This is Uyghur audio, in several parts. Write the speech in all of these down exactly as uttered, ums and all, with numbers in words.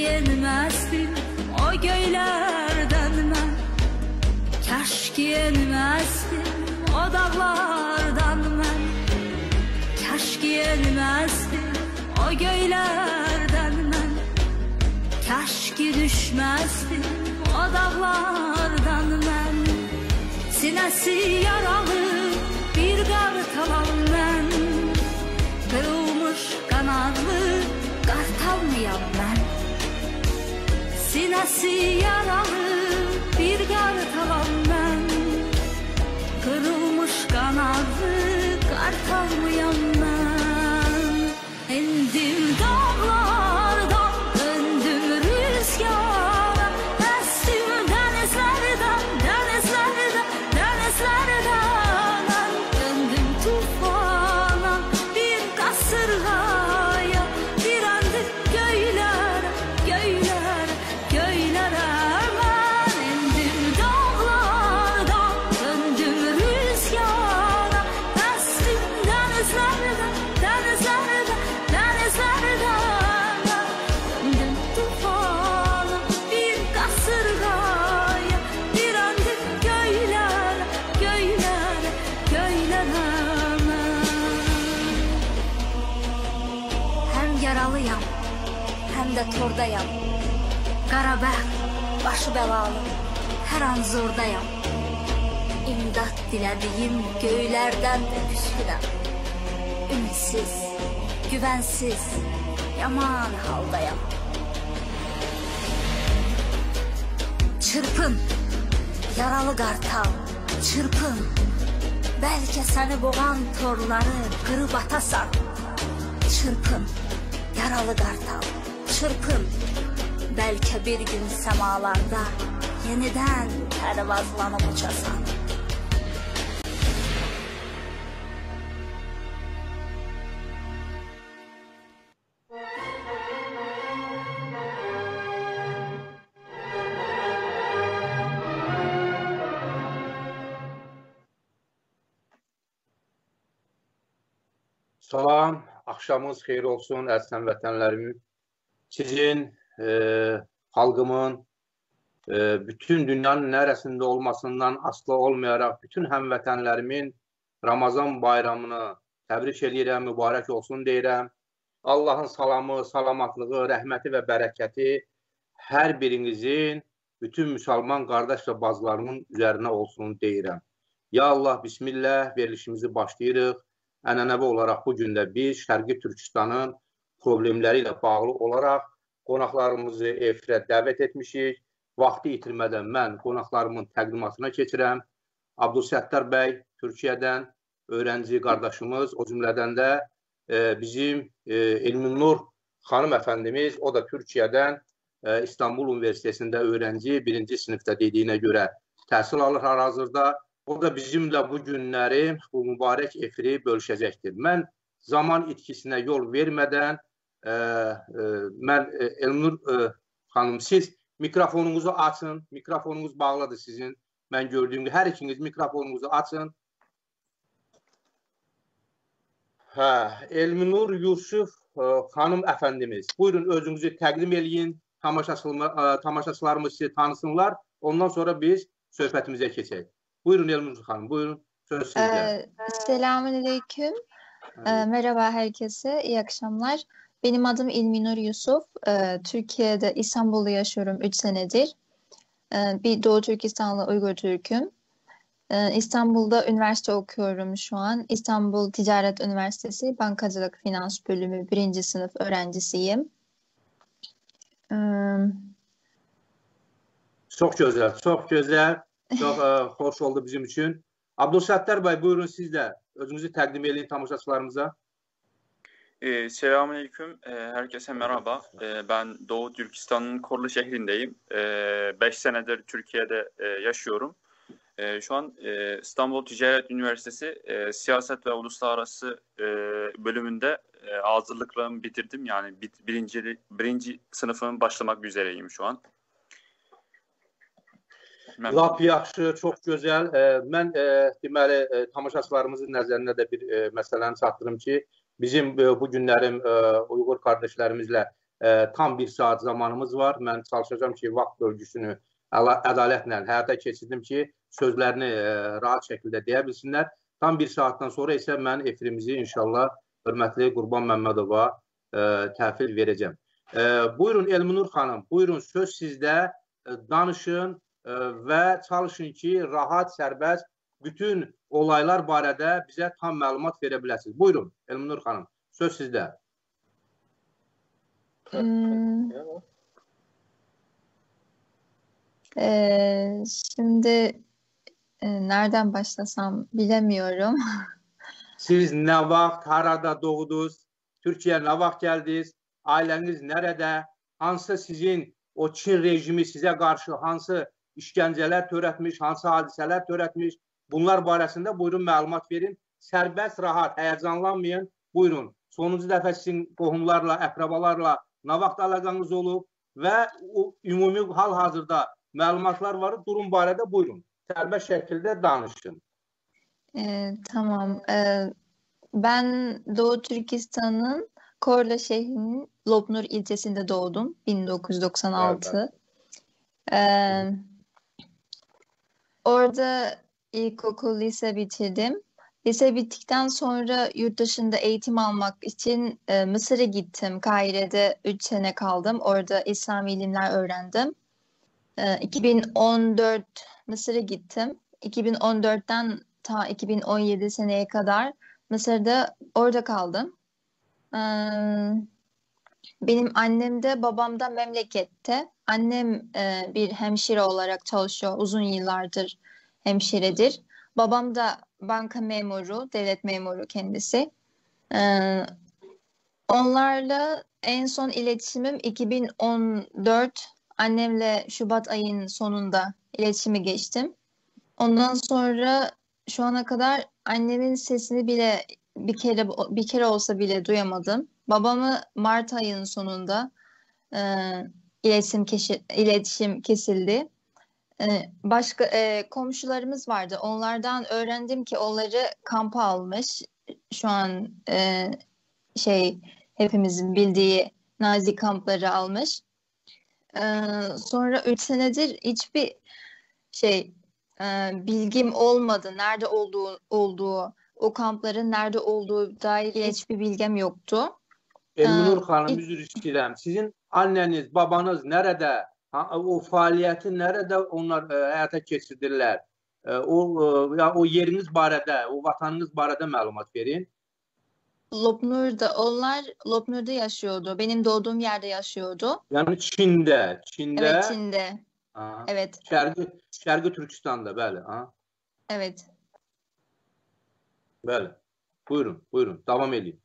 يەنمەستىم ئو كۆيلەردىن مەن، كاشكى يەنمەستىم ئو داغلاردىن مەن، كاشكى يەنمەستىم ئو كۆيلەردىن مەن، كاشكى چۈشمەستىم ئو داغلاردىن مەن. سىنەسى يارالىق بىر قارتالام مەن، قىرىلمىش قاناتلىق قارتالمىيام مەن. سىنەسى يارالىق بىر قارتالام مەن، قىرىلمىش قاناتلىق قارتالمىيام مەن. ئەندىم داغلاردىن، ئەندىم رۈزگارغا، ئەستىم دېڭىزلەردىن، دېڭىزلەردىن، دېڭىزلەردىن، ئەندىم توپانغا، بىر قاسىرغايا، بىر ئاندىن كۆيلەر، كۆيلەر، كۆيلەر مەن. ئەندىم داغلاردىن، ئەندىم رۈزگارغا، ئەستىم دېڭىزلەردىن، دېڭىزلەردىن، دېڭىزلەردىن، ئەندىم توپانغا، بىر قاسىرغايا، بىر ئاندىن كۆيلەر، كۆيلەر، كۆيلەر مەن. ھەم يارالىيام، ھەمدە توردايام. قارا بەخت باشى بەلالىق، ھەر ئان زوردايام. ئىمداد تىلەدىيىم كۆيلەردىن ئۆپۈشكىدە. ئۈمىدسىز، گۈۋەنسىز، يامان ھالدايام. چىرپىن، يارالىق قارتال، چىرپىن. بەلكى سەننى بوغان تورلارنى قىرىپ ئاتارسەن. چىرپىن، يارالىق قارتال، چىرپىن. بەلكى بىر كۈن سامالاردا يېنىدىن پەرۋازلىنىپ ئۇچارسەن. سالام، ئاخشامىڭىز خەير بولسۇن، ئەزىز ھەمۋەتەنلىرىم. سىزنى، ئە، خەلقىمنى، ئە، پۈتۈن دۇنيانىڭ نەرەسىندە بولماسۇن، ئاسلا بولماياراق، پۈتۈن ھەمۋەتەنلىرىمنى رامازان بايرىمىنى تەبرىك ئېلىرەم، مۇبارەك بولسۇن دەيرەم. ئاللاھنىڭ سالامى، سالامەتلىكى، رەھمىتى ۋە بەرىكىتى ھەر بىرىڭىزنىڭ، پۈتۈن مۇسۇلمان قارداش ۋە باجىلارنىڭ ئۈزەرىنە بولسۇن دەيرەم. يا ئاللاھ، بىسمىللاھ، بېرىلىشىمىزنى باشلايلىق. ئەنئەنىۋى ئولاراق بۇ كۈندە بىز شەرقىي تۈركىستاننىڭ پروبلېمىلىرى ئىلە باغلىق ئولاراق قوناقلىرىمىزنى ئېفىرغا دەۋەت ئەتمىشىك. ۋاقىت يىتىرمەدىن مەن قوناقلىرىمنىڭ تەقدىماتىنى كەچۈرەم. ئابدۇلسەتتار بەگ تۈركىيەدىن، ئۆگەنچى قارداشىمىز، ئۇ جۈملىدەن دە، ئە، بىزنىڭ، ئە، ئىلمىنۇر خانىم ئەپەندىمىز، ئۇ دا تۈركىيەدىن، ئە، ئىستانبۇل ئۇنىۋېرسىتېتىندا ئۆگەنچى، بىرىنچى سىنىپتا دېدىيىنە كۆرە تەھسىل ئالار ھازىردا. ئۇ دا بىزنىڭ بىلەن بۇ كۈنلەرنى بۇ مۇبارەك ئېفىرنى بۆلۈشەجەكتىر. مەن زامان ئىتكىسىنە يول بەرمەيدىن، ئە، ئە، مەن، ئە، ئىلمىنۇر، ئە، خانىم، سىز مىكروفونىڭىزنى ئاچىڭ. مىكروفونىڭىز باغلىدى سىزنىڭ. مەن كۆردۈم، ھەر ئىككىڭىز مىكروفونىڭىزنى ئاچىڭ. ھە، ئىلمىنۇر يۈسۈپ، ئە، خانىم ئەپەندىمىز. بۇيرۇڭ، ئۆزىڭىزنى تەقدىم ئېلىڭ. تاماشاچىلار-، ئە، تاماشاچىلارمىز سىزنى تانىسۇنلار. ئوندان سوڭرا بىز سۆھبەتىمىزگە كېچەيلى. بۇيرۇڭ، ئىلمىنۇر خانىم، بۇيرۇڭ. سۆز سىزدە. Ee, Selamun aleyküm. Ee, merhaba herkese, iyi akşamlar. Benim adım İlminur Yusuf. Ee, Türkiye'de, İstanbul'da yaşıyorum üç senedir. Ee, bir Doğu Türkistanlı Uygur Türk'üm. Ee, İstanbul'da üniversite okuyorum şu an. İstanbul Ticaret Üniversitesi Bankacılık Finans Bölümü birinci sınıf öğrencisiyim. Ee, Çox gözəl, çox gözəl, çox ə, xoş oldu bizim üçün. Abdülsattar bəy, buyurun siz də özünüzü təqdim eləyin tamaşaçılarımıza. Ee, Selamünaleyküm. Ee, herkese merhaba. Ee, ben Doğu Türkistan'ın Korlu şehrindeyim. Ee, beş senedir Türkiye'de e, yaşıyorum. Ee, şu an e, İstanbul Ticaret Üniversitesi e, Siyaset ve Uluslararası e, bölümünde e, hazırlıklarımı bitirdim. Yani bit, birinci, birinci sınıfımı başlamak üzereyim şu an. Lap yaxşı, çox gözəl. Ə, mən, ə, deməli, ə, tamaşaçılarımızın nəzərinə də bir ə, məsələni çatdırım ki, bizim ə, bu günlərim ə, Uyğur qardaşlarımızla ئە، تام بىر سائەت زامانىمىز بار. مەن چالىشاجام كى، ۋاقىت بۆلگۈسىنى ئەلا-، ئەدالەتنى ھاياتا كەچۈردۈم كى، سۆزلەرنى، ئە، راھەت شەكىلدە دېيە بىلسىنلەر. تام بىر سائەتتىن سونرا ئىسە مەن ئېفىرىمىزنى ئىنشاللا ھۆرمەتلىك قۇربان مەممەدوۋغا، ئە، تەھۋىل بېرەجەم. ئە، بۇيرۇڭ، ئەلمىنۇر خانىم، بۇيرۇڭ، سۆز سىزدە. ئە، دانىشىڭ، ئە، ۋە چالىشىڭ كى، راھەت، سەربەست، بۈتۈن ئولايلار بارەدە بىزە تام مەلۇمات بېرە بىلەسىز. بۇيرۇڭ، ئەلمىنۇر خانىم، سۆز سىزدە. Hmm. Ee, şimdi e, nereden başlasam bilemiyorum. سىز نەۋاق، ھارادا دوغدۇز، تۈركىيە نەۋاق كەلدىز، ئائىلەڭىز نەرەدە، ھانسى سىزىن، ئو چىن رېژىمى سىزە قارشى ھانسى ئىشكەنجىلەر تۆرەتمىش، ھانسى ھادىسىلەر تۆرەتمىش، بۇنلار بارەسىندە بۇيرۇڭ مەلۇمات بېرىڭ. سەربەست، راھەت، ھاياجانلانمىيىڭ، بۇيرۇڭ. سونۇنچى دەپە سىزىن قوھۇملارلا، ئەقرەبالارلا ناۋاقتا ئالاقەڭىز بولۇپ ۋە ئۇ ئومۇمىي ھال ھازىردا مەلۇماتلار بار، دۇرۇم بارەدە بۇيرۇڭ. سەربەست شەكىلدە دانىشىڭ. Ee, tamam. Ee, ben Doğu Türkistan'ın Korla şehrinin Lopnur ilçesinde doğdum. bin dokuz yüz doksan altı. Ee, orada ilkokul, lise bitirdim. Lise bittikten sonra yurt dışında eğitim almak için e, Mısır'a gittim. Kahire'de üç sene kaldım. Orada İslam ilimler öğrendim. E, iki bin on dört Mısır'a gittim. iki bin on dörtten ta iki bin on yedi seneye kadar Mısır'da orada kaldım. E, benim annem de babam da memlekette. Annem e, bir hemşire olarak çalışıyor. Uzun yıllardır hemşiredir. Babam da banka memuru, devlet memuru kendisi. E, onlarla en son iletişimim iki bin on dört, annemle Şubat ayın sonunda iletişime geçtim. Ondan sonra şu ana kadar annemin sesini bile bir kere bir kere olsa bile duyamadım. Babamı Mart ayının sonunda e, iletişim keşi- iletişim kesildi. E, başka e, komşularımız vardı. Onlardan öğrendim ki onları kampa almış. Şu an e, şey hepimizin bildiği Nazi kampları almış. Ee, sonra üç senedir hiçbir şey e, bilgim olmadı. Nerede olduğu, olduğu, o kampların nerede olduğu dair hiçbir bilgim yoktu. ئەلمىنۇر خانىم، ئۆزۈر ئىستەيمەن. سىزنىڭ ئاننىڭىز، باباڭىز نەرەدە؟ ھا، ئۇ پائالىيەتنى نەرەدە ئۇلار ئە، ھاياتا كەچۈردىلەر؟ ئە، ئۇ ئە، يا ئۇ يېرىڭىز بارەدە، ئۇ ۋاتانىڭىز بارەدە مەلۇمات بېرىڭ. Lopnur'da, onlar Lopnur'da yaşıyordu. Benim doğduğum yerde yaşıyordu. يەنى چىندا، چىندا. Evet, Çin'de. ئاھا. Evet. شەرقىي، شەرقىي تۈركىستاندا، بەلى. ئاھا. Evet. بەلى. بۇيرۇڭ، بۇيرۇڭ، داۋام ئېلىڭ.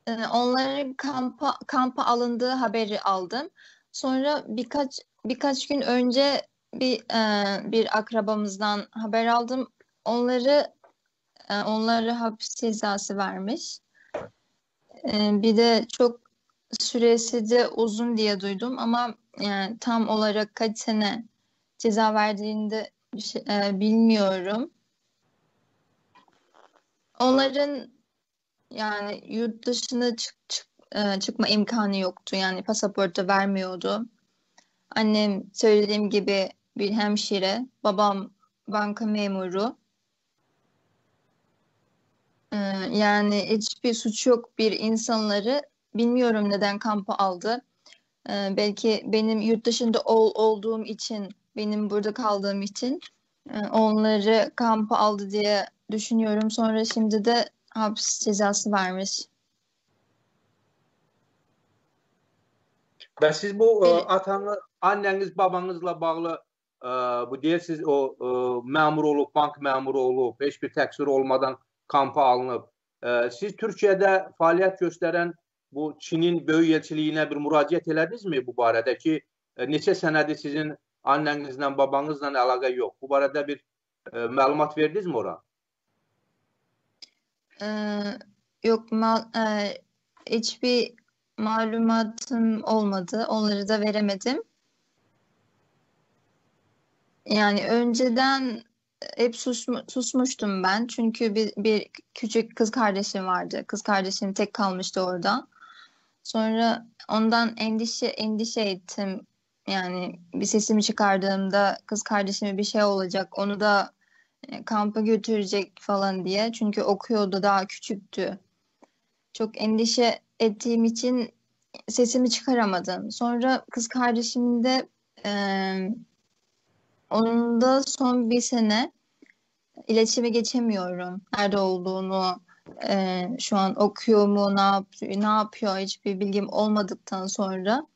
Ee, onların kampa, kampa alındığı haberi aldım. Sonra birkaç birkaç gün önce bir e, bir akrabamızdan haber aldım. Onları e, onlara hapis cezası vermiş. E, bir de çok süresi de uzun diye duydum ama yani tam olarak kaç sene ceza verdiğini de bir şey- e, bilmiyorum. Onların yani yurt dışına çık, çık, e, çıkma imkanı yoktu. Yani pasaport da vermiyordu. Annem söylediğim gibi bir hemşire, babam banka memuru. Ee, yani hiçbir suç yok bir insanları bilmiyorum neden kampa aldı. Ee, belki benim yurt dışında ol, olduğum için, benim burada kaldığım için e, onları kampa aldı diye düşünüyorum. Sonra şimdi de hapis cezası vermiş. بەس سىز بۇ ئاتاڭىز، ئاننىڭىز، باباڭىزلا باغلىق ئە، بۇ دېيىل سىز ئۇ، ئە، مەمۇر بولۇپ، بانكا مەمۇرى بولۇپ، ھېچبىر تەقسىرى بولمىغان كامپا ئالىنىپ، ئە، سىز تۈركىيەدە پائالىيەت كۆستەرگەن بۇ چىنىن بۆيۈ ئېلچىلىكىگە بىر مۇراجىئەت قىلدىڭىزمۇ بۇ بارىدە كى، ئە، نەچچە سەنەدە سىزنىڭ ئاننىڭىزدىن، باباڭىزدىن ئالاقە يوق؟ بۇ بارىدە بىر، ئە، مەلۇمات بەردىڭىزمۇ ئورا؟ Ee, yok, ma- e, hiçbir malumatım olmadı. Onları da veremedim. Yani önceden hep susmu- susmuştum ben. Çünkü bir, bir küçük kız kardeşim vardı. Kız kardeşim tek kalmıştı orada. Sonra ondan endişe endişe ettim. Yani bir sesimi çıkardığımda kız kardeşime bir şey olacak, onu da e, kampa götürecek falan diye. Çünkü okuyordu, daha küçüktü. Çok endişe ettiğim için sesimi çıkaramadım. Sonra kız kardeşimde e, onunla son bir sene iletişime geçemiyorum. Nerede olduğunu, e, şu an okuyor mu, ne yapıyor, ne yapıyor, hiçbir bilgim olmadıktan sonra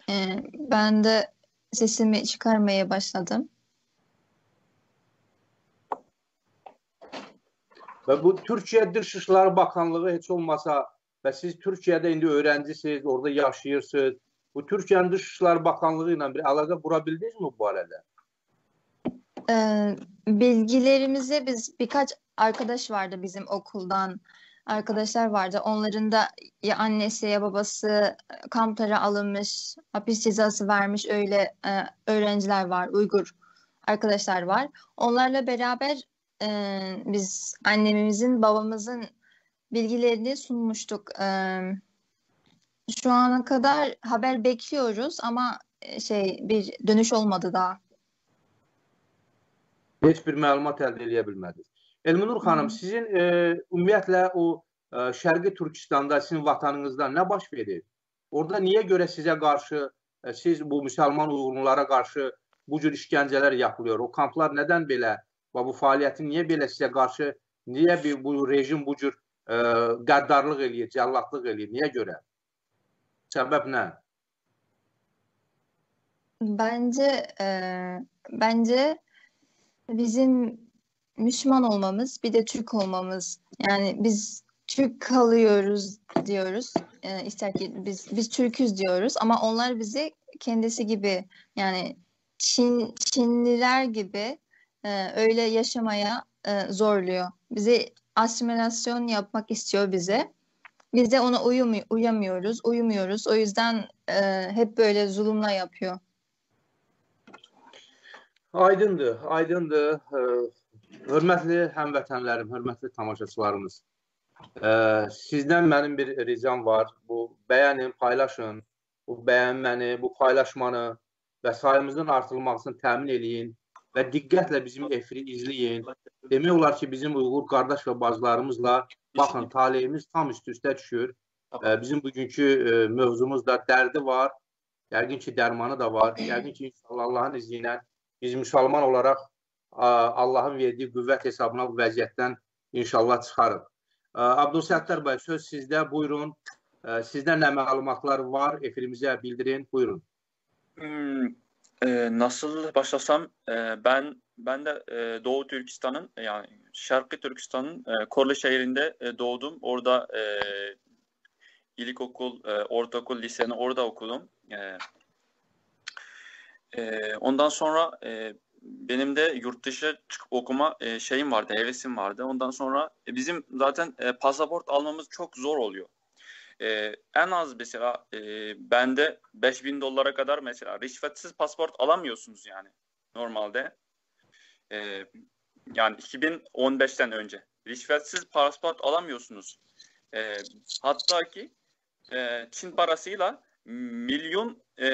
e, ben de sesimi çıkarmaya başladım. Və bu Türkiyə Dış İşlər Bakanlığı heç olmasa və siz Türkiyədə indi öyrəncisiz, orada yaşayırsınız. Bu Türkiyənin Dış İşlər Bakanlığı ilə bir əlaqə qura bildinizmi bu barədə? Ee, bilgilerimizi biz birkaç arkadaş vardı bizim okuldan. Arkadaşlar vardı. Onların da ya annesi ya babası e, kamplara alınmış, hapis cezası vermiş öyle e, öğrenciler var, Uygur arkadaşlar var. Onlarla beraber e, biz annemizin, babamızın bilgilerini sunmuştuk. E, şu ana kadar haber bekliyoruz ama e, şey bir dönüş olmadı daha. Heç bir məlumat əldə eləyə bilmədiniz. Elminur xanım, sizin e, ümumiyyətlə o e, Şərqi Türkistanda, sizin vatanınızda nə baş verir? Orada niyə görə sizə qarşı, e, siz bu müsəlman uyğurlara qarşı bu cür işgəncələr yapılıyor? O kamplar nədən belə? Və bu fəaliyyətin niyə belə sizə qarşı, niyə bir, bu rejim bu cür e, qəddarlıq eləyir, cəlladlıq eləyir? Niyə görə? Səbəb nə? Bence e, bence bizim Müslüman olmamız, bir de Türk olmamız. Yani biz Türk kalıyoruz diyoruz. E, ister ki biz biz Türküz diyoruz ama onlar bizi kendisi gibi yani Çin Çinliler gibi e, öyle yaşamaya e, zorluyor. Bizi asimilasyon yapmak istiyor bize. Biz de ona uyum, uyamıyoruz, uyumuyoruz. O yüzden e, hep böyle zulümler yapıyor. Aydındır, aydındır. Ee, hörmətli həmvətənlərim, hörmətli tamaşaçılarımız. Ee, sizdən mənim bir ricam var. Bu bəyənin, paylaşın. Bu bəyənməni, bu paylaşmanı və sayımızın artırılmasını təmin eləyin və diqqətlə bizim efiri izləyin. Demək olar ki, bizim Uyğur qardaş və bacılarımızla baxın, taleyimiz tam üst-üstə düşür. Ee, bizim bugünkü e, mövzumuz da dərdi var. Yəqin ki, dərmanı da var. Yəqin ki, inşallah Allahın izni ilə biz müsəlman olaraq a, Allahın verdiyi qüvvət hesabına bu vəziyyətdən inşallah çıxarıq. Ə, Abdülsəttar bəy, söz sizdə, buyurun. Ə, sizdə nə məlumatlar var, efirimizə bildirin, buyurun. Hmm, e, nasıl başlasam, e, ben ben de e, Doğu Türkistan'ın, yani Şarkı Türkistan'ın e, Korli şehrinde e, doğdum. Orada e, ilkokul, e, ortaokul, liseni orada okudum. E, e, ondan sonra e, benim de yurt dışı çıkıp okuma e, şeyim vardı, hevesim vardı. Ondan sonra e, bizim zaten e, pasaport almamız çok zor oluyor. E, en az mesela e, bende beş bin dolara kadar mesela rişvetsiz pasaport alamıyorsunuz yani normalde. E, yani iki bin on beşten önce rişvetsiz pasaport alamıyorsunuz. E, hatta ki e, Çin parasıyla milyon e,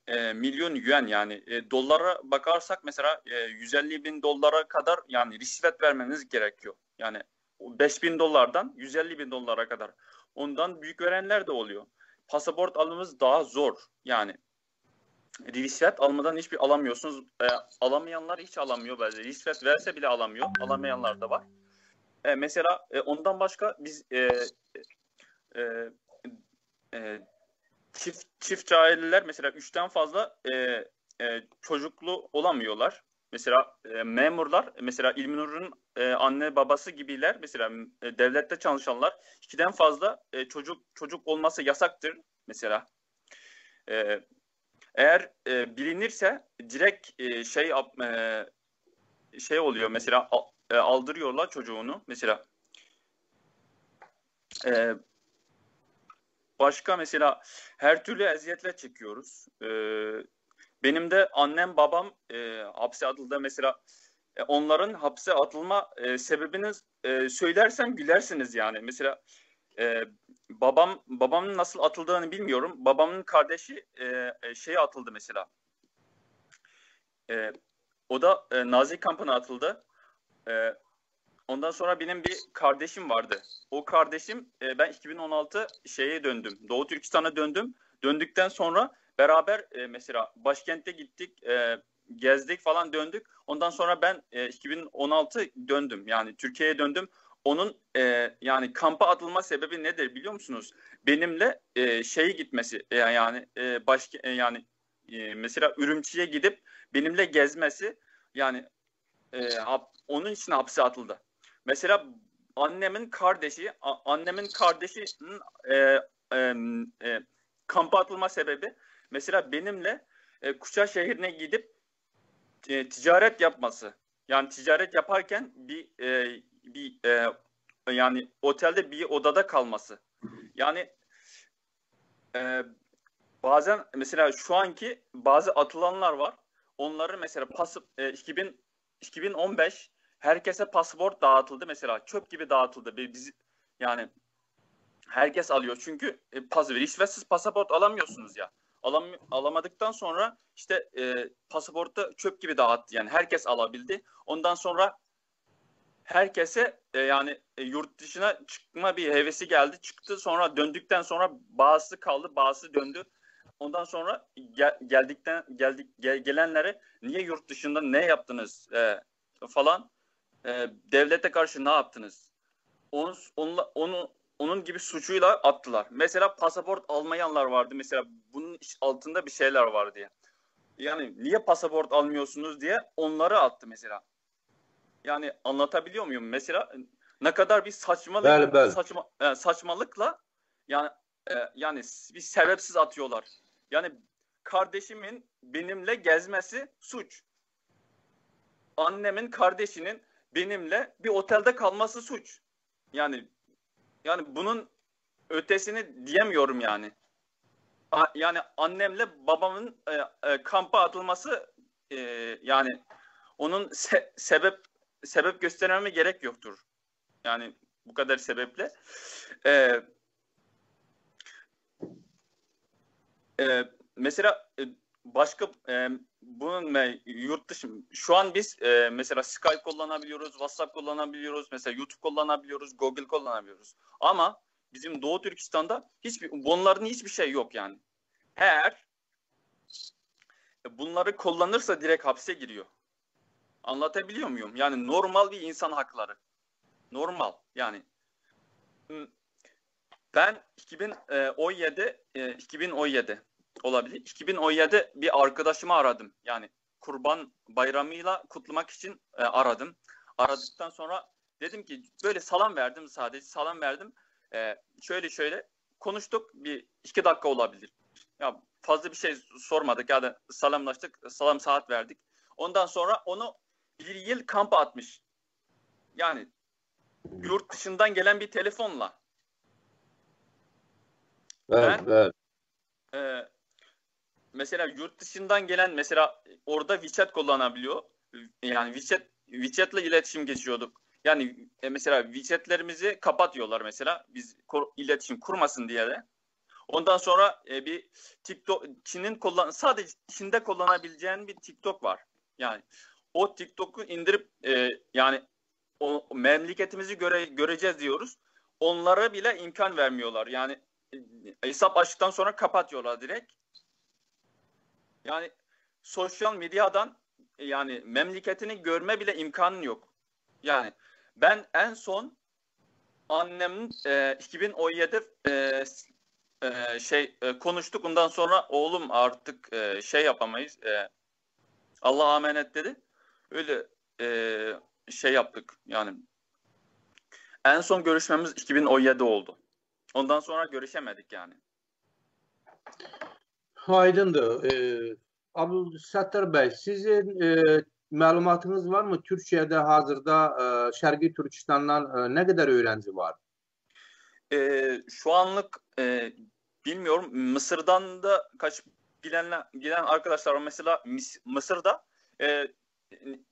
e, milyon yuan, yani e, dolara bakarsak mesela e, yüz elli bin dolara kadar yani rişvet vermeniz gerekiyor. Yani beş bin dolardan yüz elli bin dolara kadar. Ondan büyük verenler de oluyor. Pasaport almamız daha zor yani. Rişvet almadan hiçbir alamıyorsunuz. E, alamayanlar hiç alamıyor bence. Rişvet verse bile alamıyor. Alamayanlar da var. E, mesela e, ondan başka biz e, e, e, çift çift aileler mesela üçten fazla e, e, çocuklu olamıyorlar. Mesela e, memurlar, mesela İlminur'un e, anne babası gibiler, mesela e, devlette çalışanlar ikiden fazla e, çocuk çocuk olması yasaktır mesela. E, eğer e, bilinirse direkt e, şey yap- e, şey oluyor mesela al- e, aldırıyorlar çocuğunu mesela. E, başka mesela her türlü eziyetler çekiyoruz. E, benim de annem babam e, hapse atıldı mesela. E, onların hapse atılma e, sebebini e, söylersem gülersiniz yani. Mesela E, babam babamın nasıl atıldığını bilmiyorum. Babamın kardeşi e, e, şeye atıldı mesela. E, o da e, Nazi kampına atıldı. E, ondan sonra benim bir kardeşim vardı. O kardeşim e, ben iki bin on altı şeye döndüm. Doğu Türkistan'a döndüm. Döndükten sonra beraber e, mesela başkentte gittik, e, gezdik falan döndük. Ondan sonra ben e, iki bin on altı döndüm. Yani Türkiye'ye döndüm. Onun e, yani kampa atılma sebebi nedir biliyor musunuz? Benimle e, şey gitmesi e, yani e, başka e, yani e, mesela Ürümçi'ye gidip benimle gezmesi yani e, hap- onun için hapse atıldı. Mesela annemin kardeşi, a- annemin kardeşinin e, e, e, kampa atılma sebebi mesela benimle e, Kuça şehrine gidip e, ticaret yapması. Yani ticaret yaparken bir e, bir e, yani otelde bir odada kalması. Yani e, bazen mesela şu anki bazı atılanlar var. Onları mesela pasıp e, iki bin iki bin on beş herkese pasaport dağıtıldı mesela. Çöp gibi dağıtıldı. Bir, biz yani herkes alıyor. Çünkü e, pas, rişvetsiz pasaport alamıyorsunuz ya. Alam, alamadıktan sonra işte e, pasaportu çöp gibi dağıttı. Yani herkes alabildi. Ondan sonra herkese e, yani e, yurt dışına çıkma bir hevesi geldi. Çıktı, sonra döndükten sonra bazısı kaldı, bazısı döndü. Ondan sonra gel, geldikten geldik gel, gelenlere niye yurt dışında ne yaptınız e, falan e, devlete karşı ne yaptınız? Onu, onunla, onu onun gibi suçuyla attılar. Mesela pasaport almayanlar vardı. Mesela bunun altında bir şeyler vardı ya. Yani niye pasaport almıyorsunuz diye onları attı mesela. Yani anlatabiliyor muyum? Mesela ne kadar bir saçmalık, Bəli, bəli. saçma, e, saçmalıkla yani e, yani bir sebepsiz atıyorlar. Yani kardeşimin benimle gezmesi suç. Annemin kardeşinin benimle bir otelde kalması suç. Yani yani bunun ötesini diyemiyorum yani. A- yani annemle babamın e, e, kampa atılması e, yani onun se- sebep sebep göstermeme gerek yoktur. Yani bu kadar sebeple e, e, mesela e, başka e, bunun me- yurt dışı şu an biz e, mesela Skype kullanabiliyoruz, WhatsApp kullanabiliyoruz, mesela YouTube kullanabiliyoruz, Google kullanabiliyoruz. Ama bizim Doğu Türkistan'da hiçbir bunların hiçbir şey yok yani. Eğer bunları kullanırsa direkt hapse giriyor. Anlatabiliyor muyum? Yani normal bir insan hakları. Normal yani. Ben iki bin on yedi, e, iki bin on yedi olabilir. iki bin on yedi bir arkadaşımı aradım. Yani Kurban Bayramı'yla kutlamak için e, aradım. Aradıktan sonra dedim ki böyle salam verdim sadece. Salam verdim. E, şöyle şöyle konuştuk. Bir iki dakika olabilir. Ya fazla bir şey sormadık ya da salamlaştık. Salam saat verdik. Ondan sonra onu bir yıl kampa atmış. Yani yurt dışından gelen bir telefonla. Evet, ben, evet. E, mesela yurt dışından gelen mesela orada WeChat kullanabiliyor. Yani WeChat WeChat'la iletişim geçiyorduk. Yani e, mesela WeChat'lerimizi kapatıyorlar mesela. Biz kur, iletişim kurmasın diye de. Ondan sonra e, bir TikTok Çin'in kullan sadece Çin'de kullanabileceğin bir TikTok var. Yani o TikTok'u indirip e, yani o memleketimizi göre, göreceğiz diyoruz. Onlara bile imkan vermiyorlar. Yani e, hesap açtıktan sonra kapatıyorlar direkt. Yani sosyal medyadan yani memleketini görme bile imkanın yok. Yani ben en son annem e, iki bin on yedi e, e, şey e, konuştuk. Ondan sonra oğlum artık e, şey yapamayız. E, Allah'a emanet dedi. Öyle e, şey yaptık. Yani en son görüşmemiz iki bin on yedi oldu. Ondan sonra görüşemedik yani. Aydındır. E, Abdülsattar Bey, sizin e, məlumatınız varmı? Türkiye'de hazırda e, Şərqi Türkistandan e, nə qədər öyrənci var? E, şu anlık e, bilmiyorum. Mısır'dan da kaç gelen gelen arkadaşlar var. Mesela Mis- Mısır'da e,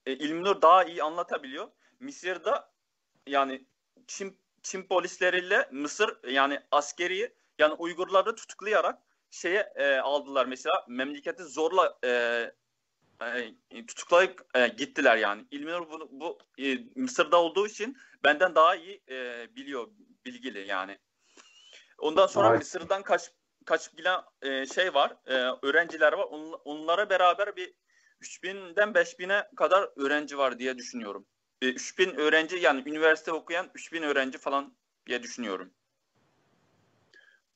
e, İlminur daha iyi anlatabiliyor. Mısır'da yani Çin Çin polisleriyle Mısır, yani askeri, yani Uygurları tutuklayarak şeye e, aldılar mesela, memleketi zorla e, e, tutuklayıp e, gittiler yani. İlminur bu, bu e, Mısır'da olduğu için benden daha iyi e, biliyor, bilgili yani. Ondan sonra Ay. Mısır'dan kaç kaçıp giden e, şey var, e, öğrenciler var. Onla- onlara beraber bir üç binden beş bine kadar öğrenci var diye düşünüyorum. E, üç bin öğrenci, yani üniversite okuyan üç bin öğrenci falan diye düşünüyorum.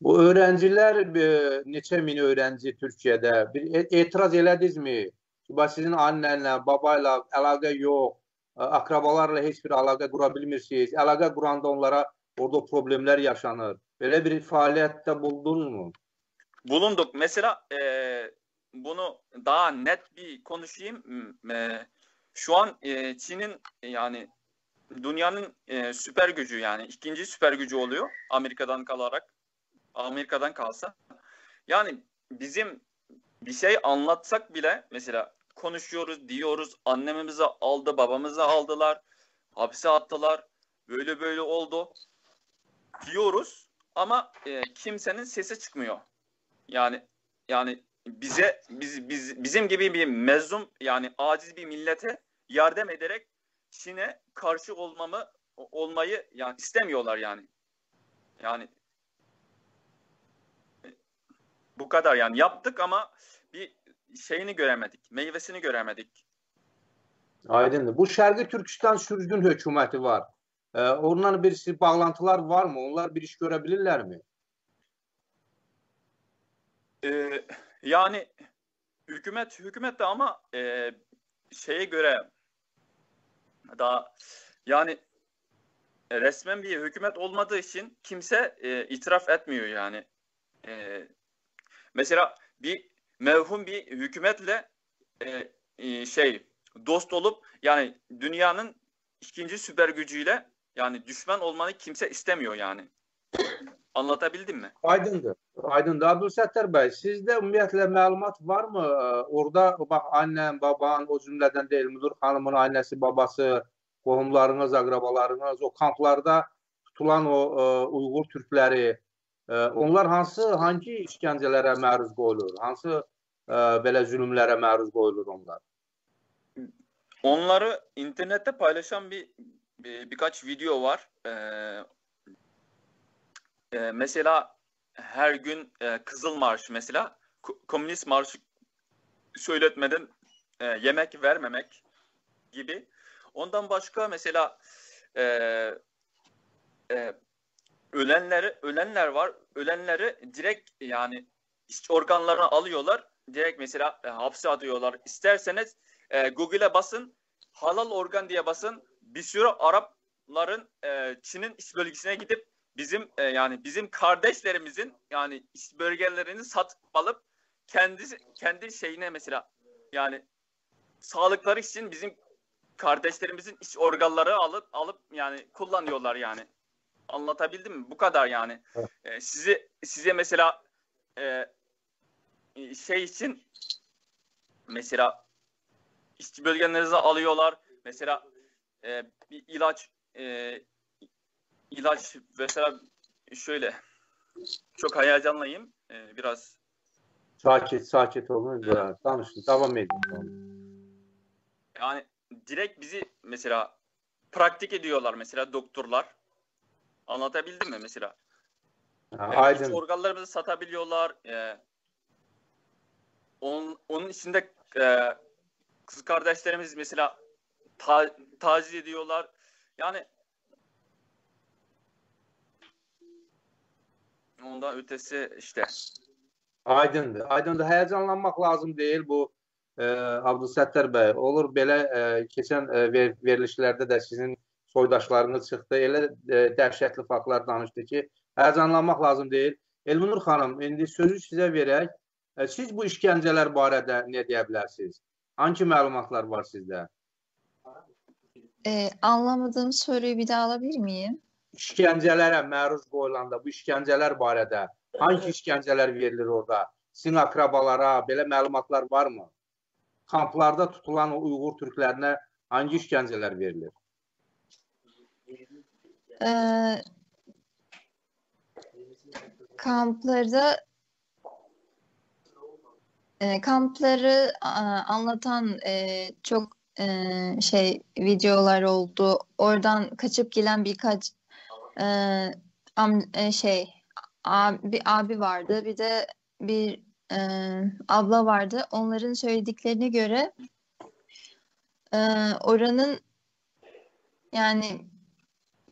Bu öğrenciler e, neçə min öğrenci Türkiyədə? Bir e- etiraz elədinizmi? Bax, sizin annenlə, babayla əlaqə yox, ə, akrabalarla heç bir əlaqə qura bilmirsiniz. Əlaqə quranda onlara orada problemlər yaşanır. Belə bir fəaliyyətdə bulundunuzmu? Bulunduk. Mesela e, bunu daha net bir konuşayım. M- e, şu an e, Çin'in, yani dünyanın e, süper gücü, yani ikinci süper gücü oluyor Amerika'dan kalarak. Amerika'dan kalsa. Yani bizim bir şey anlatsak bile, mesela konuşuyoruz, diyoruz, annemizi aldı, babamızı aldılar, hapse attılar, böyle böyle oldu diyoruz ama e, kimsenin sesi çıkmıyor. Yani yani bize biz, biz bizim gibi bir mezlum, yani aciz bir millete yardım ederek Çin'e karşı olmamı olmayı yani istemiyorlar yani. Yani e, bu kadar yani, yaptık ama bir şeyini göremedik, meyvesini göremedik. Aydındır. Bu Şərqi Türkistan sürgün hökuməti var. Ə, onunla bir siz bağlantılar varmı? Onlar bir iş görə bilirlərmi? E, yani hükümet hükümet de ama e, şeye göre daha yani e, resmen bir hükümet olmadığı için kimse e, itiraf etmiyor yani. E, mesela bir mevhum bir hükümetle e, e, şey dost olup, yani dünyanın ikinci süper gücüyle yani düşman olmanı kimse istemiyor yani. Anlatabildim mi? Aydındır. Aydındır. Abdülsəttar bəy, sizdə ümumiyyətlə məlumat varmı? Ə, Orada bax, annen, baban, o cümlədən də Elmüdür xanımın annəsi, babası, qohumlarınız, əqrabalarınız, o kamplarda tutulan o ə, Uyğur türkləri, ə, onlar hansı, hangi işgəncələrə məruz qoyulur? Hansı ə, belə zülmlərə məruz qoyulur onlar? Onları internette paylaşan bir, bir birkaç video var. Ee, e, mesela her gün e, Kızıl Marş, mesela ko- komünist marşı söyletmeden e, yemek vermemek gibi. Ondan başka mesela e, e, ölenleri ölenler var. Ölenleri direkt yani iç organlarını alıyorlar. Direkt mesela e, hapse atıyorlar. İsterseniz e, Google'e basın, halal organ diye basın. Bir sürü Arapların e, Çin'in iç bölgesine gidip bizim e, yani bizim kardeşlerimizin yani iç bölgelerini satıp alıp kendi kendi şeyine mesela yani sağlıkları için bizim kardeşlerimizin iç organları alıp alıp yani kullanıyorlar yani. Anlatabildim mi? Bu kadar yani. Evet. E, sizi size mesela e, şey için mesela iç bölgelerinizi alıyorlar. Mesela e, bir ilaç e, ilaç mesela şöyle çok heyecanlıyım. E, biraz Sakit, sakit olun. Danışın, devam edin. Yani direkt bizi mesela praktik ediyorlar mesela doktorlar. Anlatabildim mi mesela? Ha, Yani aydın. İç organlarımızı satabiliyorlar. Ee, onun, onun içinde e, kız kardeşlerimiz mesela ta, taciz ediyorlar. Yani ondan ötesi işte. Aydındır. Aydındır. Həyəcanlanmaq lazım deyil bu e, Abdülsəttar bəy. Olur belə e, keçən e, ver, verilişlərdə də sizin soydaşlarınız çıxdı. Elə e, dəhşətli faktlar danışdı ki, həyəcanlanmaq lazım deyil. Elmünur xanım, indi sözü sizə verək. E, siz bu işgəncələr barədə nə deyə bilərsiniz? Hangi məlumatlar var sizdə? Ee, anlamadığım soruyu bir daha alabilir miyim? İşgəncələrə məruz qoyulanda bu işgəncələr barədə hangi işgəncələr verilir orada? Sizin akrabalara belə məlumatlar varmı? Kamplarda tutulan o Uyğur türklərinə hangi işgəncələr verilir? Ee, Kamplarda e, kampları a, anlatan e, çok e, şey videolar oldu. Oradan kaçıp gelen birkaç e, am, e, şey abi, abi vardı. Bir de bir e, abla vardı. Onların söylediklerine göre e, oranın yani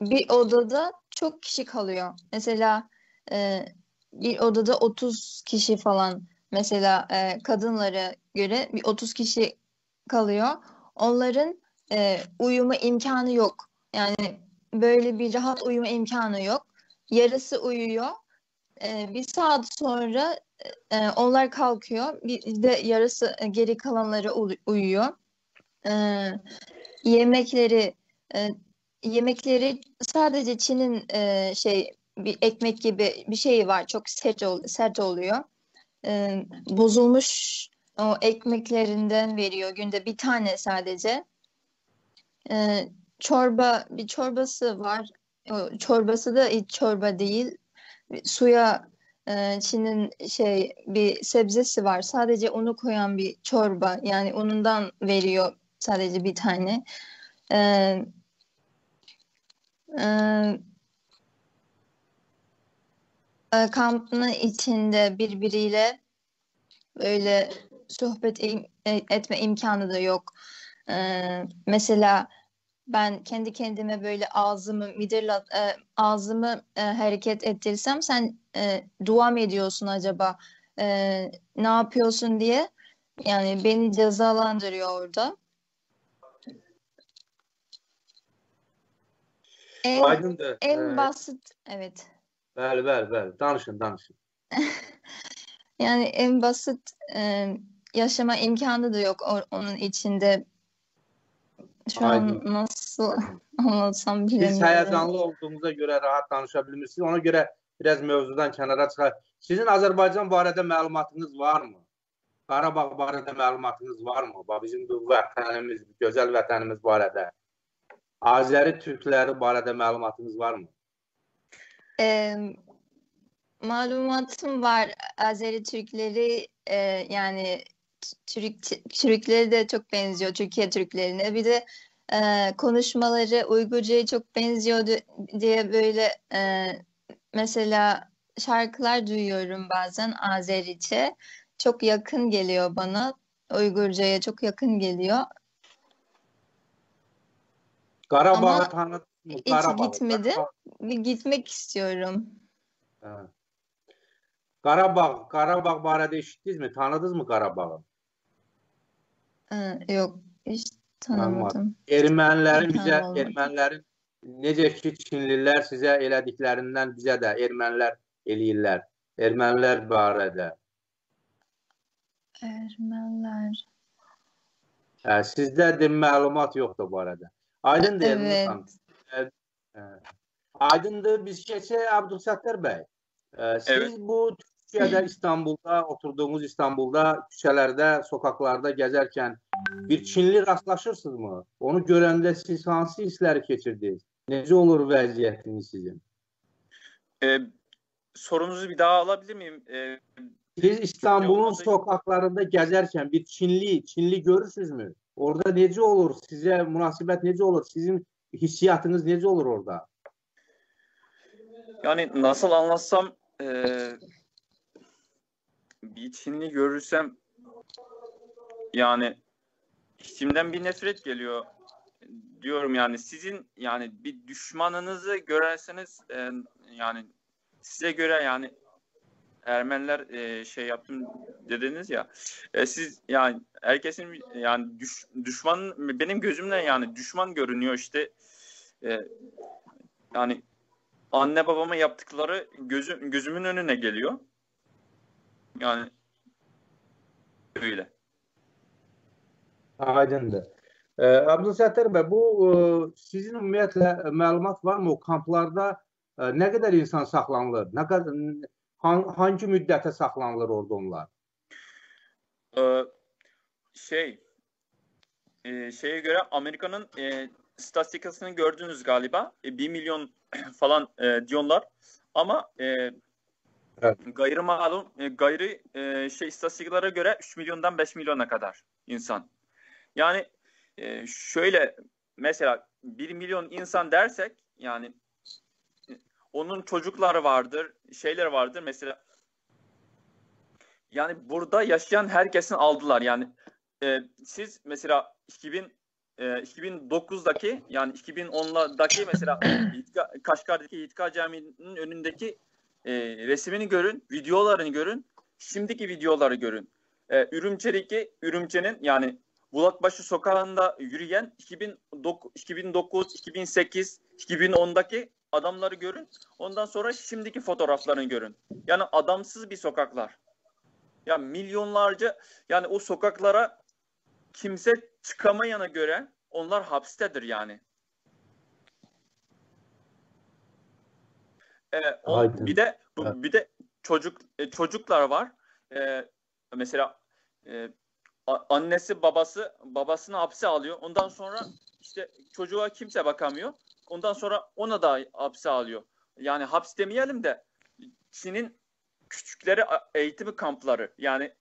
bir odada çok kişi kalıyor. Mesela e, bir odada otuz kişi falan mesela e, kadınlara göre bir otuz kişi kalıyor. Onların e, uyuma imkanı yok. Yani böyle bir rahat uyuma imkanı yok. Yarısı uyuyor. E, bir saat sonra e, onlar kalkıyor. Bir de yarısı e, geri kalanları ulu- uyuyor. E, yemekleri e, yemekleri sadece Çin'in e, şey bir ekmek gibi bir şeyi var. Çok sert ol- sert oluyor. E, bozulmuş o ekmeklerinden veriyor günde bir tane sadece. E, çorba bir çorbası var. O çorbası da hiç çorba değil. Suya e, Çin'in şey bir sebzesi var. Sadece onu koyan bir çorba. Yani onundan veriyor sadece bir tane. E, e, e, kampın içinde birbiriyle böyle sohbet im- e- etme imkanı da yok. E, mesela ben kendi kendime böyle ağzımı midirla e, ağzımı e, hareket ettirsem sen e, dua mı ediyorsun acaba? E, ne yapıyorsun diye yani beni cezalandırıyor orada. En, Aydındır. en Ee, basit evet. Bəli, bəli, bəli. Danışın, danışın. Yani en basit e, yaşama imkanı da yok o- onun içinde. Şu Aydın. an nasıl anlatsam Siz bilemiyorum. həyəcanlı olduğunuza görə rahat danışa bilmirsiniz. Ona görə biraz mövzudan kənara çıxaq. Sizin Azərbaycan barədə məlumatınız varmı? Qarabağ barədə məlumatınız varmı? Bax, bizim bu vətənimiz, bu gözəl vətənimiz barədə. Azəri türkləri barədə məlumatınız varmı? Em, malumatım var. Azeri Türkleri e, yani Türk Türkleri de çok benziyor Türkiye Türklerine. Bir de e, konuşmaları Uygurca'ya çok benziyor di- diye böyle e, mesela şarkılar duyuyorum bazen Azerice. Çok yakın geliyor bana. Uygurca'ya çok yakın geliyor. Qarabağı Ama tanıdınız mı? Hiç Qarabağı. gitmedim. Qarabağ. Bir gitmek istiyorum. Hə. Qarabağ, Qarabağ barədə eşitdinizmi? Tanıdınızmı Qarabağı? Ee, yok, hiç Tanımadım. Tanımadım. Ermənilərin bizə, İmkan olmadı. Ermənilərin necə ki Çinlilər sizə elədiklərindən bizə də ermənilər eləyirlər. Ermənilər barədə. Ermeniler. Hə, sizdə de məlumat yoxdur barədə. Aydındır, Elnur Evet. xanım. Ə, ə, Aydındır, biz keçək Abdülsəttar bəy. Ə, siz Evet. bu Türkiyədə, İstanbulda, oturduğunuz İstanbulda küçələrdə, sokaklarda gəzərkən bir Çinli rastlaşırsınızmı? Onu görəndə siz hansı hissləri keçirdiniz? Necə olur vəziyyətiniz sizin? E, sorunuzu bir daha alabilir miyim? E, Siz İstanbulun Olmadı. sokaklarında gəzərkən bir Çinli, Çinli görürsünüzmü? Orada necə olur? Sizə münasibət necə olur? Sizin hissiyatınız necə olur orada? Yani nasıl anlatsam, e, bir Çinli görürsem, yani içimden bir nefret geliyor. Diyorum yani sizin, yani bir düşmanınızı görerseniz, e, yani size göre yani Ermeniler, e, şey yaptım dediniz ya. E, siz yani herkesin yani düş, düşman, benim gözümle yani düşman görünüyor işte. E, yani anne babama yaptıkları gözü, gözümün önüne geliyor. Yani öyle. Aydındır. Ə, Abdülsəttar bəy, bu ə, sizin ümumiyyətlə məlumat varmı o kamplarda ə, nə qədər insan saxlanılır? Nə qədər han, hangi müddətə saxlanılır orada onlar? Ee, şey, e, şeye göre Amerika'nın e, statistikasını gördünüz galiba. E, bir milyon falan e, diyorlar. Ama e, Evet. Gayri malum, e, gayri, e, şey, istatistikalara göre üç milyondan beş milyona kadar insan. Yani, e, şöyle, mesela bir milyon insan dersek, yani, e, onun çocukları vardır, şeyler vardır. Mesela, yani burada yaşayan herkesin aldılar. Yani, e, siz mesela iki bin, e, iki bin dokuzdaki, yani iki bin ondaki mesela İtka-, Kaşgar'daki İtika Camii'nin önündeki, e, resimini görün, videolarını görün, şimdiki videoları görün. E, Ürümçi'deki, Ürümçi'nin, yani Bulakbaşı sokağında yürüyen iki bin dokuz, iki bin dokuz, iki bin sekiz, iki bin ondaki adamları görün. Ondan sonra şimdiki fotoğraflarını görün. Yani adamsız bir sokaklar. Ya milyonlarca, yani o sokaklara kimse çıkamayana göre onlar hapistedir yani. E, o, Aydın. Bir de bu, Evet. Bir de çocuk, e, çocuklar var. E, mesela, e, a- annesi babası babasını hapse alıyor. Ondan sonra işte çocuğa kimse bakamıyor. Ondan sonra ona da hapse alıyor. Yani hapis demeyelim de Çin'in küçükleri a- eğitimi kampları. Yani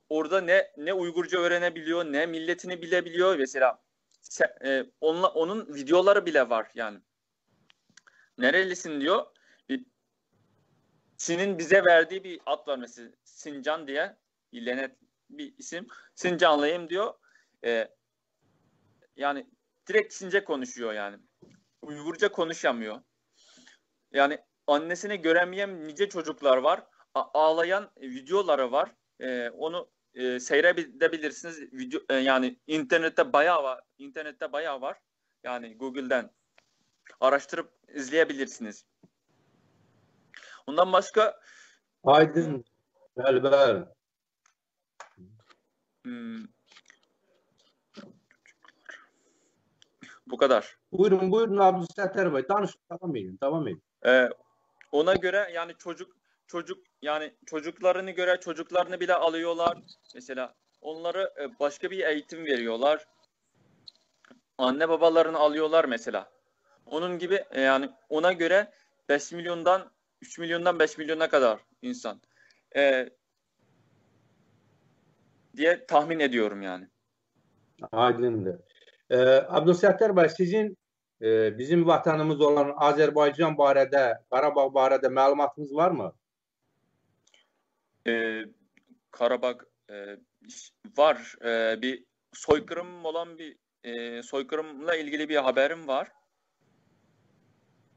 orada ne ne Uygurca öğrenebiliyor, ne milletini bilebiliyor. Mesela se- e, onunla, onun videoları bile var yani. Nerelisin diyor. Bir, Çin'in bize verdiği bir ad var mesela, Sincan diye. İlenet bir isim. Sincanlıyım diyor. E, yani direkt Çince konuşuyor yani. Uygurca konuşamıyor. Yani annesini göremeyen nice çocuklar var. A- ağlayan videoları var. E, onu e, seyredebilirsiniz. Video, e, yani internette bayağı var. İnternette bayağı var. Yani Google'den araştırıp izleyebilirsiniz. Ondan başka Aydın. Bəli, bəli. Hmm, bu kadar. Buyurun, buyurun Abdülsettar Bey. Danışın, devam edin, devam edin. Ee, ona göre yani çocuk çocuk yani çocuklarını göre çocuklarını bile alıyorlar. Mesela onları e, başka bir eğitim veriyorlar. Anne babalarını alıyorlar mesela. Onun gibi e, yani ona göre beş milyondan üç milyondan beş milyona kadar insan e, diye tahmin ediyorum yani. Aydındır. Ee, Abdülsettar Bey, sizin e, bizim vatanımız olan Azerbaycan barədə, Qarabağ barədə məlumatınız var mı? Ee, Karabağ e, var. Ee, bir soykırım olan bir e, soykırımla ilgili bir haberim var.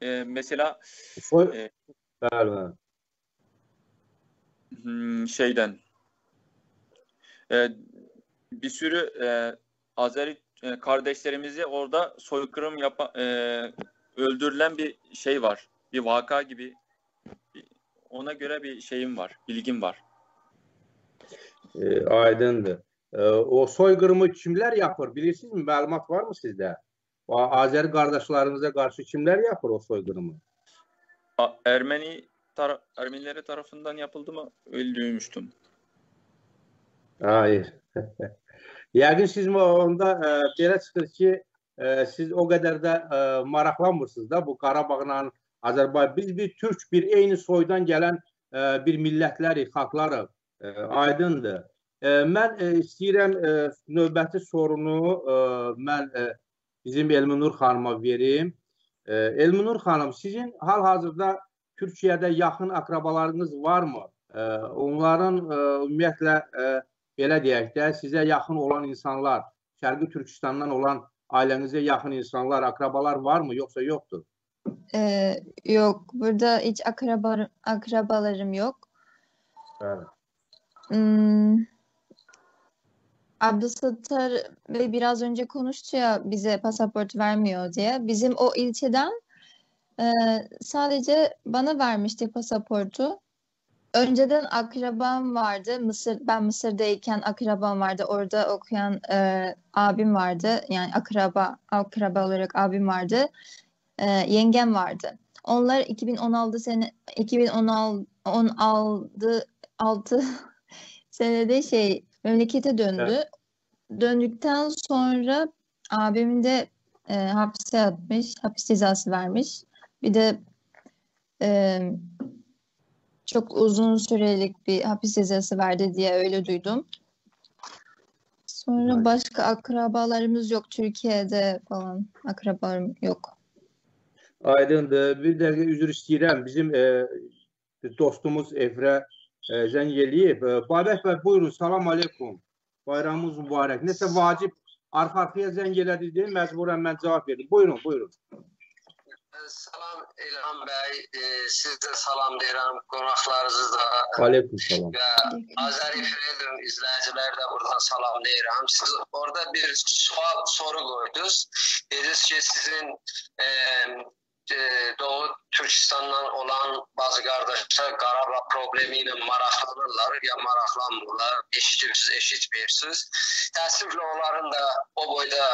Ee, mesela Soy... e, Bəli, bəli. Hmm, şeyden e, bir sürü e, Azeri e, kardeşlerimizi orada soykırım yapa, e, öldürülen bir şey var. Bir vaka gibi. Ona göre bir şeyim var, bilgim var. E, aydındır. E, o soyqırımı kimlər yapır, bilirsinizmi? Məlumat var mı sizdə? O Azəri qardaşlarınıza qarşı kimlər yapır o soyqırımı? A- Ermeni tar Ermenileri tarafından yapıldı mı? Öyle duymuştum. Hayır. Yəqin siz mı- onda e, belə çıxır ki, e, siz o qədər də e, maraqlanmırsınız da bu Qarabağla Azərbaycan. Biz bir türk, bir eyni soydan gələn e, bir millətlərik, xalqlarıq. E, aydındır. E, mən e, istəyirəm e, növbəti sorunu e, mən e, bizim Elminur xanıma verim. E, Elminur xanım, sizin hal-hazırda Türkiyədə yaxın akrabalarınız varmı? E, onların e, ümumiyyətlə e, belə deyək də, sizə yaxın olan insanlar, Şərqi Türkistandan olan ailənizə yaxın insanlar, akrabalar varmı, yoxsa yoxdur? Ee, yok, burada hiç akraba, akrabalarım yok. Evet. Hmm, Abdülsattar Bey biraz önce konuştu ya bize pasaport vermiyor diye. Bizim o ilçeden e, sadece bana vermişti pasaportu. Önceden akrabam vardı. Mısır, ben Mısır'dayken akrabam vardı. Orada okuyan e, abim vardı. Yani akraba, akraba olarak abim vardı. E, yengem vardı. Onlar iki bin on altı sene, iki bin on altı, on altı, altı senede şey memlekete döndü. Döndükten sonra abim de e, hapse atmış, hapis cezası vermiş. Bir de e, Çok uzun sürelik bir hapis cezası vardı diye öyle duydum. Sonra başka akrabalarımız yok Türkiye'de falan. Akrabalarım yok. Aydındır. Bir dəqiqə üzr istəyirəm. Bizim e, dostumuz Efrə e, zəng eləyib. E, Babək bəy, buyurun. Salam aleykum. Bayramınız mübarək. Nəsə vacib arxa-arxaya zəng elədi deyə məcburən mən cavab verdim. Buyurun, buyurun. Salam İlham bəy, e, siz də salam deyirəm, qonaqlarınızı da. Aleykum salam. Və Azəri Freedom izləyiciləri də buradan salam deyirəm. Siz orada bir sual, soru qoydunuz. Dediniz ki, sizin e, e, Doğu Türkistandan olan bazı qardaşlar Qarabağ problemi ilə maraqlanırlar ya maraqlanmırlar, eşidibsiz, eşitməyibsiz. Təəssüflə onların da o boyda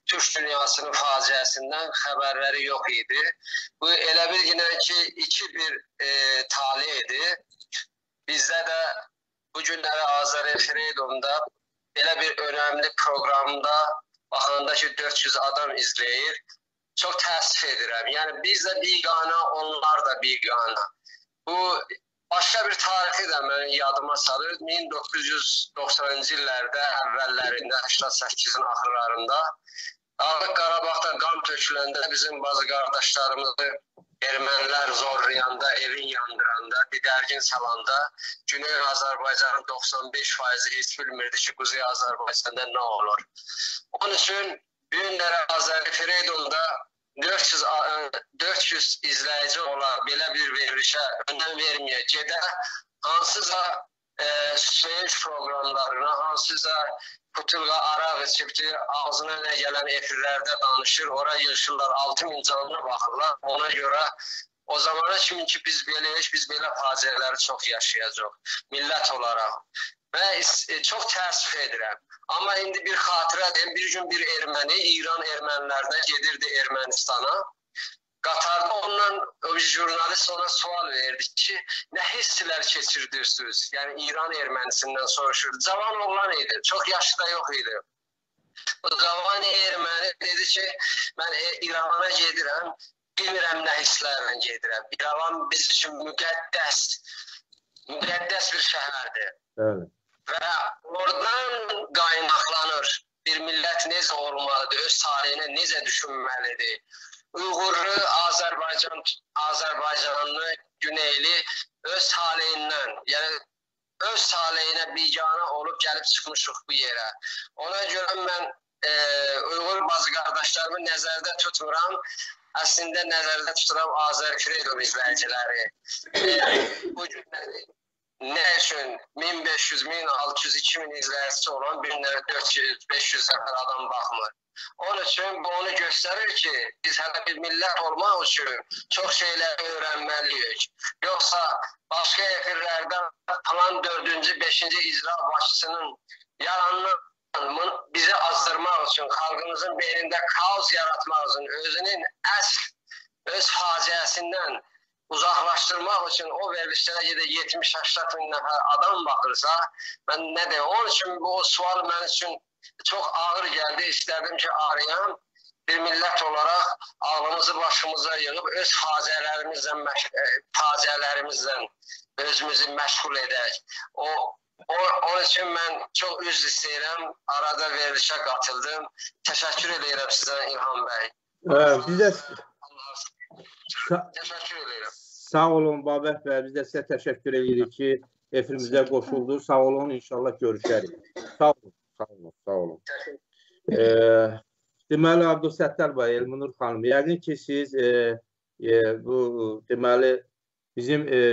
Türk dünyasının faciəsindən xəbərləri yox idi. Bu elə bilginən ki, iki bir e, tale idi. Bizdə də bu günləri Azəri Freedomda belə bir önəmli proqramda baxanda ki, dörd yüz adam izləyir. Çox təəssüf edirəm. Yəni biz də biqanə, onlar da biqanə. Bu başqa bir tarixi də mənim yadıma salır. min doqquz yüz doxsanıncı illərdə əvvəllərində, səksən səkkizin axırlarında Dağlıq Qarabağda qan töküləndə bizim bazı qardaşlarımızı ermənilər zorlayanda, evin yandıranda, didərgin salanda Güney Azərbaycanın doxsan beş faizi heç bilmirdi ki, Quzey Azərbaycanda nə olur. Onun üçün bu günlərə Azəri Freedomda dörd yüz, a- dörd yüz izləyici ola, belə bir verilişə önəm verməyə gedə, hansısa e, söyüş proqramlarına, hansısa butulka araq içibdi, ağzına nə gələn efirlərdə danışır, ora yığışırlar, altı min canlı baxırlar. Ona görə o zamana kimi ki biz beləyik, biz belə faciələri çox yaşayacağıq millət olaraq. Və is- e, çox təəssüf edirəm. Amma indi bir xatirə deyim, bir gün bir erməni İran ermənilərinə gedirdi Ermənistana. Qatarda ondan o bir jurnalist ona sual verdi ki, nə hisslər keçirdirsiniz? Yəni İran ermənisindən soruşur. Cavan oğlan idi, çox yaşı da yox idi. O cavan erməni dedi ki, mən e, İrana gedirəm, bilmirəm nə hisslərlə gedirəm. İrəvan biz üçün müqəddəs, müqəddəs bir şəhərdir. Bəli. Və oradan qaynaqlanır bir millət necə olmalıdır, öz taleyinə necə düşünməlidir. Uyğurlu, Azərbaycan, Azərbaycanlı, Güneyli öz taleyindən, yəni öz taleyinə biganə olub gəlib çıxmışıq bu yerə. Ona görə mən e, Uyğur bazı qardaşlarımı nəzərdə tutmuram. Əslində nəzərdə tuturam Azər Freedom izləyiciləri. E, bu günləri nə üçün min beş yüz, min altı yüz, iki min izləyicisi olan bir günlərə dörd yüz, beş yüz nəfər adam baxmır? Onun üçün bu onu göstərir ki, biz hələ bir millət olmaq üçün çox şeyləri öyrənməliyik. Yoxsa başqa efirlərdə falan dördüncü, beşinci icra başçısının yalanını bizi azdırmaq üçün, xalqımızın beynində kaos yaratmaq üçün, özünün əsl, öz faciəsindən uzaqlaşdırmaq üçün o verilişlərə gedə yetmiş səksən min nəfər adam baxırsa, mən nə deyim? Onun üçün bu sual mənim üçün çox ağır gəldi. İstədim ki, arayam, bir millət olaraq ağlımızı başımıza yığıb öz faciələrimizlə məş- e, faciələrimizlə özümüzü məşğul edək. O o, onun üçün mən çox üzr istəyirəm. Arada verilişə qatıldım. Təşəkkür edirəm sizə İlham bəy. Ə, biz də Allah sa- təşəkkür edirəm. Sağ olun Babək bəy, biz də sizə təşəkkür edirik ki, efirimizə qoşuldu. Sağ olun, inşallah görüşərik. Sağ olun, sağ olun, sağ olun. Ə, deməli, Abdülsəttar bəy, Elminur xanım, yəqin ki siz ə, ə, bu deməli bizim ə,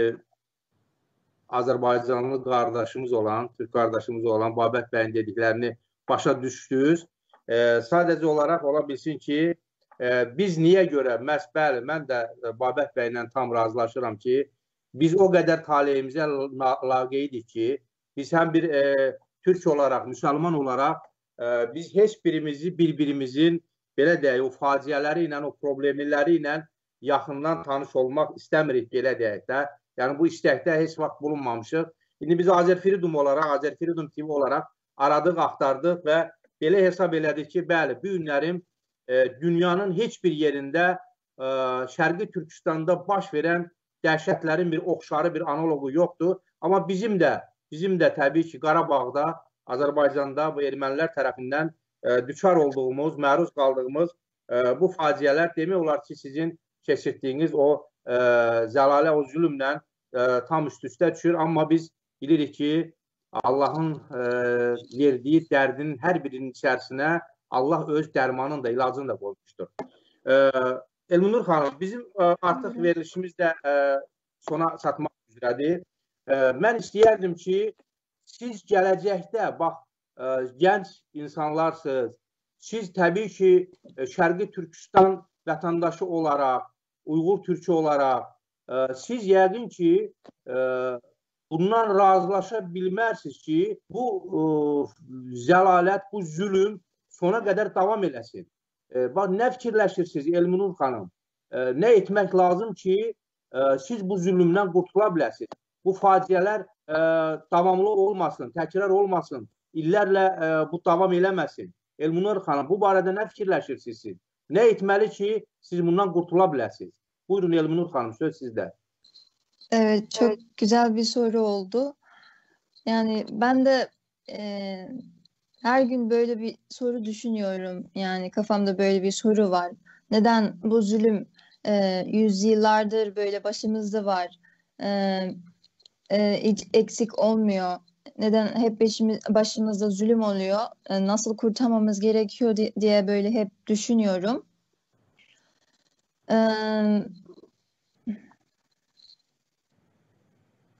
Azərbaycanlı qardaşımız olan, türk qardaşımız olan Babək bəyin dediklərini başa düşdünüz. Ə, sadəcə olaraq ola bilsin ki, ə, biz niyə görə, məhz bəli, mən də ə, Babək bəylə tam razılaşıram ki, biz o qədər taleyimizə la- laqeydik ki, biz həm bir ə, türk olaraq, müsəlman olaraq ə, biz heç birimizi bir-birimizin, belə deyək, o faciələri ilə, o problemləri ilə yaxından tanış olmaq istəmirik, belə deyək də. Yəni bu istəkdə heç vaxt bulunmamışıq. İndi biz Azər Freedom olaraq, Azər Freedom TV olaraq aradıq, axtardıq və belə hesab elədik ki, bəli, bu günlərim ə, dünyanın heç bir yerində ə, Şərqi Türkistanda baş verən dəhşətlərin bir oxşarı, bir analoqu yoxdur. Amma bizim də, bizim də təbii ki, Qarabağda, Azərbaycanda bu ermənilər tərəfindən, e, düçar olduğumuz, məruz qaldığımız, e, bu faciələr demək olar ki, sizin keçirtdiyiniz o, e, zəlalə, o zülmlə, e, tam üst-üstə düşür. Amma biz bilirik ki, Allahın, e, verdiyi dərdin hər birinin içərisinə Allah öz dərmanını da, ilacını da qoymuşdur. E, Elminur xanım, bizim, e, artıq verilişimiz də, e, sona çatmaq üzrədir. E, mən istəyərdim ki, siz gələcəkdə, bax, e, gənc insanlarsınız. Siz təbii ki, e, Şərqi Türkistan vətəndaşı olaraq, Uyğur türkü olaraq, e, siz yəqin ki, e, bundan razılaşa bilmərsiniz ki, bu, e, zəlalət, bu zülm sona qədər davam eləsin. E, bax, nə fikirləşirsiniz, Elminur xanım? E, nə etmək lazım ki, e, siz bu zülmdən qurtula biləsiniz? Bu faciələr, e, davamlı olmasın, təkrar olmasın, illərlə, e, bu davam eləməsin. Elminur xanım, bu barədə nə fikirləşirsiniz siz? Nə etməli ki, siz bundan qurtula biləsiniz? Buyurun, Elminur xanım, söz sizdə. Evet, çok güzel bir soru oldu. Yani ben de e, her gün böyle bir soru düşünüyorum. Yani kafamda böyle bir soru var. Neden bu zulüm e, yüzyıllardır böyle başımızda var? E, e, hiç eksik olmuyor. Neden hep başımız, başımızda zulüm oluyor? E, nasıl kurtarmamız gerekiyor di- diye böyle hep düşünüyorum. E,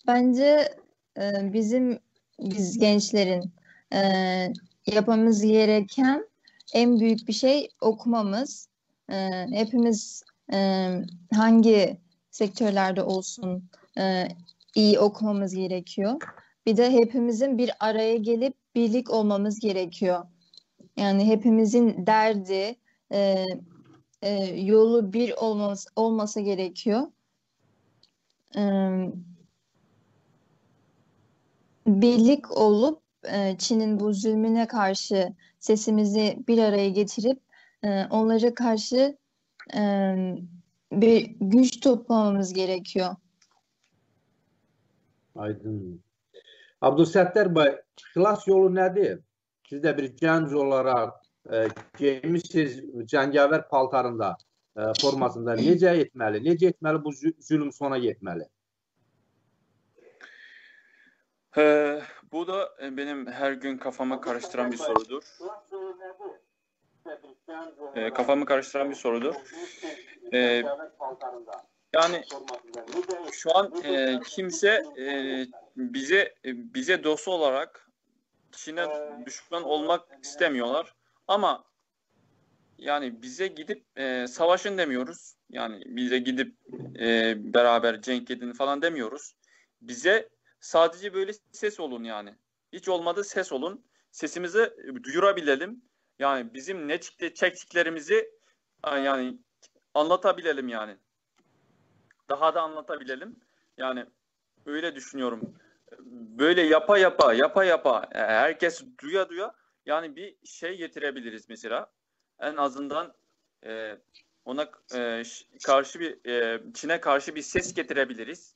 bence e, bizim biz gençlerin e, yapmamız gereken en büyük bir şey okumamız. E, hepimiz e, hangi sektörlerde olsun e, iyi okumamız gerekiyor. Bir de hepimizin bir araya gelip birlik olmamız gerekiyor. Yani hepimizin derdi, e, e, yolu bir olması, olması gerekiyor. E, birlik olup e, Çin'in bu zulmüne karşı sesimizi bir araya getirip e, onlara karşı e, bir güç toplamamız gerekiyor. Aydın. Abdülsettar bəy, xilas yolu nədir? Siz də bir gənc olaraq e, geyinmisiniz cəngavər paltarında, e, formasında. Necə etməli? Necə etməli bu zü- zülm sona yetməli? Ee, bu da e, benim her gün kafamı karıştıran bir sorudur. Ee, kafamı karıştıran bir sorudur. Ee, yani şu an e, kimse e, bize e, bize dost olarak Çin'e düşman olmak istemiyorlar. Ama yani bize gidip e, savaşın demiyoruz. Yani bize gidip e, beraber cenk edin falan demiyoruz. Bize sadece böyle ses olun yani. Hiç olmadı ses olun. Sesimizi duyurabilelim. Yani bizim ne çekti- çektiklerimizi e, yani anlatabilelim yani. Daha da anlatabilelim. Yani öyle düşünüyorum. Böyle yapa yapa, yapa yapa, e, herkes duya duya yani bir şey getirebiliriz mesela. En azından e, ona e, ş- karşı bir e, Çin'e karşı bir ses getirebiliriz.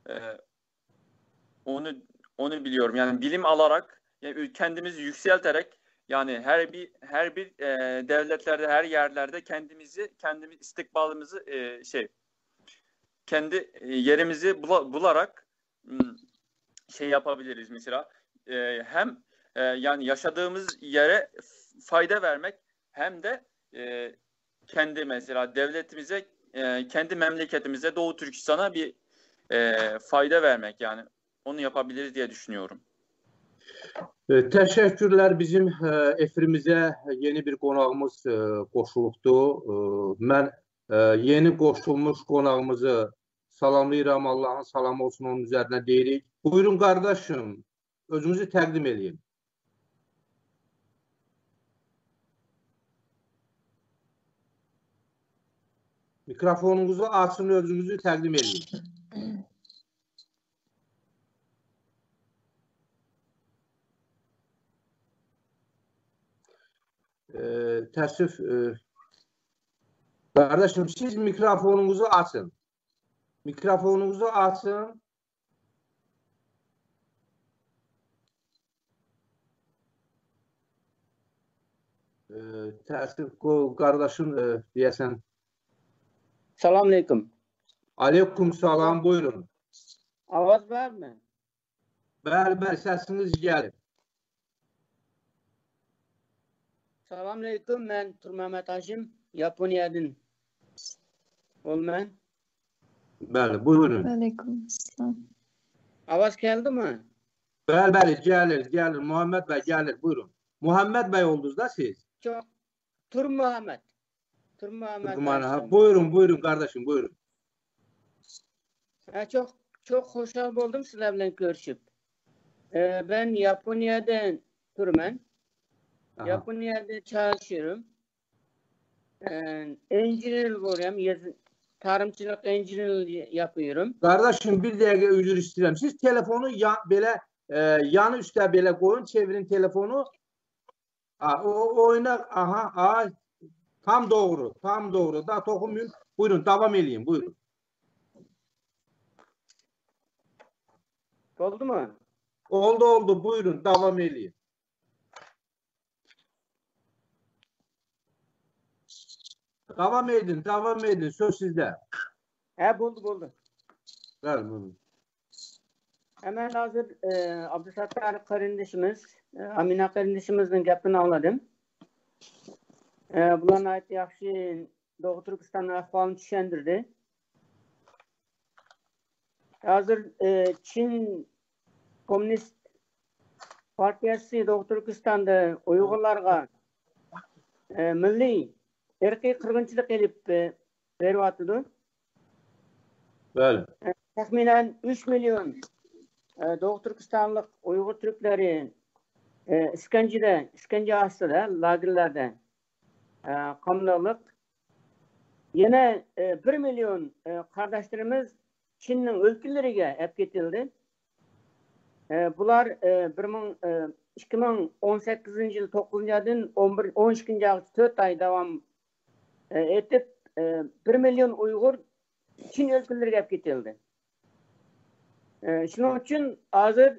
E, onu onu biliyorum. Yani bilim alarak, yani kendimizi yükselterek, yani her bir her bir e, devletlerde, her yerlerde kendimizi, kendimiz istikbalımızı e, şey kendi e, yerimizi bula- bularak m, şey yapabiliriz mesela. E, hem e, yani yaşadığımız yere fayda vermek hem de e, kendi mesela devletimize, e, kendi memleketimize, Doğu Türkistan'a bir e, fayda vermek yani. Onu yapabiliriz diye düşünüyorum. E, təşəkkürlər. Bizim e, efirimizə yeni bir qonağımız e, qoşulubdu. E, Mən e, yeni qoşulmuş qonağımızı salamlayıram. Allahın salamı olsun onun üzərinə deyirik. Buyurun qardaşım, özünüzü təqdim eləyin. Mikrofonunuzu açın, özünüzü təqdim eləyin. E, təəssüf, e, qardaşım, siz mikrofonunuzu açın. مىكروفونىڭىزنى ئاچىڭ. ئە، تەسىر قارىداشىم، ئە، دېيەسەن. سالام ئەلەيكۇم. ئەلەيكۇم سالام، بۇيرۇڭ. ئاۋاز بارمۇ؟ بەلى، بەلى، سەسىڭىز كەلدى. سالام ئەلەيكۇم، مەن تۇرمەمەت ھاشىم، ياپونىيەدىن بولىمەن. بەلى، بۇيرۇڭ. ۋەئەلەيكۇم ئەسسالام. ئاۋاز كەلدىمۇ؟ بەلى، بەلى، كەلدى، كەلدى. مۇھەممەد بەگ، كەلدى، بۇيرۇڭ. مۇھەممەد بەگ بولدىڭىز-دە سىز. يوق، تۇرمۇھەممەد. تۇرمۇھەممەد. تۇرمۇھەممەد، ھە، بۇيرۇڭ، بۇيرۇڭ، قارداشىم، بۇيرۇڭ. ھە، چوق، چوق خۇشال بولدۇم سىلەر بىلەن كۆرۈشۈپ. ئە، بەن ياپونىيەدە تۇرىمەن. ئاھا. ياپونىيەدە چالىشىرىم. ئە، ئىنژېنېر بولۇرۇم، يېزا، تارىمچىلىق ئىنژېنېر ياپىيورۇم. قارداشىم، بىر دەقىقە ئۆزرە ئىستەيمەن. سىز تېلېفوننى يا-، بېلە، ئە، يانى ئۈستە بېلە قويۇڭ، چېۋىرىڭ تېلېفوننى. ئا، ئو، ئو، ئوينا، ئاھا، ئا، تام دوغرۇ، تام دوغرۇ. دا توخۇم يۈن، بۇيرۇڭ، داۋام ئېلىڭ، بۇيرۇڭ. بولدىمۇ؟ ئولدى، ئولدى، بۇيرۇڭ، داۋام ئېلىڭ. داۋام ئېلىڭ، داۋام ئېلىڭ، سۆز سىزدە. ھە، بولدى، بولدى. بەل، بولدى. ھە، مەن ھازىر، ئە، ئابدۇساتتار قېرىندىشىمىز، ئە، ئامىنە قېرىندىشىمىزنىڭ گېپىنى ئاڭلىدىم. ئە، بۇلار ناھايىتى ياخشى دوغۇ تۈركىستاننىڭ ئەھۋالىنى چۈشەندۈردى. ھازىر، ئە، چىن كوممۇنىست پارتىيەسى دوغۇ تۈركىستاندا ئۇيغۇرلارغا، ئە، مىللىي ئىرقىي قىرغىنچىلىق ئېلىپ، ئە، بېرىۋاتىدۇ. بەلى. ئە، تەخمىنەن ئۈچ مىليون، ئە، دوغۇ تۈركىستانلىق ئۇيغۇر تۈركلىرى، ئە، ئىسكەنجىدە، ئىسكەنجە ئاستىدا، لاگېرلاردا، ئە، قامىلىلىق. يەنە، ئە، بىر مىليون، ئە، قارداشلىرىمىز چىننىڭ ئۆلكىلىرىگە ئەپ كېتىلدى. ئە، بۇلار، ئە، بىر مىڭ، ئە، ئىككى مىڭ ئون سەككىزىنچى يىل توققۇزىنچى ئايدىن ئون بىر، ئون ئىككىنچى ئايغىچە تۆت ئاي داۋام، ئە، ئېتىپ، ئە، بىر مىليون ئۇيغۇر چىن ئۆلكىلىرىگە ئەپ كېتىلدى. ئە، شۇنىڭ ئۈچۈن ھازىر،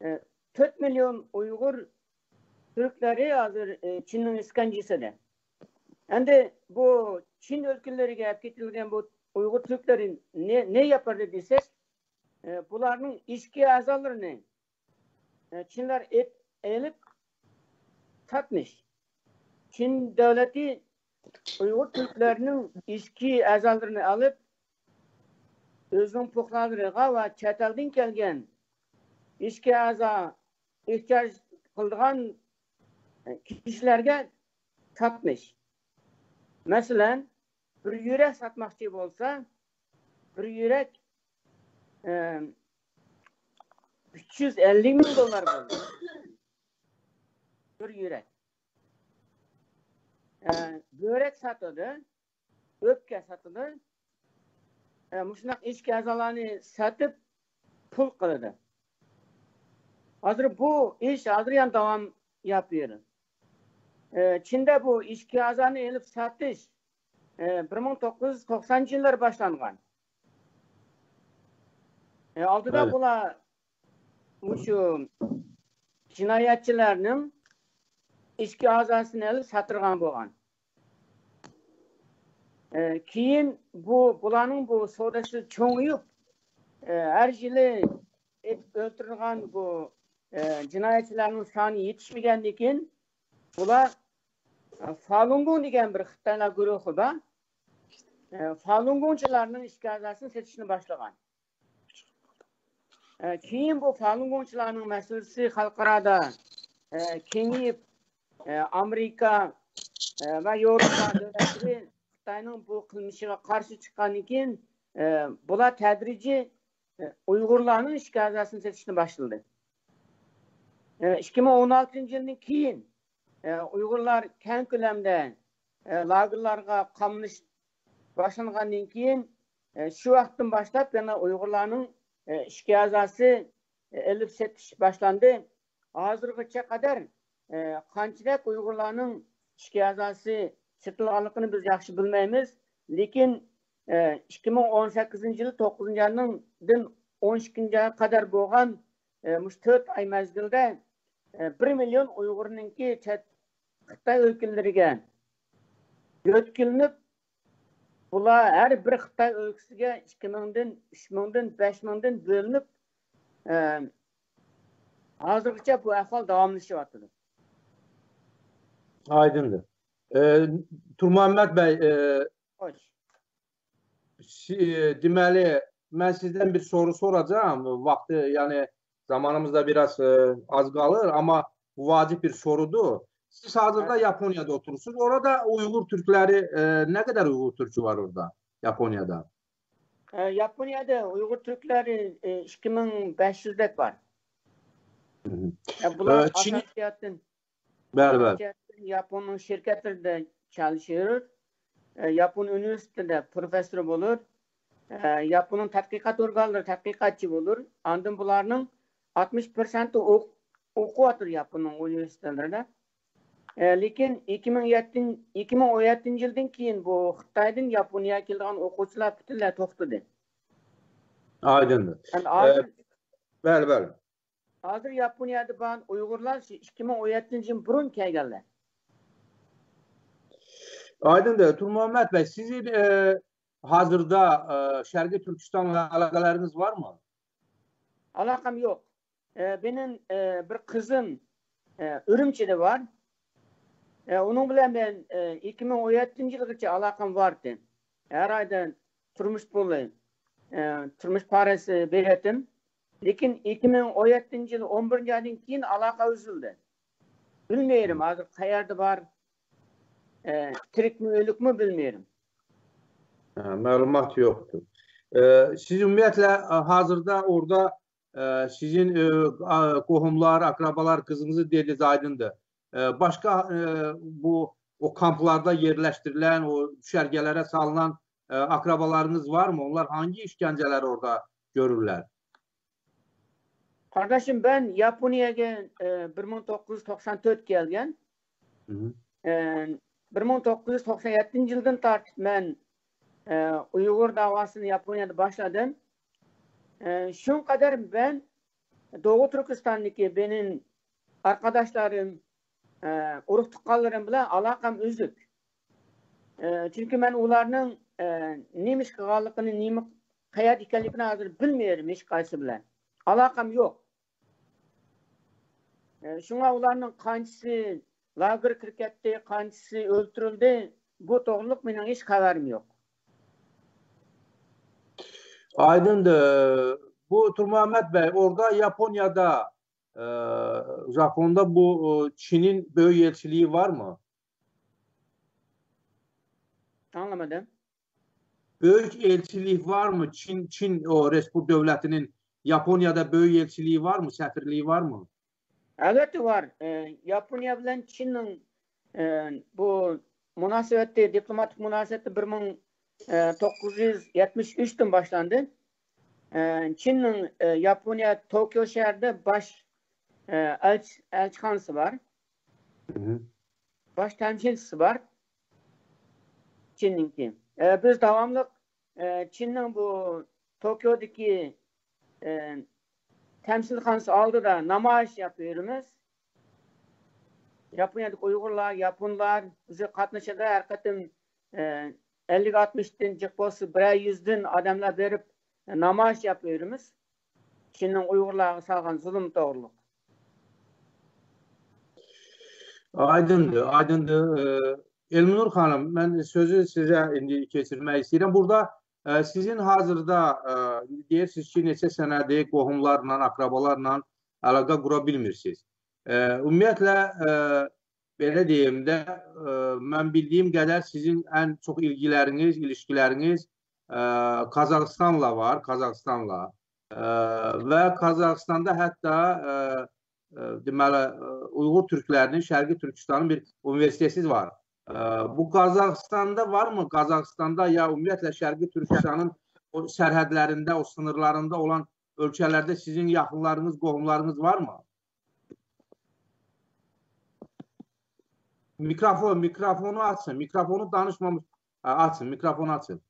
ئە، تۆت مىليون ئۇيغۇر تۈركلىرى ھازىر، ئە، چىننىڭ ئىسكەنجىسىدە. ئەمدى بۇ چىن ئۆلكىلىرىگە ئەپ كېتىلگەن بۇ ئۇيغۇر تۈركلىرى نە، نە ياپاردى دېسەك، ئە، بۇلارنىڭ ئىچكى ئەزالىرىنى، ئە، چىنلار ئېت-، ئېلىپ ساتمىش. چىن دۆلىتى ئۇيغۇر تۈركلىرىنىڭ ئىچكى ئەزالىرىنى ئېلىپ، ئۆزىنىڭ پۇقرالىرىغا ۋە چەت ئەلدىن كەلگەن ئىچكى ئەزا ئېھتىياج قىلىدىغان، ئە، كىشىلەرگە ساتمىش. مەسىلەن، بىر يۈرەك ساتماقچى بولسا، بىر يۈرەك، ئە، ئۈچ يۈز ئەللىك مىڭ دوللار بولىدۇ. بىر يۈرەك. ئە، بۆرەك ساتىدۇ، ئۆپكە ساتىدۇ. ئە، مۇشۇنداق ئىچكى ئەزالارنى سېتىپ پۇل قىلىدۇ. ھازىر بۇ ئىش ھازىر يەنە داۋام ياپىيورۇ. ئە، چىندا بۇ ئىچكى ئەزانى ئېلىپ ساتىش، ئە، بىر مىڭ توققۇز يۈز توقسانىنچى يىللار باشلانغان. ئە، ئالدىدا بۇلار مۇشۇ جىنايەتچىلەرنىڭ ئىچكى ئەزاسىنى ئېلىپ ساتتۇرغان بولغان. ئە، كېيىن بۇ، بۇلارنىڭ بۇ سودىسى چوڭىيىپ، ئە، ھەر يىلى ئېتىپ ئۆلتۈرىدىغان بۇ، ئە، جىنايەتچىلەرنىڭ سانى يېتىشمىگەندىن كېيىن، بۇلار، ئە، فالۇنگوڭ دېگەن بىر خىتايلار گۇرۇھى بار. ئە، فالۇنگوڭچىلارنىڭ ئىچكى ئەزاسىنى سېتىشنى باشلىغان. ئە، كېيىن بۇ فالۇنگوڭچىلارنىڭ مەسىلىسى خەلقئارادا، ئە، كېڭىيىپ، ئە، ئامېرىكا، ئە، ۋە ياۋروپا دۆلەتلىرى خىتاينىڭ بۇ قىلمىشىغا قارشى چىققاندىن كېيىن، ئە، بۇلار تەدرىجىي، ئە، ئۇيغۇرلارنىڭ ئىچكى ئەزاسىنى سېتىشنى باشلىدى. ئە، ئىككى مىڭ ئون ئالتىنچى يىلدىن كېيىن، ئە، ئۇيغۇرلار كەڭ كۆلەمدە، ئە، لاگېرلارغا قامىلىش باشلانغاندىن كېيىن، ئە، شۇ ۋاقىتتىن باشلاپ يەنە ئۇيغۇرلارنىڭ، ئە، ئىچكى ئەزاسى، ئە، ئېلىپ سېتىش باشلاندى. ھازىرغىچە قەدەر، ئە، قانچىلىك ئۇيغۇرلارنىڭ ئىچكى ئەزاسى سېتىلغانلىقىنى بىز ياخشى بىلمەيمىز. لېكىن ئىككى مىڭ ئون سەككىزىنچى يىل توققۇزىنچى ئاينىڭدىن ئون ئىككىنچى ئايغا قەدەر بولغان، ئە، مۇشۇ تۆت ئاي مەزگىلدە، ئە، بىر مىليون ئۇيغۇرنىڭكى چەت، خىتاي ئۆلكىلىرىگە يۆتكىلىنىپ، بۇلار ھەر بىر خىتاي ئۆلكىسىگە ئىككى مىڭدىن، ئۈچ مىڭدىن، بەش مىڭدىن بۆلۈنۈپ، ئە، ھازىرغىچە بۇ ئەھۋال داۋاملىشىۋاتىدۇ. ئايدىندۇر. ئە، تۇرمۇھەممەت بەي، ئە، خوش. Şi-, deməli, mən sizdən bir soru soracağam. Vaxtı, yəni zamanımız da biraz e, az qalır, amma bu vacib bir sorudur. Siz hazırda Yaponiyada oturursunuz. Orada Uyğur Türkləri, e, nə qədər Uyğur Türkü var orada, Yaponiyada? Ee, Japonya'da Uygur Türkleri e, iki bin beş yüz dek var. Hı hı. Ya bunlar Ee, Çin- asasiyatın, Bəli, bəli. asasiyatın Japon'un şirketlerinde çalışıyor. E, Japon üniversitede profesör olur. E, Japon'un tədqiqat orqanları tədqiqatçı olur. Ondan bunların altmış prosenti oq- oxuyatır Japon'un üniversitelerinde. E, lekin ikki ming yettinchi, ikki ming o'n yettinchi yildan keyin bu Xitoydan Yaponiyaga keladigan o'quvchilar butunlay to'xtadi. Aydındır. Yani hozir, Bəli, bəli. hozir Yaponiyada bo'lgan Uyg'urlar shu ikki ming o'n yettinchi yil burun kelganlar. Aydındır. Turmuhammed Bey, sizin e, hazırda e, Şərqi Türkistanla əlaqələriniz var mı? Alakam yok. E, benim e, bir kızım e, Ürümçi'de var. E, onun bilen ben e, iki bin on yedinci yılgacha alakam vardı. Her ayda turmuş pulu, e, turmuş parası veretim. Lekin iki bin on yedinci yıl on birinci aydan keyin alaka üzüldü. Bilmiyorum, hozir qayerda bor, e, tirikmi o'likmi bilmiyorum. Hə, məlumat yoxdur. E, siz ümumiyyətlə e, hazırda orada e, sizin e, a- qohumlar, akrabalar, qızınızı dediniz, aydındır. E, başqa e, bu o kamplarda yerləşdirilən, o düşərgələrə salınan e, akrabalarınız var mı? Onlar hangi işgəncələri orada görürlər? Kardeşim, ben Japonya'ya e, bir bin dokuz yüz doksan dört gelgen. Hı hı. E, bir bin dokuz yüz doksan yedinci yıldan tartıp ben e, Uygur davasını Japonya'da başladım. E, şu kadar ben Doğu Türkistan'daki benim arkadaşlarım, e, urug-tuqqanlarım bilan alakam üzük. E, çünkü ben onların e, neymiş kılganlıkını, neymiş kayat ekenlikini hazır bilmiyorum hiç kaysı bilen. Alakam yok. E, şuna onların kancısı lager kirip ketti, kancısı öldürüldü. Bu doğruluk benim hiç haberim yok. Aydındır. Bu Turmuhammed Bey, orada Yaponya'da, e, Japon'da bu e, Çin'in büyük elçiliği var mı? Anlamadım. Büyük elçiliği var mı? Çin, Çin o Respublik Devleti'nin Yaponya'da büyük elçiliği var mı? Sefirliği var mı? Elbette var. E, Japonya bilen Çin'in e, bu münasebeti, diplomatik münasebeti bir bin dokuz yüz yetmiş üçten başlandı. E, Çin'in e, Japonya Tokyo şehrinde baş e, elç, elçihanesi var. Hı hı. Baş temsilcisi var. Çin'inki. E, biz devamlı e, Çin'in bu Tokyo'daki e, temsilhanesi aldı da namayış yapıyoruz. Japonya'daki Uygurlar, Japonlar bize katnaşıda her katım e, elli altmıştan cık olsa birer yüzden adamlar verip e, namayış yapıyoruz. Çin'in Uygurlarga salgan zulüm doğruluk. Aydındır, aydındır. Ee, Elminur xanım, mən sözü sizə indi keçirmək istəyirəm. Burada e, sizin hazırda e, indi deyirsiniz ki, neçə sənədir qohumlarla, akrabalarla əlaqə qura bilmirsiniz. E, ümumiyyətlə, e, belə deyim də, e, mən bildiyim qədər sizin ən çox ilgiləriniz, ilişkiləriniz e, Qazaxıstanla var, Qazaxıstanla. E, və Qazaxıstanda hətta e, e, deməli, e, Uyğur türklərinin Şərqi Türkistanın bir universiteti var. E, bu Qazaxıstanda varmı? Qazaxıstanda ya ümumiyyətlə Şərqi Türkistanın o sərhədlərində, o sınırlarında olan ölkələrdə sizin yaxınlarınız, qohumlarınız varmı? Mikrofon, mikrofonu açın. Mikrofonu danışmamış. Ha, açın, mikrofonu açın.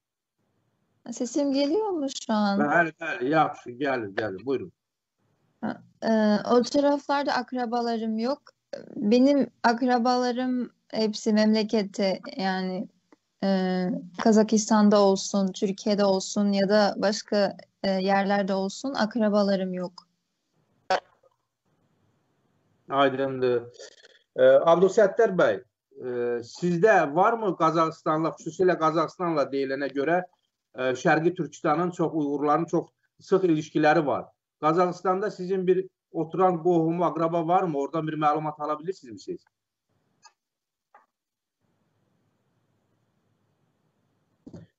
Sesim geliyor mu şu an? Bəli, bəli, yaxşı, gəlir, gəlir. Buyurun. Ee, o taraflarda akrabalarım yok. Benim akrabalarım hepsi memlekette, yani e, Kazakistan'da olsun, Türkiye'de olsun ya da başka e, yerlerde olsun, akrabalarım yok. Aydındır. Ee, Abdülsettar Bey, e, sizdə varmı Qazaxıstanla, xüsusilə Qazaxıstanla deyilənə görə e, Şərqi Türkistanın çox, Uyğurların çox sıx ilişkiləri var. Qazaxıstanda sizin bir oturan qohumu, akraba var mı? Oradan bir məlumat ala bilirsiniz mi siz?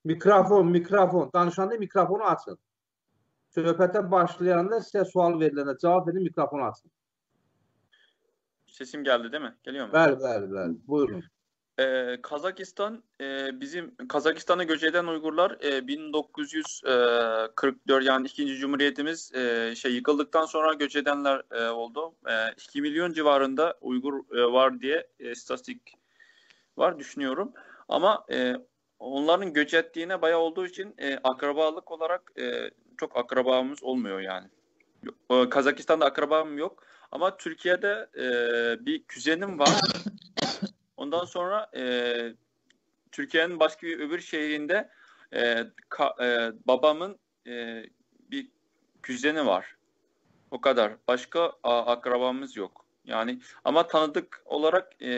Mikrofon, mikrofon. Danışanda mikrofonu açın. Söhbətə başlayanda sizə sual veriləndə cavab verin, mikrofonu açın. Sesim geldi değil mi? Geliyor mu? Bəli, bəli, bəli. Buyurun. Ee, Kazakistan, e, bizim Kazakistan'a göç eden Uygurlar e, bin dokuz yüz kırk dört, yani ikinci cumhuriyetimiz e, şey yıkıldıktan sonra göç edenler e, oldu. E, iki milyon civarında Uygur e, var diye e, istatistik var düşünüyorum. Ama e, onların göç ettiğine bayağı olduğu için e, akrabalık olarak e, çok akrabamız olmuyor yani. E, Kazakistan'da akrabam yok ama Türkiye'de e, bir kuzenim var. Ondan sonra e, Türkiye'nin başka bir öbür şehrinde e, ka- e, babamın e, bir kuzeni var. O kadar. Başka a- akrabamız yok. Yani ama tanıdık olarak e,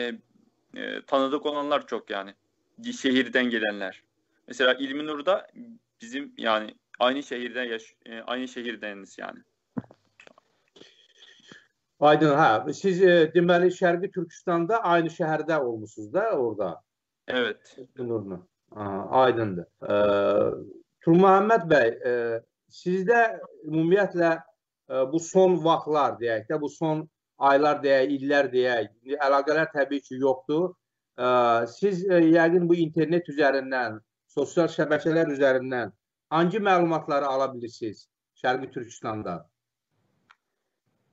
e, tanıdık olanlar çok yani. Şehirden gelenler. Mesela İlminur'da bizim yani aynı şehirde yaş e, aynı şehirdeniz yani. Aydın, hə. Siz e, deməli Şərqi Türkistanda aynı şəhərdə olmusunuz da orada. Evet. Nurlu. Aa, aydındır. Ee, Turməhəmməd bəy, e, sizdə ümumiyyətlə e, bu son vaxtlar deyək də, bu son aylar deyək, illər deyək, indi əlaqələr təbii ki yoxdur. Ee, siz e, yəqin bu internet üzərindən, sosial şəbəkələr üzərindən hangi məlumatları ala bilirsiniz Şərqi Türkistandan?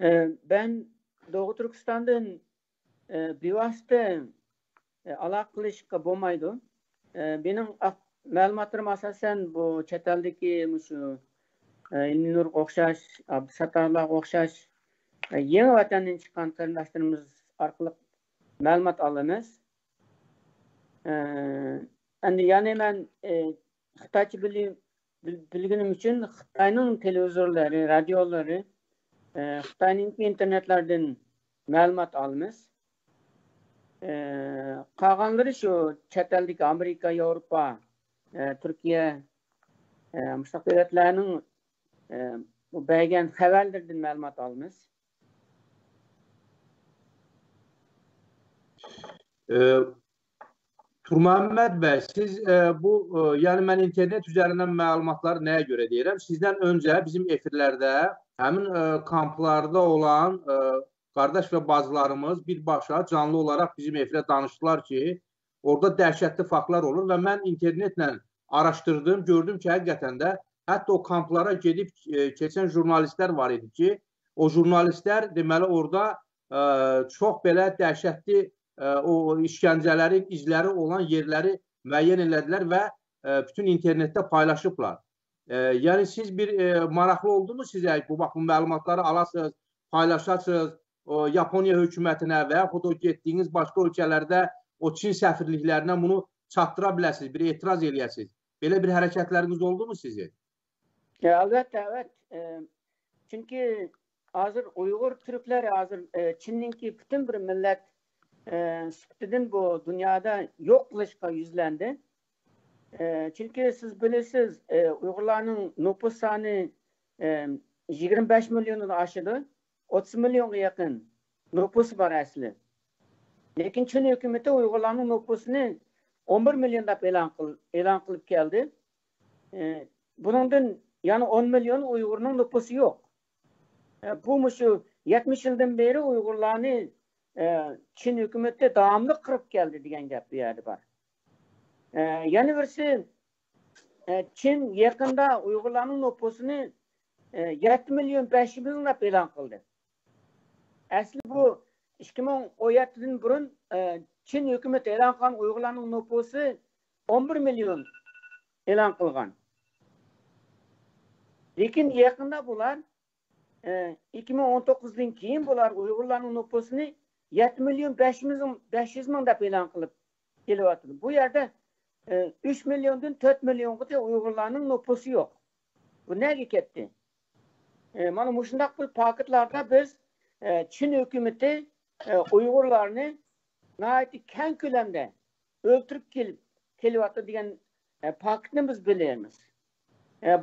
Ee, Ben Doğu Türkistan'dan e, bevosita e, aloqa qilishga bo'lmaydi. E, Mening ax- ma'lumotlarim asosan bu chet eldagi shu e, Nur o'xshash, Abdusattorlarga o'xshash e, yangi vatandan chiqqan qarindoshlarimiz orqali ma'lumot olamiz. E, Endi yana men e, Xitoycha bilim bil- bilganim uchun Xitoyning televizorlari, radiolari, e, Xitoyning internetlaridan ma'lumot olamiz. E, Qolganlari shu chet eldagi Amerika, Yevropa, e, Turkiya, e, mustaq davlatlarning e, bu bergan xabarlardan ma'lumot olamiz. Ee, Turməhəmməd bəy, siz e, bu e, yəni mən internet üzərindən məlumatları nəyə görə deyirəm? Sizdən öncə bizim efirlərdə həmin e, kamplarda olan e, qardaş və bacılarımız birbaşa canlı olaraq bizim efirə danışdılar ki, orada dəhşətli faktlar olur və mən internetlə araşdırdım, gördüm ki, həqiqətən də hətta o kamplara gedib e, keçən jurnalistlər var idi ki, o jurnalistlər deməli orada e, çox belə dəhşətli e, o işgəncələrin izləri olan yerləri müəyyən elədilər və e, bütün internetdə paylaşıblar. E, yəni siz bir e, maraqlı oldu mu sizə bu bax bu məlumatları alasınız, paylaşasınız, o Yaponiya hökumətinə və yaxud o getdiyiniz başqa ölkələrdə o Çin səfirliklərinə bunu çatdıra biləsiniz, bir etiraz eləyəsiniz. Belə bir hərəkətləriniz oldu mu sizin? Ya, albatta, evet. E, Çünki hozir Uyg'ur turklar hozir e, Chinninki butun bir millat e, sifatidin bu dunyoda yo'q qilishga yuzlandi. E, chunki siz bilasiz, e, Uyg'urlarning nupus soni e, yigirma besh milliondan oshadi. O'ttiz millionga yaqin nupusi bor asli. Lekin Chin hukumati Uyg'urlarning nupusini o'n bir million deb e'lon qil- e'lon qilib keldi. E, Buningdan yana o'n million Uyg'urning nupusi yo'q. E, Bu mushu yetmish yildan beri Uyg'urlarni e, Chin hukumati davomli qirib keldi degan gap bu yerda bor. E, Yana birisi, e, Chin yaqinda Uyg'urlarning nupusini e, yetti million besh yuz ming deb e'lon qildi. Asli bu ikki ming o'n yettidan burun e, Chin hukumati e'lon qilgan Uyg'urlarning nupusi o'n bir million e'lon qilgan. لېكىن يېقىندا بۇلار، ئىككى مىڭ ئون توققۇزدىن كېيىن بۇلار ئۇيغۇرلارنىڭ نوپۇسىنى يەتتە مىليون بەش يۈز مىڭ، بەش يۈز مىڭ دەپ ئېلان قىلىپ كېلىۋاتىدۇ. بۇ يەردە ئۈچ مىليوندىن تۆت مىليونغىچە ئۇيغۇرلارنىڭ نوپۇسى يوق. بۇ نەگە كەتتى؟ مانا مۇشۇنداق بىر پاكىتلاردا بىز، چىن ھۆكۈمىتى ئۇيغۇرلارنى ناھايىتى كەڭ كۆلەمدە ئۆلتۈرۈپ كېلىپ، كېلىۋاتىدۇ دېگەن پاكىتنى بىز بىلىمىز.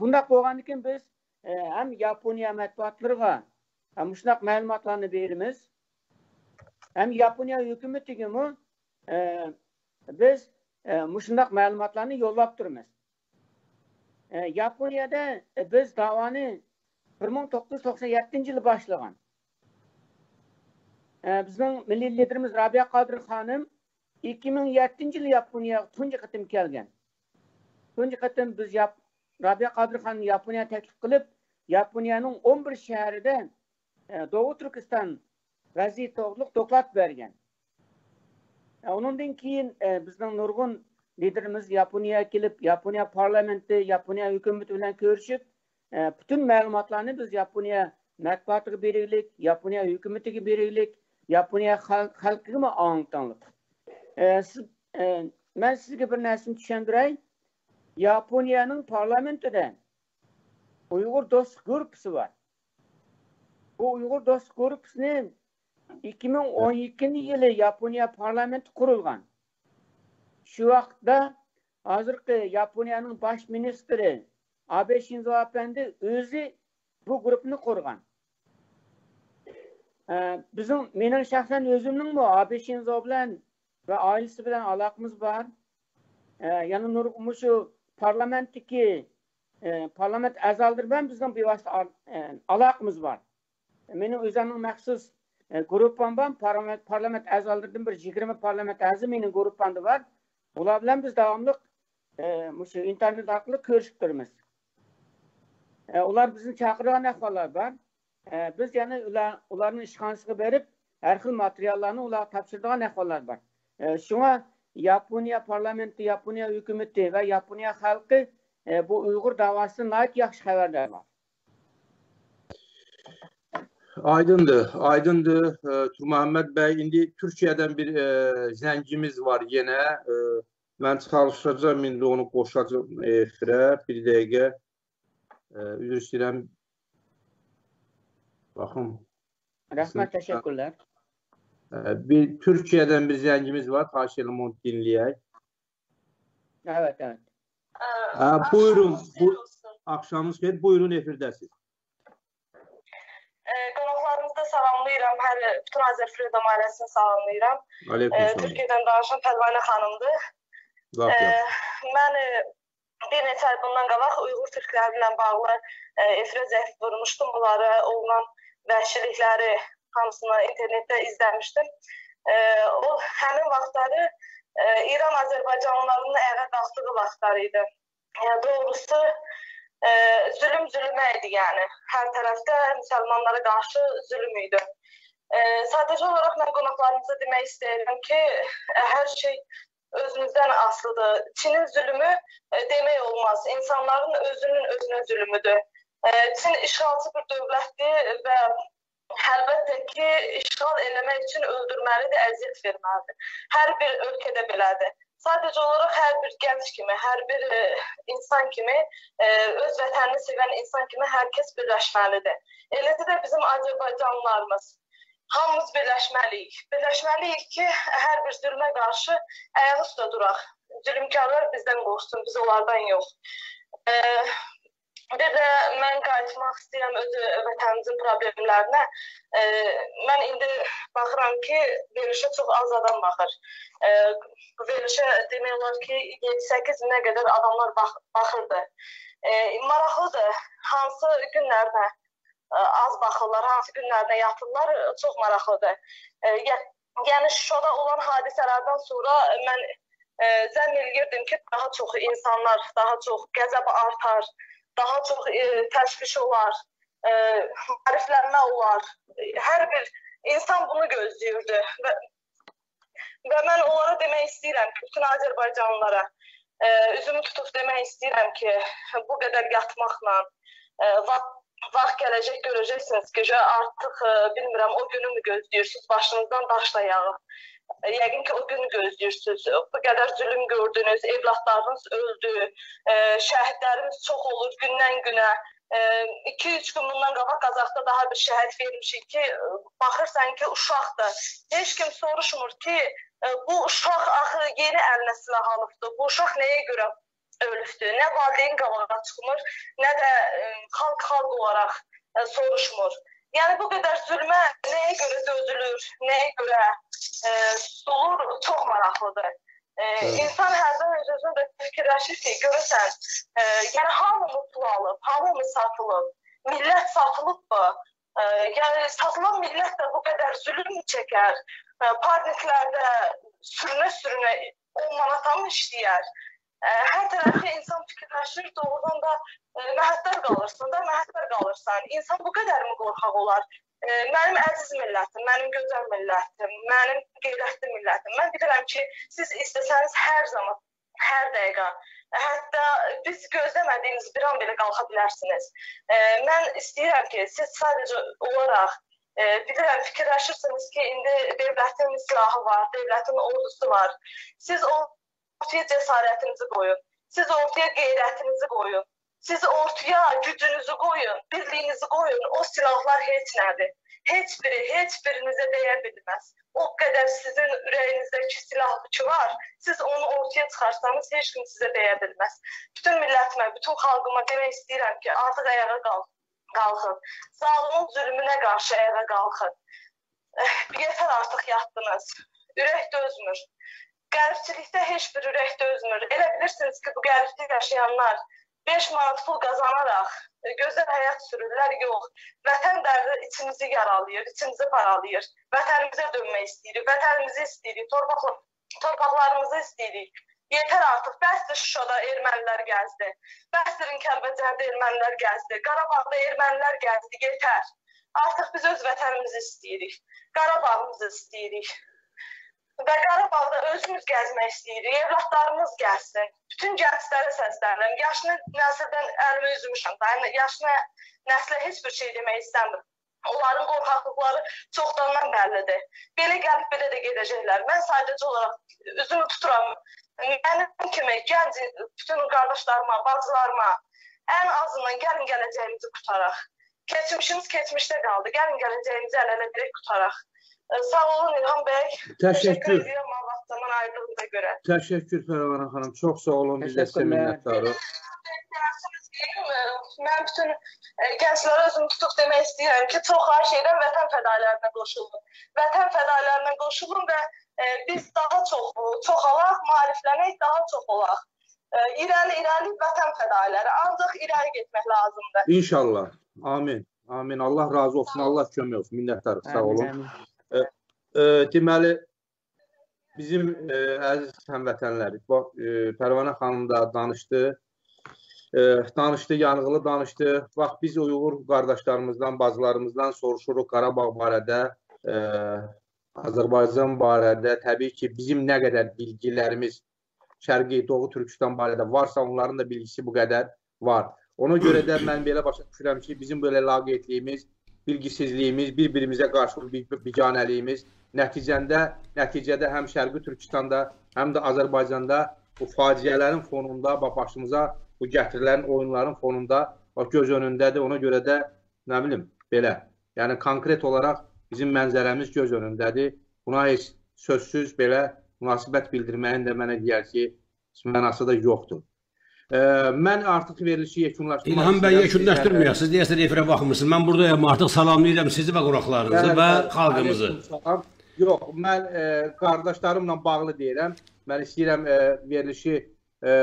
بۇنداق بولغاندىن كېيىن بىز ھەم ياپونىيە مەتبۇئاتلىرىغا مۇشۇنداق مەلۇماتلارنى بېرىمىز، ھەم ياپونىيە ھۆكۈمىتىگىمۇ بىز مۇشۇنداق مەلۇماتلارنى يوللاپ تۇرىمىز. ياپونىيەدە بىز داۋانى بىر مىڭ توققۇز يۈز توقسان يەتتىنچى يىلى باشلىغان. بىزنىڭ مىللىي لىدېرىمىز رابىيە قادىر خانىم ئىككى مىڭ يەتتىنچى يىلى ياپونىيەگە تۇنجى قېتىم كەلگەن. تۇنجى قېتىم بىز ياپ-، رابىيە قادىر خانىم ياپونىيەگە تەكلىپ قىلىپ، ياپونىيەنىڭ ئون بىر شەھىرىدە، ئە، دوغۇ تۈركىستان ۋەزىيىتى توغرۇلۇق دوكلات بەرگەن. ئە، ئۇنىڭدىن كېيىن، ئە، بىزنىڭ نۇرغۇن لىدېرىمىز ياپونىيەگە كېلىپ، ياپونىيە پارلامېنتى، ياپونىيە ھۆكۈمىتى بىلەن كۆرۈشۈپ، ئە، پۈتۈن مەلۇماتلارنى بىز ياپونىيە مەتبۇئاتىغا بېرەيلىك، ياپونىيە ھۆكۈمىتىگە بېرەيلىك، ياپونىيە خەل-، خەلقىگىمۇ ئاڭلىتىڭلار. ئە، سىز، ئە، مەن سىزگە بىر نەرسىنى چۈشەندۈرەي. ياپونىيەنىڭ پارلامېنتىدا ئۇيغۇر دوستلۇق گۇرۇپپىسى بار. بۇ ئۇيغۇر دوستلۇق گۇرۇپپىسىنى ئىككى مىڭ ئون ئىككىنچى يىلى ياپونىيە پارلامېنتى قۇرۇلغان. شۇ ۋاقىتتا ھازىرقى ياپونىيەنىڭ باش مىنىستىرى ئابې شىنزو ئەپەندى ئۆزى بۇ گۇرۇپپىنى قۇرغان. ئە، بىزنىڭ، مېنىڭ شەخسەن ئۆزۈمنىڭمۇ ئابې شىنزو بىلەن ۋە ئائىلىسى بىلەن ئالاقىمىز بار. ئە، يەنە نۇر-، مۇشۇ پارلامېنتتىكى، ئە، پارلامېنت ئەزالىرى بىلەن بىزنىڭ بىۋاسىتە ئال-، ئە، ئالاقىمىز بار. مېنىڭ ئۆزۈمنىڭ مەخسۇس، ئە، گۇرۇپپام بار. پارلامېنت، پارلامېنت ئەزالىرىدىن بىر يىگىرمە پارلامېنت ئەزا مېنىڭ گۇرۇپپامدا بار. ئۇلار بىلەن بىز داۋاملىق، ئە، مۇشۇ ئىنتېرنېت ئارقىلىق كۆرۈشۈپ تۇرىمىز. ئە، ئۇلار بىزنى چاقىرىدىغان ئەھۋاللار بار. ئە، بىز يەنە ئۇلار، ئۇلارنىڭ ئىشخانىسىغا بېرىپ، ھەر خىل ماتېرىياللارنى ئۇلارغا تاپشۇرىدىغان ئەھۋاللار بار. ئە، شۇڭا ياپونىيە پارلامېنتى، ياپونىيە ھۆكۈمىتى ۋە ياپونىيە خەلقى، ئە، بۇ ئۇيغۇر داۋاسىدىن ناھايىتى ياخشى خەۋەردار بۇلار. ئايدىندى، ئايدىندى، ئە، تۇرمۇھەممەت بەي. ئىندى تۈركىيەدىن بىر، ئە، زەنجىمىز بار يەنە. ئە، مەن چالىشاجام، ئىندى ئۇنى قوشاجام ئېفىرە بىر دەقىقە. ئە، ئۆزۈر ئىستەيمەن. باقىڭ. رەھمەت، تەشەككۈرلەر. ئە، بىر تۈركىيەدىن بىر زەنجىمىز بار، تاشيولىمۇ دىنلىيەي. Evet, evet. ئە، بۇيرۇڭ، بۇ، ئاخشامىڭىز خەير، بۇيرۇڭ، ئېفىردەسىز. ئە، قوناقلارنى سالاملايمەن، ھەر پۈتۈن ئازەر فرىدوم ئائىلىسىنى سالاملايمەن. ئەلەيكۇم سالام. تۈركىيەدىن دانىشقان پەلۋانە خانىمدى. Laf ئە، yox. مەن بىر نەچچە ئاي بۇندىن قاۋاق ئۇيغۇر تۈركلەر بىلەن باغلىق، ئە، ئېفىرە زەھمەت بولمۇشتۇم. بۇلارغا ئولغان ۋەھشىيلىكلەرنى ھەممىسىنى ئىنتېرنېتتە ئىزلەمىشتىم. ئە، ئۇ ھەمىن ۋاقىتلارى، ئە، ئىران ئازەربايجانلىلارنىڭ ئەگەر داختىغى ۋاقىتلار ئىدى. يا، دوغرۇسى، ئە، زۇلۇم زۇلۇم ئىدى، يەنى. ھەر تەرەپتە مۇسۇلمانلارغا قارشى زۇلۇم ئىدى. ئە، سادىجە ئولاراق مەن قوناقلارنىڭغا دېمەك ئىستەيمەنكى، ھەر شەي ئۆزىمىزدىن ئاسىلىدۇ. چىنىن زۇلۇمى، ئە، دېمەك بولماس. ئىنسانلارنىڭ ئۆزىنىڭ ئۆزىنىڭ زۇلۇمىدۇر. ئە، چىن ئىشغالچى بىر دۆلەتتە ۋە ئەلۋەتتە كى، ئىشغال ئەيلىمەك ئۈچۈن ئۆلدۈرمەلىدى، ئەزىيەت بەرمەلىدى. ھەر بىر ئۆلكىدە بىلەدى. سادىجە ئولاراق ھەر بىر گەنچ كىمى، ھەر بىر، ئە، ئىنسان كىمى، ئە، ئۆز ۋەتەنىنى سۆيگەن ئىنسان كىمى ھەر كەس بىرلەشمەلىدى. ئەلۋەتتە بىزنىڭ ئازەربايجانلىلارىمىز ھەممىمىز بىرلەشمەلىيىك. بىرلەشمەلىيىك كى، ھەر بىر زۇلمە قارشى ئاياق ئۈستىدە تۇراق. زۇلمكارلار بىزدىن قورقسۇن، بىز ئۇلاردىن يوق. ئە، بىر دە مەن قايتماق ئىستەيمەن ئۆز ۋەتىنىمىزنىڭ پروبلېمىلىرىنى. ئە، مەن ئىندى باقىرامكى، بېرىشى چوق ئاز ئادام باقىر. ئە، بېرىشى دېمەيلەركى، يەتتە سەككىز مىڭە قەدەر ئاداملار باق-، باقىردى. ئە، ماراقلىدى. ھانسى كۈنلەردە، ئە، ئاز باقىرلار، ھانسى كۈنلەردە ياتىرلار، چوق ماراقلىدى. ئە، يە-، يەنى شۇدا ئولان ھادىسىلەردىن سورا مەن، ئە، زەن بىلگۈردۈمكى، داها چوق ئىنسانلار، داها چوق غەزەپ ئارتار، داها چوق، ئە، تەشۋىش ئولار، ئە، مائارىپلەنمە ئولار. ھەر بىر ئىنسان بۇنى گۆزلىيوردى. ۋە، ۋە مەن ئولارا دېمەك ئىستەيرەمكى، پۈتۈن ئازەربايجانلىلارا، ئە، ئۆزۈمنى تۇتۇپ دېمەك ئىستەيرەمكى، بۇ قەدەر ياتماقلا، E, va-, vah gelecek, göreceksiniz ki, artık, e, bilmirəm, o günü mü gözlüyorsunuz, başınızdan daş da yağıp. E, yəqin ki, o günü gözlüyorsunuz. Bu kadar zulüm gördünüz, evlatlarınız öldü, e, şehitlerimiz çok olur günden güne. E, iki üç gün bundan qabaq Qazaxda daha bir şəhid vermişik ki, e, baxırsan ki, uşaqdır. Heç kim soruşmur ki, e, bu uşaq axı yeni əlinə silah alıbdı. Bu uşaq nəyə görə ölübdü? Nə valideyn qabağa çıxmır, nə də, e, xalq xalq olaraq, e, soruşmur. Yəni bu qədər zülmə nəyə görə dözülür, nəyə görə, e, tutulur, çox maraqlıdır. E, insan hərdən öz-özünə də fikirləşir ki, görəsən, e, yəni hamımız pul alıb, hamımız satılıb, millət satılıbmı? E, yəni satılan millət də bu qədər zülüm çəkər, e, parniklərdə sürünə-sürünə on manata mı işləyər? E, hər tərəfdə insan fikirləşir, doğrudan da, e, məhətlər qalırsan da, məhətlər qalırsan. İnsan bu qədərmi qorxaq olar? E, mənim əziz millətim, mənim gözəl millətim, mənim qeyrətli millətim. Mən bilirəm ki, siz istəsəniz hər zaman, hər dəqiqə, hətta biz gözləmədiyimiz bir an belə qalxa bilərsiniz. E, mən istəyirəm ki, siz sadəcə olaraq, e, bilirəm, fikirləşirsiniz ki, indi dövlətin silahı var, dövlətin ordusu var. Siz ortaya cəsarətinizi qoyun. Siz ortaya qeyrətinizi qoyun. Siz ortaya gücünüzü qoyun, birliyinizi qoyun. O silahlar heç nədir. Heç biri heç birinizə dəyə bilməz. O qədər sizin ürəyinizdəki silah ki var, siz onu ortaya çıxarsanız, heç kim sizə dəyə bilməz. Bütün millətimə, bütün xalqıma demək istəyirəm ki, artıq ayağa qalx-, qalxın. Zalimin zülmünə qarşı ayağa qalxın. Eh, yetər artıq yatdınız. Ürək dözmür. Qəribçilikdə heç bir ürək dözmür. Elə bilirsiniz ki, bu qəribdə yaşayanlar beş manat pul qazanaraq, e, gözəl həyat sürürlər. Yox, vətən dərdi içimizi yaralayır, içimizi paralayır. Vətənimizə dönmək istəyirik, vətənimizi istəyirik, torpaqla-, torpaqlarımızı istəyirik. Yetər artıq, bəsdir Şuşada ermənilər gəzdi, bəsdirin Kəlbəcərdə ermənilər gəzdi, Qarabağda ermənilər gəzdi, yetər. Artıq biz öz vətənimizi istəyirik, Qarabağımızı istəyirik. Və Qarabağda özümüz gəzmək istəyirik, evlatlarımız gəzsin. Bütün gənclərə səslənirəm. Yaşlı nəsildən əlimi üzmüşəm. Yəni yaşlı nəslə heç bir şey demək istəmirəm. Onların qorxaqlıqları çoxdandan bəllidir. Belə gəlib, belə də gedəcəklər. Mən sadəcə olaraq üzümü tuturam. Mənim kimi gənc bütün qardaşlarıma, bacılarıma ən azından gəlin gələcəyimizi qutaraq. Keçmişimiz keçmişdə qaldı. Gəlin gələcəyimizi əl-ələ verək, qutaraq. E, sağ olun İlham bəy. Təşəkkür. Təşəkkür edirəm vaxtından ayırdığınıza görə. Təşəkkür Pərvanə xanım. Çox sağ olun. Biz də sizə minnətdarıq. Mən bütün, e, gənclərə özümü tutub demək istəyirəm ki, çox xahiş edirəm, vətən fədaillərinə qoşulun. Vətən fədaillərinə qoşulun və, e, biz daha çox çoxalaq, maariflənək, daha çox olaq. E, irəli, irəli vətən fədailləri. Ancaq irəli getmək lazımdır. İnşallah. Amin. Amin. Allah razı olsun. Allah kömək olsun. Minnətdarıq. Sağ olun. Amin. E, e, deməli, bizim, e, əziz həmvətənlər, bax, e, Pərvanə xanım da danışdı. E, danışdı, yanğılı danışdı. Bax, biz Uyğur qardaşlarımızdan, bacılarımızdan soruşuruq Qarabağ barədə, e, Azərbaycan barədə. Təbii ki, bizim nə qədər bilgilərimiz Şərqi, Doğu Türkistan barədə varsa, onların da bilgisi bu qədər var. Ona görə də mən belə başa düşürəm ki, bizim belə laqeydliyimiz, bilgisizliyimiz, bir-birimizə qarşı bir, bir biganəliyimiz nəticəndə, nəticədə həm Şərqi Türkistanda, həm də Azərbaycanda bu faciələrin fonunda, bax, başımıza bu gətirilən oyunların fonunda, bax, göz önündədir. Ona görə də, nə bilim, belə. Yəni konkret olaraq bizim mənzərəmiz göz önündədir. Buna heç sözsüz belə münasibət bildirməyin də mənə deyər ki, mənası da yoxdur. E, mən artıq verilişi yekunlaşdırmaq İlham bəy, istəyirəm. Yekunlaşdırmayaq. Siz deyəsən efirə baxmırsınız. Mən buradayam, artıq salamlayıram sizi və qonaqlarınızı və xalqımızı. Bəli, bəli. Əleykum salam. Yox, mən, e, qardaşlarımla bağlı deyirəm. Mən istəyirəm, e, verilişi, e,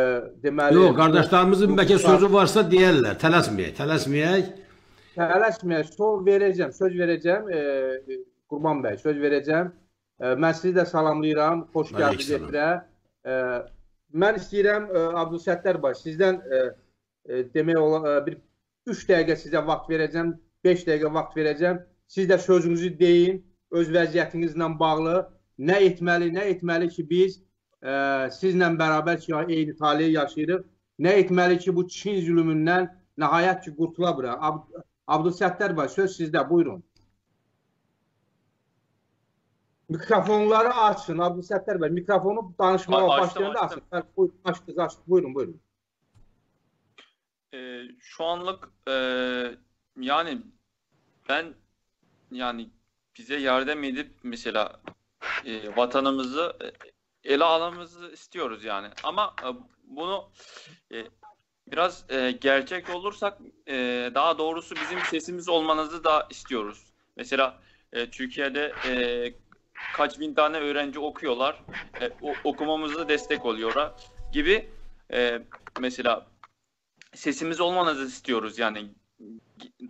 deməli, yox, qardaşlarımızın bəlkə sözü varsa deyərlər. Tələsməyək, tələsməyək. Tələsməyək, söz verəcəm, söz verəcəm, e, Qurban bəy, söz verəcəm. E, mən sizi də salamlayıram, xoş gəldiniz efirə. E, mən istəyirəm, e, Abdülsəttar bəy, sizdən, e, e, demək ola-, e, bir üç dəqiqə sizə vaxt verəcəm, beş dəqiqə vaxt verəcəm. Siz də sözünüzü deyin, öz vəziyyətinizlə bağlı nə etməli, nə etməli ki, biz, e, sizlə bərabər ki, eyni taleyi yaşayırıq. Nə etməli ki, bu Çin zülmündən ناھايەتكى قۇرتۇلا بىر. ئاب-، ئابدۇلسەتتار باي، سۆز سىزدە، بۇيرۇڭ. مىكروفونلارنى ئاچسۇن، ئابدۇلسەتتار باي، مىكروفوننى دانىشماغا باشلىغاندا ئاچسۇن. بۇيرۇڭ، ئاچتىڭىز، ئاچتىڭىز، بۇيرۇڭ، بۇيرۇڭ. E, şu anlık e, yani ben yani bize yardım edip mesela e, vatanımızı e, ele almamızı istiyoruz yani. Ama e, bunu e, biraz e, gerçek olursak e, daha doğrusu bizim sesimiz olmanızı da istiyoruz. Mesela e, Türkiye'de e, kaç bin tane öğrenci okuyorlar. E, o- okumamızı destek oluyorlar gibi e, mesela sesimiz olmanızı istiyoruz yani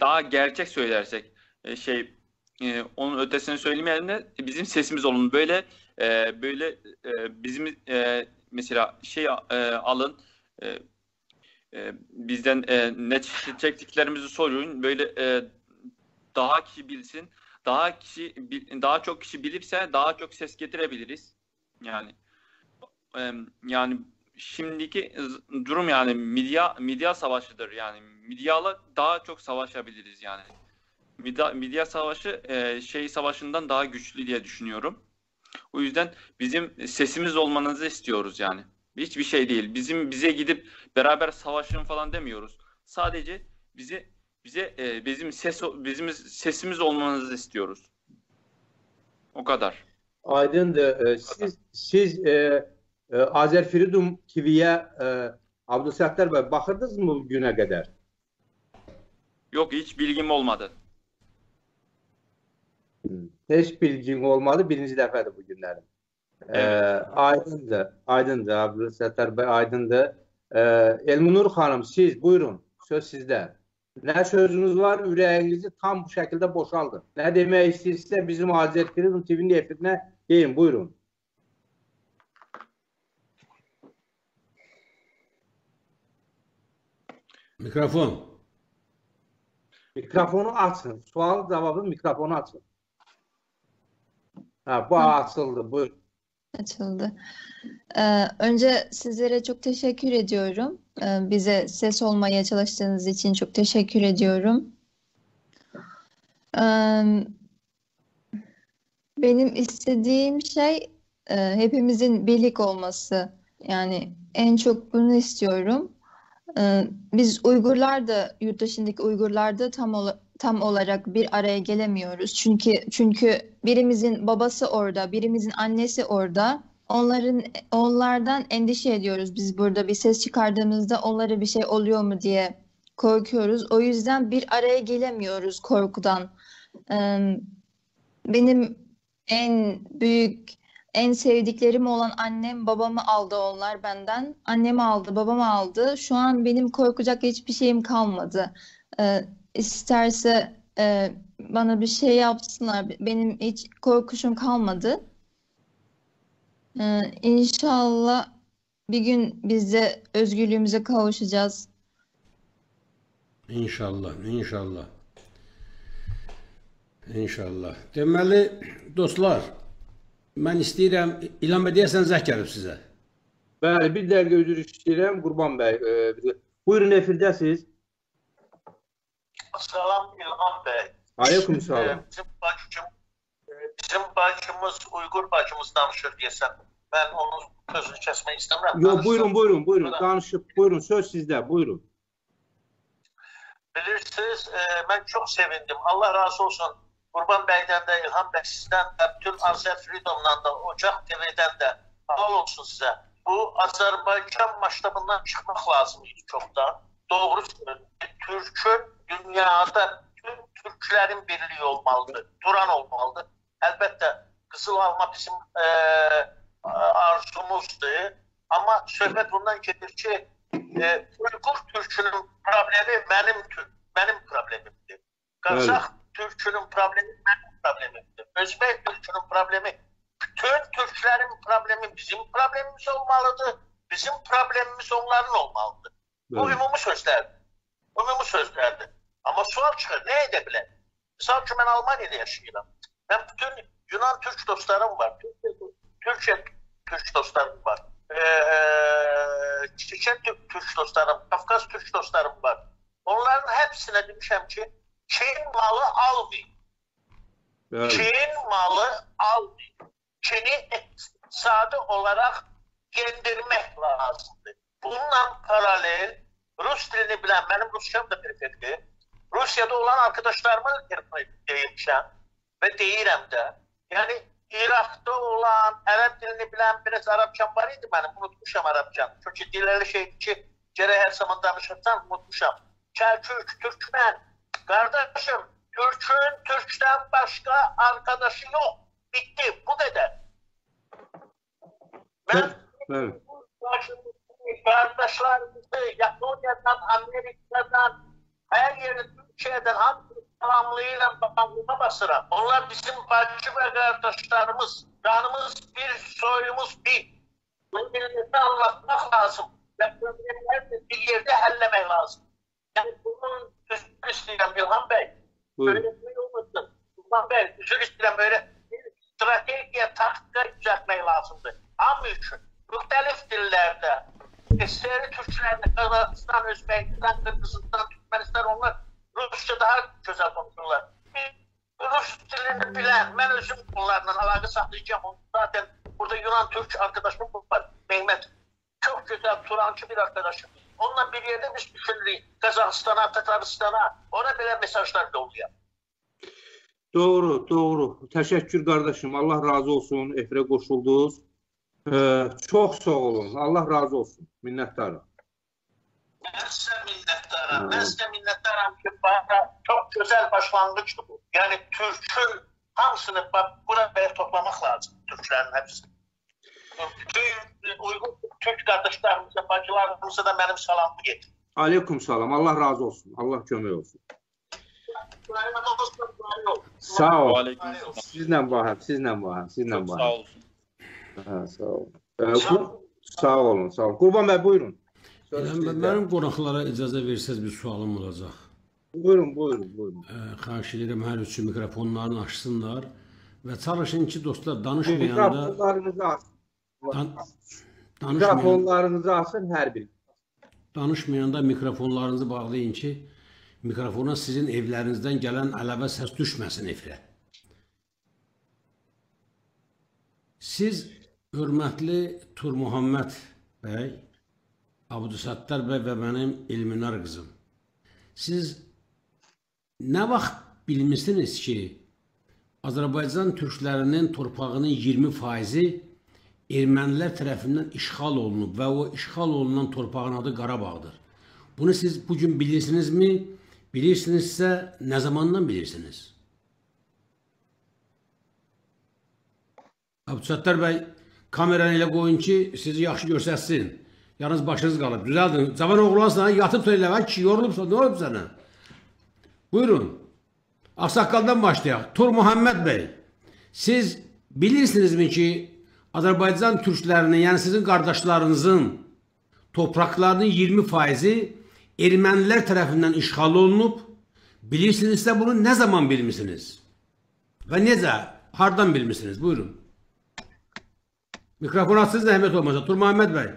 daha gerçek söylersek e, şey e, onun ötesini söylemeyelim de bizim sesimiz olun böyle e, böyle e, bizim e, mesela şey e, alın e, e, bizden e, ne çektiklerimizi sorun böyle e, daha kişi bilsin daha kişi bil- daha çok kişi bilirse daha çok ses getirebiliriz yani em, yani şimdiki z- durum yani medya medya savaşıdır yani medyalı daha çok savaşabiliriz yani medya, medya savaşı e, şey savaşından daha güçlü diye düşünüyorum. O yüzden bizim sesimiz olmanızı istiyoruz yani. Hiçbir şey değil. Bizim bize gidip beraber savaşın falan demiyoruz. Sadece bize bize e, bizim ses bizim sesimiz olmanızı istiyoruz. O kadar. ئايدىندىر. ئە، سىز، سىز ئە، ئە، ئازەر فرىدوم تىۋىگە ئە، ئابدۇلسەتتار باي باقىدىڭىزمۇ بۈگۈنگە قەدەر؟ Yok, hiç bilgim olmadı. ھىم. ھېچ بىلگىڭ بولمىدى، بىرىنچى دەپەدە بۈگۈنلەردە. ئە، ئايدىندىر، ئايدىندىر، ئابدۇلسەتتار باي ئايدىندىر. ئە، ئەلمىنۇر خانىم، سىز بۇيرۇڭ، سۆز سىزدە. نە سۆزىڭىز بار، يۈرىكىڭىزنى تام بۇ شەكىلدە بوشالدىڭ. نە دېمەك ئىستەيسىز، بىزمۇ ھازىر كىرىپ تىۋىنىڭ ئېفىرىنى دېيىڭ، بۇيرۇڭ. مىكروفون. مىكروفوننى ئاچسۇن. سوئال جاۋابى مىكروفوننى ئاچسۇن. ھە، بۇ ئاچىلدى. بۇيرۇڭ. Açıldı. Ee, önce sizlere çok teşekkür ediyorum. Ee, bize ses olmaya çalıştığınız için çok teşekkür ediyorum. Ee, benim istediğim şey e, hepimizin birlik olması. Yani en çok bunu istiyorum. Ee, biz Uygurlar da, yurt dışındaki Uygurlar da tam ola- tam olarak bir araya gelemiyoruz. Çünkü çünkü birimizin babası orada, birimizin annesi orada. Onların onlardan endişe ediyoruz. Biz burada bir ses çıkardığımızda onlara bir şey oluyor mu diye korkuyoruz. O yüzden bir araya gelemiyoruz korkudan. Ee, benim en büyük, en sevdiklerim olan annem, babamı aldı onlar benden. Annemi aldı, babamı aldı. Şu an benim korkacak hiçbir şeyim kalmadı. Ee, isterse e, bana bir şey yapsınlar, be- benim hiç korkuşum kalmadı. Ee, inşallah bir gün biz de özgürlüğümüze kavuşacağız. ئىنشاللا، ئىنشاللا. ئىنشاللا. دېمەلى، دوستلار، مەن ئىستەيرەم، ئىلھام بەي دېيەسەن زەھەر كەلدى سىزە. بەلى، بىر دەقىقە ئۆزرە ئىستەيرەم، قۇربان بەي. ئە، بىز- بۇيرۇڭ، ئېفىردەسىز. سالام ئىلھام بەي. ئەلەيكۇم سالام. بىزىم باچىم، بىزىم باچىمىز ئۇيغۇر باچىمىز دانىشىر دېسەم، مەن ئۇنىڭ سۆزىنى كەسمەي ئىستەمرەم. يوق، بۇيرۇڭ، بۇيرۇڭ، بۇيرۇڭ. دانىشىپ، بۇيرۇڭ، سۆز سىزدە، بۇيرۇڭ. بىلىرسىز، ئە، مەن چوق سېۋىندىم. ئاللا رازى بولسۇن. قۇربان بەيدىن دە، ئىلھام بەي سىزدىن دە، پۈتۈن ئازەت فرىدومدىن دە، ئوچاق تىۋىدىن دە ساغ ئول بولسۇن سىزە. بۇ ئازەربايجان ماشتابىندىن چىقماق لازىم ئىدى چوقتا. دوغرۇ سۆزلىدى. تۈركۈن دۇنيادا پۈتۈن تۈركلەرنىڭ بىرلىكى بولمالىدى. تۇران بولمالىدى. ئەلبەتتە، قىزىل ئالما بىزنىڭ ئە، ئارزۇمىزدى. ئەمما سۆھبەت بۇندىن كېتىركى، ئە، ئۇيغۇر تۈركىنىڭ پروبلېمى مېنىڭ تۈر-، مېنىڭ پروبلېمىمدى. قازاق تۈركىنىڭ پروبلېمى مېنىڭ پروبلېمىمدى. ئۆزبەك تۈركىنىڭ پروبلېمى، پۈتۈن تۈركلەرنىڭ پروبلېمى بىزنىڭ پروبلېمىمىز بولمالىدى، بىزنىڭ پروبلېمىمىز ئونلارنىڭ بولمالىدى. بۇ ئومۇمىي سۆزلەر. ئومۇمىي سۆزلەردە. ئەمما سوئال چىقار، نېمە دەپ بىلەي؟ مىسال ئۈچۈن، مەن ئالمانىيەدە ياشايمەن. مەن پۈتۈن يۇنان تۈرك دوستلىرىم بار. تۈركىيە تۈرك دوستلىرىم بار. ئە، چېچەن تۈرك، تۈرك دوستلىرىم، كافكاز تۈرك دوستلىرىم بار. Onların hepsine demişim ki, Çin malı almayın. Evet. Çin malı almayın. Çin'i iktisadi olarak yendirmek lazımdır. Bununla paralel rus dilini bilen, benim Rusçam da perfekti. Rusya'da olan arkadaşlarıma da telefon edip deymişim ve deyirəm də. Yəni İraqda olan ərəb dilini bilən biraz ərəbcəm var idi mənim, unutmuşam ərəbcəni. Çünki dil elə şeydir ki, gərək hər zaman danışırsan, unutmuşam. Çəlkük, türkmən, qardaşım, türkün türkdən başqa arkadaşı yox. Bitti, bu qədər. Ben Evet, evet. Kardeşlerimizi Japonya'dan, Amerika'dan, her yeri Türkiye'den hamısını salamlayıram, bağrıma basıram. Onlar bizim bacı ve kardeşlerimiz, canımız bir, soyumuz bir. Bunu millete anlatmak lazım. Ve problemleri de bir yerde hallemek lazım. Yani bunun üzülü istedim İlhan Bey. Buyurun. Böyle bir şey olmasın. İlhan Bey, üzülü istedim, böyle bir stratejiya, taktika düzeltmek lazımdı. Hamı için. Mühtelif dillerde. Eseri Türklerle Kazakistan, Özbekistan, Kırgızistan, Türkmenistan, onlar Rusça daha güzel konuşurlar. Biz Rus dilini bilen, ben özüm onlarla alaka sağlayacağım. Zaten burada Yunan Türk arkadaşım var, Mehmet. Çok güzel Turancı bir arkadaşım. Onunla bir yerde biz düşünürüz. Kazakistan'a, Tataristan'a, ona bile mesajlar yolluyor. Doğru, doğru. Təşəkkür qardaşım. Allah razı olsun. Efirə qoşuldunuz. Ee, çox sağ olun. Allah razı olsun. Minnətdaram. Ben size minnettarım. Ben size minnettarım ki bana çok güzel başlangıçtı bu. Yani Türk'ün hamısını bak buraya toplamak lazım. Türklerin hepsini. Bütün uygun Türk kardeşlerimize, bacılarımıza da benim salamımı getirin. Aleyküm salam. Allah razı olsun. Allah kömək olsun. Sağ ol. Aleyküm salam. Sizlə bahəm, sizlə bahəm, sizlə Çok bahəm. Sağ olsun. Hə, sağ ol. Ə, Qur- sağ olun, sağ olun. Qurban bəy, buyurun. Söz İlham bəy, sizdə. Mənim qonaqlara icazə versəz bir sualım olacaq. Buyurun, buyurun, buyurun. Ə, xahiş edirəm, hər üçü mikrofonlarını açsınlar və çalışın ki, dostlar, danışmayanda Mikrofonlarınızı açın. Dan- danışmayanda Mikrofonlarınızı açın hər biri. Danışmayanda mikrofonlarınızı bağlayın ki, mikrofona sizin evlerinizden gelen aleve ses düşmesin efire. Siz, hörmətli Tur Muhammed bəy, Abdusattar bəy və mənim Elminar qızım, siz nə vaxt bilmisiniz ki, Azərbaycan türklərinin torpağının iyirmi faizi ermənilər tərəfindən işğal olunub və o işğal olunan torpağın adı Qarabağdır. Bunu siz bu gün bilirsinizmi? Bilirsinizsə, nə zamandan bilirsiniz? Abdusattar bəy, kameranı elə qoyun ki, sizi yaxşı göstərsin. Yalnız başınız qalıb. Düzəldin. Cavan oğlansan, yatıb da elə, ay kişi, yorulubsan, nə olub sənə? Buyurun. Ağsaqqaldan başlayaq. Tur Muhammed bəy, siz bilirsinizmi ki, Azərbaycan türklərinin, yəni sizin qardaşlarınızın torpaqlarının iyirmi faizi ermənilər tərəfindən işğal olunub? Bilirsinizsə, bunu nə zaman bilmisiniz? Və necə? Hardan bilmisiniz? Buyurun. Mikrofon açsın, zəhmət olmasa. Tur Muhammed bəy.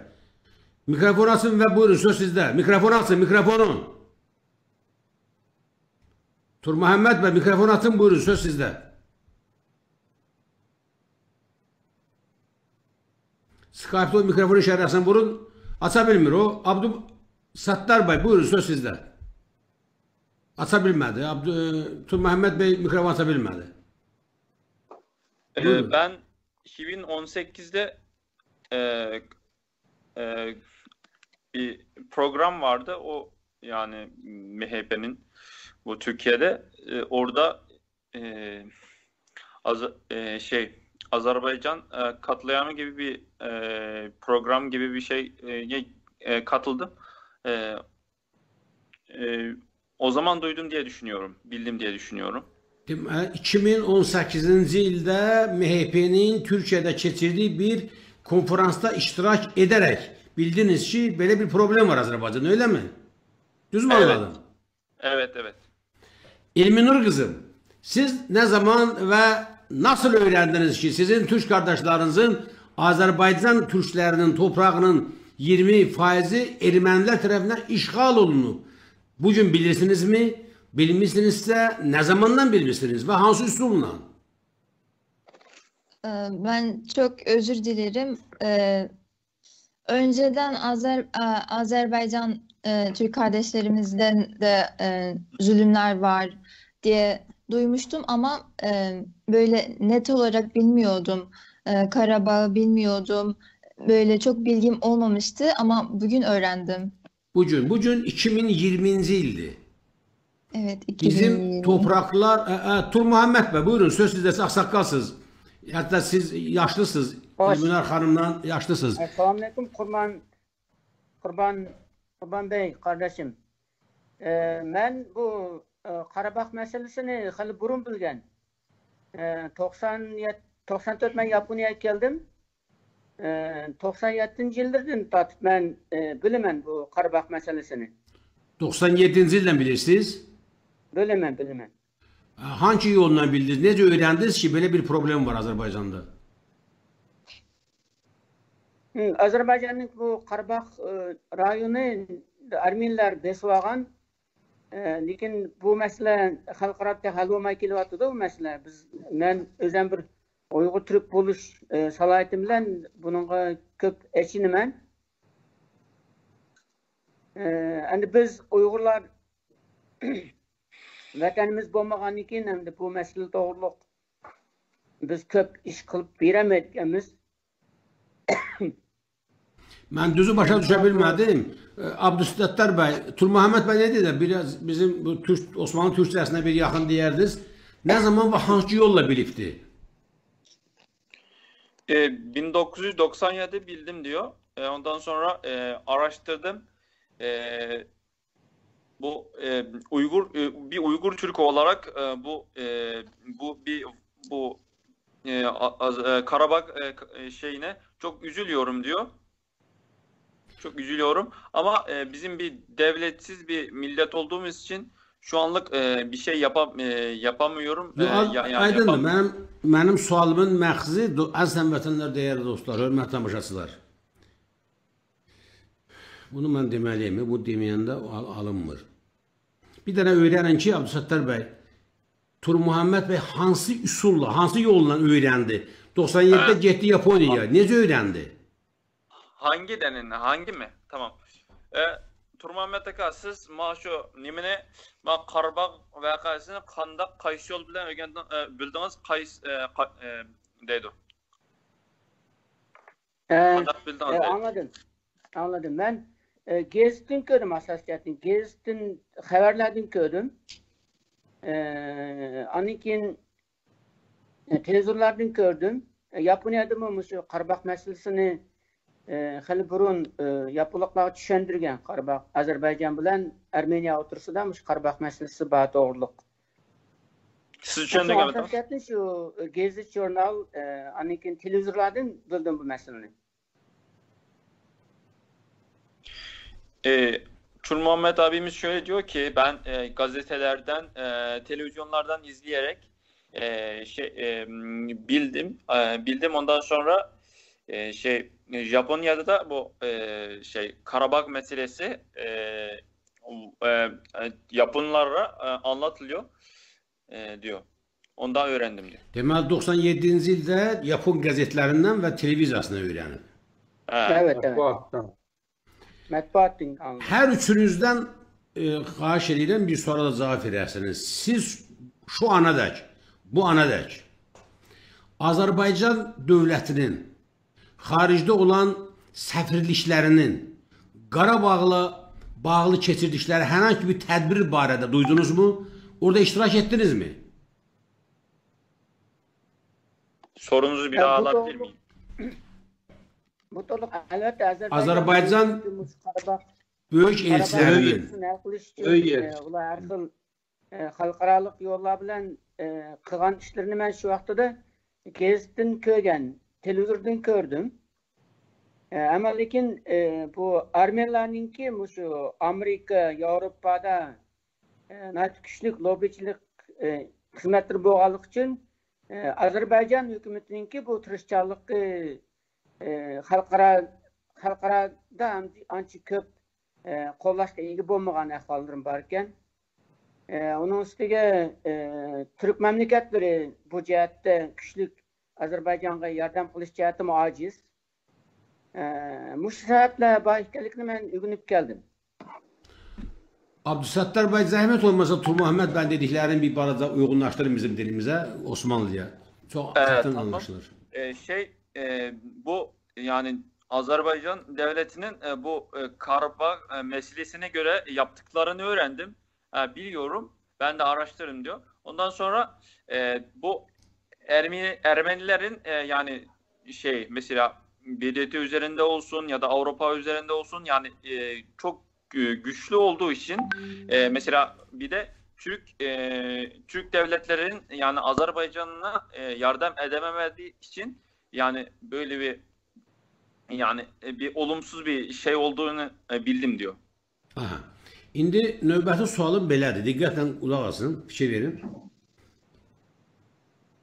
Mikrofon açın və buyurun, söz sizdə. Mikrofon açın, mikrofonu. Tur Muhammed bəy, mikrofon açın, buyurun, söz sizdə. Skype'da o mikrofon işarəsini vurun. Aça bilmir o. Abdul Sattar bəy, buyurun, söz sizdə. Aça bilmədi. Abdul, e, Tur Muhammed bəy mikrofon aça bilmədi. Ee, Buyurun. Ben iki bin on sekizde e, e, bir program vardı. O yani M H P'nin bu Türkiye'de e, orada e, Az- e, şey Azerbaycan e, katliamı gibi bir e, program gibi bir şey e, e, katıldım. E, e, O zaman duydum diye düşünüyorum, bildim diye düşünüyorum. Demə, iki min on səkkizinci ildə M H P-nin Türkiyədə keçirdiyi bir konfransda iştirak edərək bildiniz ki, belə bir problem var Azərbaycanda, eləmi? Düzmü Evet. anladım? Evet, evet. Elminur qızım, siz nə zaman və nasıl öyrəndiniz ki, sizin türk qardaşlarınızın Azərbaycan türklərinin torpağının iyirmi faizi ermənilər tərəfindən işğal olunub? بۈگۈن بىلىسىڭىزمۇ؟ بىلمىسىڭىزسە، نە زاماندىن بىلمىسىڭىز ۋە ھانسى ئۇسۇل بىلەن؟ Ee, Ben çok özür dilerim. Ee, Önceden Azer, e, Azerbaycan e, Türk kardeşlerimizden de e, zulümler var diye duymuştum ama e, böyle net olarak bilmiyordum. E, Karabağ'ı bilmiyordum. Böyle çok bilgim olmamıştı ama bugün öğrendim. بۈگۈن، بۈگۈن ئىككى مىڭ يىگىرمىنچى يىلدى. Evet, بىزىم iki bin yirmi. توپراقلار، ئە، ئە، تۇر مۇھەممەد بەي، بۇيرۇڭ، سۆز سىزدە، سىز ئاقساقالسىز. ھەتتا سىز ياشلىسىز، خوش. گۈلنار خانىمدىن ياشلىسىز. ئەسسالامۇئەلەيكۇم، قۇربان، قۇربان، قۇربان بەي قارداشىم. ئە، مەن بۇ ئە، قاراباغ مەسىلىسىنى خېلى بۇرۇن بىلگەن. ئە، توقسان يەتتە، توقسان تۆت مەن ياپونىيەگە كەلدىم. ئە، توقسان يەتتىنچى يىللىرىدىن تارتىپ مەن ئە، بىلىمەن بۇ قاراباغ مەسىلىسىنى. توقسان يەتتىنچى يىلدىن بىلىسىز؟ بىلىمەن، بىلىمەن. قانچە يولدىن بىلدىڭىز؟ نەچچە ئۆيرەندىڭىز كى، بەلە بىر پروبلېما بار ئازەربايجاندا؟ ئازەربايجاننىڭ بۇ قاراباغ ئە، رايونى ئارمېنلار بېسىۋالغان. ئە، لېكىن بۇ مەسىلە خەلقئارادا ھەل بولماي كېلىۋاتىدۇ بۇ مەسىلە. بىز، مەن ئۆزۈم بىر ئۇيغۇر تۈرك بولۇش ئە، سالاھىيىتىم بىلەن بۇنىڭغا كۆپ ئېچىنىمەن. ئە، ئەمدى بىز ئۇيغۇرلار ۋەتەنىمىز بولمىغاندىن كېيىن ئەمدى بۇ مەسىلە توغرۇلۇق بىز كۆپ ئىش قىلىپ بېرەلمەيدىكەنمىز. مەن دۈزى باشا چۈشە بىلمەدىم. ئابدۇستاتتار بەي، تۇرمۇھەممەد بەي نە دېدى؟ بىراز بىزىم بۇ تۈرك، ئوسمانلى تۈركچىسىنە بىر ياقىن دېيەردىز. نە زامان ۋە قانچە يوللا بىلىپتى؟ E, bin dokuz yüz doksan yedi bildim diyor. E, ondan sonra e, araştırdım. E, bu e, Uygur e, bir Uygur Türk'ü olarak e, bu e, bu bir bu e, a- az- e, Karabağ e, k- e, şeyine çok üzülüyorum diyor. Çok üzülüyorum. Ama e, bizim bir devletsiz bir millet olduğumuz için şu anlık e, bir şey yapam e, yapamıyorum. E, Yox, ya- yani ئايدىندۇر، yapam- مەن، مېنىڭ سوئالىمنىڭ مەقسىتى، دو- ئەزىز ھەمۋەتەنلەر، دەيەرلى دوستلار، ھۆرمەتلى تاماشاچىلار. بۇنى مەن دېمەيلىمەن، بۇ دېمىگەندە ئال- ئالىممىر. بىر دانە ئۆيرەنىڭكى، ئابدۇستاتتار بەي، تۇرمۇھەممەد بەي ھانسى ئۇسۇللا، ھانسى يوللا ئۆيرەندى؟ توقسان يەتتىدە Ha. گەتتى ياپونىيە. نەچچە ئۆيرەندى؟ Hangi denin? Hangi mi? Tamam. E, Turmuhammet aka, siz ma şu nimini, ma Qarabağ vaqasını qandaq, qaysi yol bilan öğrendin, e, bildiniz? Qaysi, e, qa- e, deydi. ئە، Qandaq bildiniz ئە، deydi. ئاڭلىدىم. ئاڭلىدىم. مەن ئە، گېزىتتىن كۆردۈم ئاساسىي جەھەتتىن. گېزىتتىن، خەۋەرلەردىن كۆردۈم. ئە، ئاندىن كېيىن ئە، تېلېۋىزورلاردىن كۆردۈم. ئە، ياپونىيەدىمۇ مۇشۇ قاراباغ مەسىلىسىنى ئە، خېلى بۇرۇن ئە، ياپونلۇقلارغا چۈشەندۈرگەن، قاراباغ، ئازەربايجان بىلەن ئەرمېنىيە ئوتتۇرىسىدا مۇشۇ قاراباغ مەسىلىسى بار توغرۇلۇق. Siz شۇ düşündüğünüz ئاساسىي جەھەتتىن شۇ گېزىت، ژۇرنال، ئە، ئاندىن كېيىن تېلېۋىزورلاردىن بىلدىم بۇ مەسىلىنى. E, Çul Muhammed abimiz şöyle diyor ki, ben e, gazetelerden, e, televizyonlardan izleyerek e, şey e, m, bildim, e, bildim. Ondan sonra e, şey e, Japonya'da da bu e, şey Karabağ meselesi e, e, e, Japonlara e, anlatılıyor e, diyor. Ondan öğrendim diyor. دېمەك، توقسان يەتتىنچى يىلدا ياپون گېزىتلىرىدىن ۋە تېلېۋىزىيەسىدىن ئۆگەندى. Ha. Evet, evet. Matbuattan. Matbuattan aldım. ھەر ئۈچىڭىزدىن ئە، خاھىش ئېدىم، بىر سوئالغا جاۋاب بېرەرسىز. سىز شۇ ئانىدەك، بۇ ئانىدەك ئازەربايجان دۆلەتىنىڭ خارىجدا ئولان سەپىرلىكلەرنىڭ قاراباغلا باغلى كەچۈرۈشلەر ھەرھانگى بىر تەدبىر بارىدى، دۇيدۇڭىزمۇ؟ ئوردا ئىشتىراك ئەتتىڭىزمۇ؟ Sorunuzu bir Ya, daha bu alabilir doğru. miyim? Bu to'liq, albatta, Ozarbayjon mushtarabaq بۈيۈك ئېلچىلىرىنىڭ hal qilish uchun Öyle. e, ular har xil e, xalqaroliq yo'llar bilan e, qilgan ishlarini men shu vaqtida gazetdan ko'rgan, televizordan ko'rdim. E, ammo lekin e, bu armenlarninki shu Amerika, Yevropada e, nihoyat kuchli lobbichilik e, xizmatlari bo'lganligi uchun e, Ozarbayjon hukumatininki bu tirishchanligi e, xalqaro xalqaroda ancha ko'p ئە، قوللاشقا ئىگە بولمىغان ئەھۋاللىرىمۇ بار ئىكەن. ئە، ئۇنىڭ ئۈستىگە، ئە، تۈرك مەملىكەتلىرى بۇ جەھەتتە كۈچلۈك ئازەربايجانغا ياردەم قىلىش جەھەتتىمۇ ئاجىز. ئە، مۇشۇ سەۋەبلەر بار ئىكەنلىكىنى مەن ئۆگىنىپ كەلدىم. Abdüsattar Bey, zahmet olmasa Turmuhammed Bey dediklerini bir parada uygunlaştırın bizim dilimize, Osmanlıca. Çok Ee, zaten tamam. anlaşılır. Ee, şey, e, bu yani Azerbaycan devletinin e, bu e, Karabağ e, meselesine göre yaptıklarını öğrendim. E, biliyorum. Ben de araştırırım diyor. Ondan sonra e, bu Ermeni Ermenilerin e, yani şey mesela B D T üzerinde olsun ya da Avrupa üzerinde olsun yani e, çok e, güçlü olduğu için e, mesela bir de Türk e, Türk devletlerin yani Azerbaycan'ına e, yardım edememediği için yani böyle bir yani e, bir olumsuz bir şey olduğunu e, bildim diyor. Aha. İndi növbəti sualım belədir. Diqqətlə qulaq asın, fikir verin.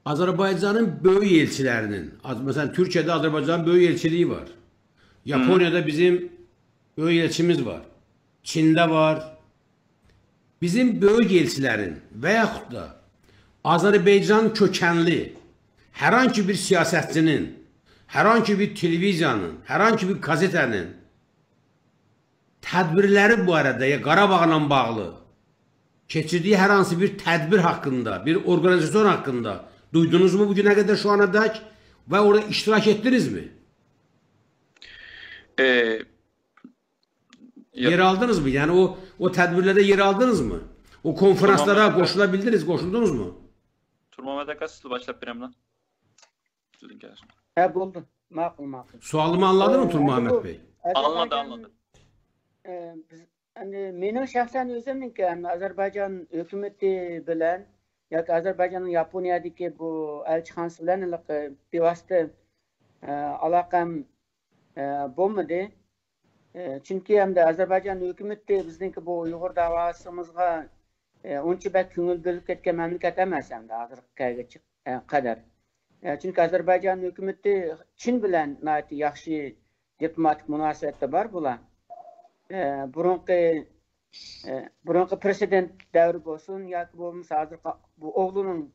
Azərbaycanın böyük elçilərinin, az- məsələn, Türkiyədə Azərbaycanın böyük elçiliyi var. Yaponiyada bizim böyük elçimiz var. Çində var. Bizim böyük elçilərin və yaxud da Azərbaycan kökənli hər hansı bir siyasətçinin, hər hansı bir televiziyanın, hər hansı bir qəzetənin tədbirləri barədə ya Qarabağla bağlı keçirdiyi hər hansı bir tədbir haqqında, bir orqanizasiyon haqqında duydunuzmu bu günə qədər şu ana dək və orada iştirak etdinizmi? E, Yer aldınızmı? Yəni o o tədbirlərdə yer aldınızmı? O konfranslara qoşula bildiniz, qoşuldunuzmu? Turma Madakaslı başlap bir emla. Düzgün gelsin. Hə, oldu. Maqul, maqul. Sualımı anladın mı Turmuhammed Bey? Anladı, anladı. Biz, yəni, mənim şəxsən özümünki, yəni, Azərbaycan hökuməti bilən yoki Azərbaycanın Yaponiyadakı bu elçixanası bilən iliq bevosita əlaqəm bolmadı. Çünki həm də Azərbaycan hökuməti bizimki bu Uyğur davasımızğa uncha bək köngül bölüb ketken məmləkət emas həm də hazırki kəlgə qədər. Çünki Azərbaycan hökuməti Çin bilən nəhayət yaxşı diplomatik münasibətdə var bular. Burunqı burunqı prezident dəvri bolsun yoki bolmasa hazırki bu oğlunun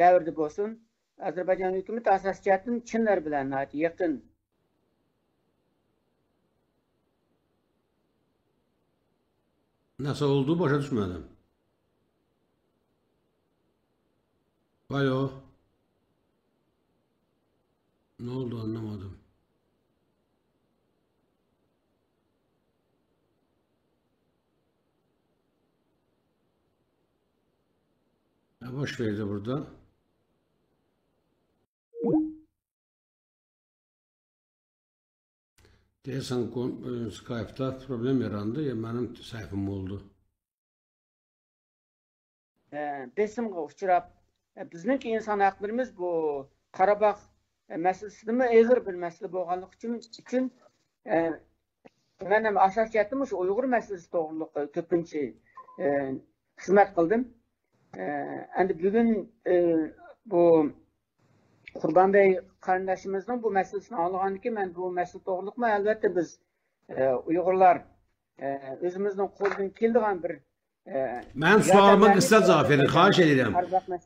dəvrdə bolsun, Azərbaycan hökuməti əsas cəhətdən Çinlər bilən nəhayət yaxın. Nasıl oldu, başa düşmedim. Alo. Ne oldu, anlamadım. Ya boş verdi burada. Deyəsən, kon- e, Skype-da problem yarandı, ya mənim səhvim oldu. Hə, بېسىمغا ئۇچراپ، بىزنىڭكى ئىنسان ھەقلىرىمىز بۇ قاراباغ مەسىلىسىدىمۇ ئېغىر بىر مەسىلە بولغانلىقى ئۈچۈن، ئۈچۈن، مەن ھەم ئاساسىي جەھەتتىن مۇشۇ ئۇيغۇر مەسىلىسى توغرۇلۇق كۆپىنچە خىزمەت قىلدىم. ئەمدى بۈگۈن بۇ قۇربان بەي قېرىنداشىمىزنىڭ بۇ مەسىلىسىنى ئاڭلىغاندىن كېيىن، مەن بۇ مەسىلە توغرۇلۇقمۇ، ئەلۋەتتە، بىز ئۇيغۇرلار ئۆزىمىزنىڭ قولىدىن كېلىدىغان بىر مەن سوئالىمغا قىسقا جاۋاب بېرىڭ، خاھىش ئېدىم.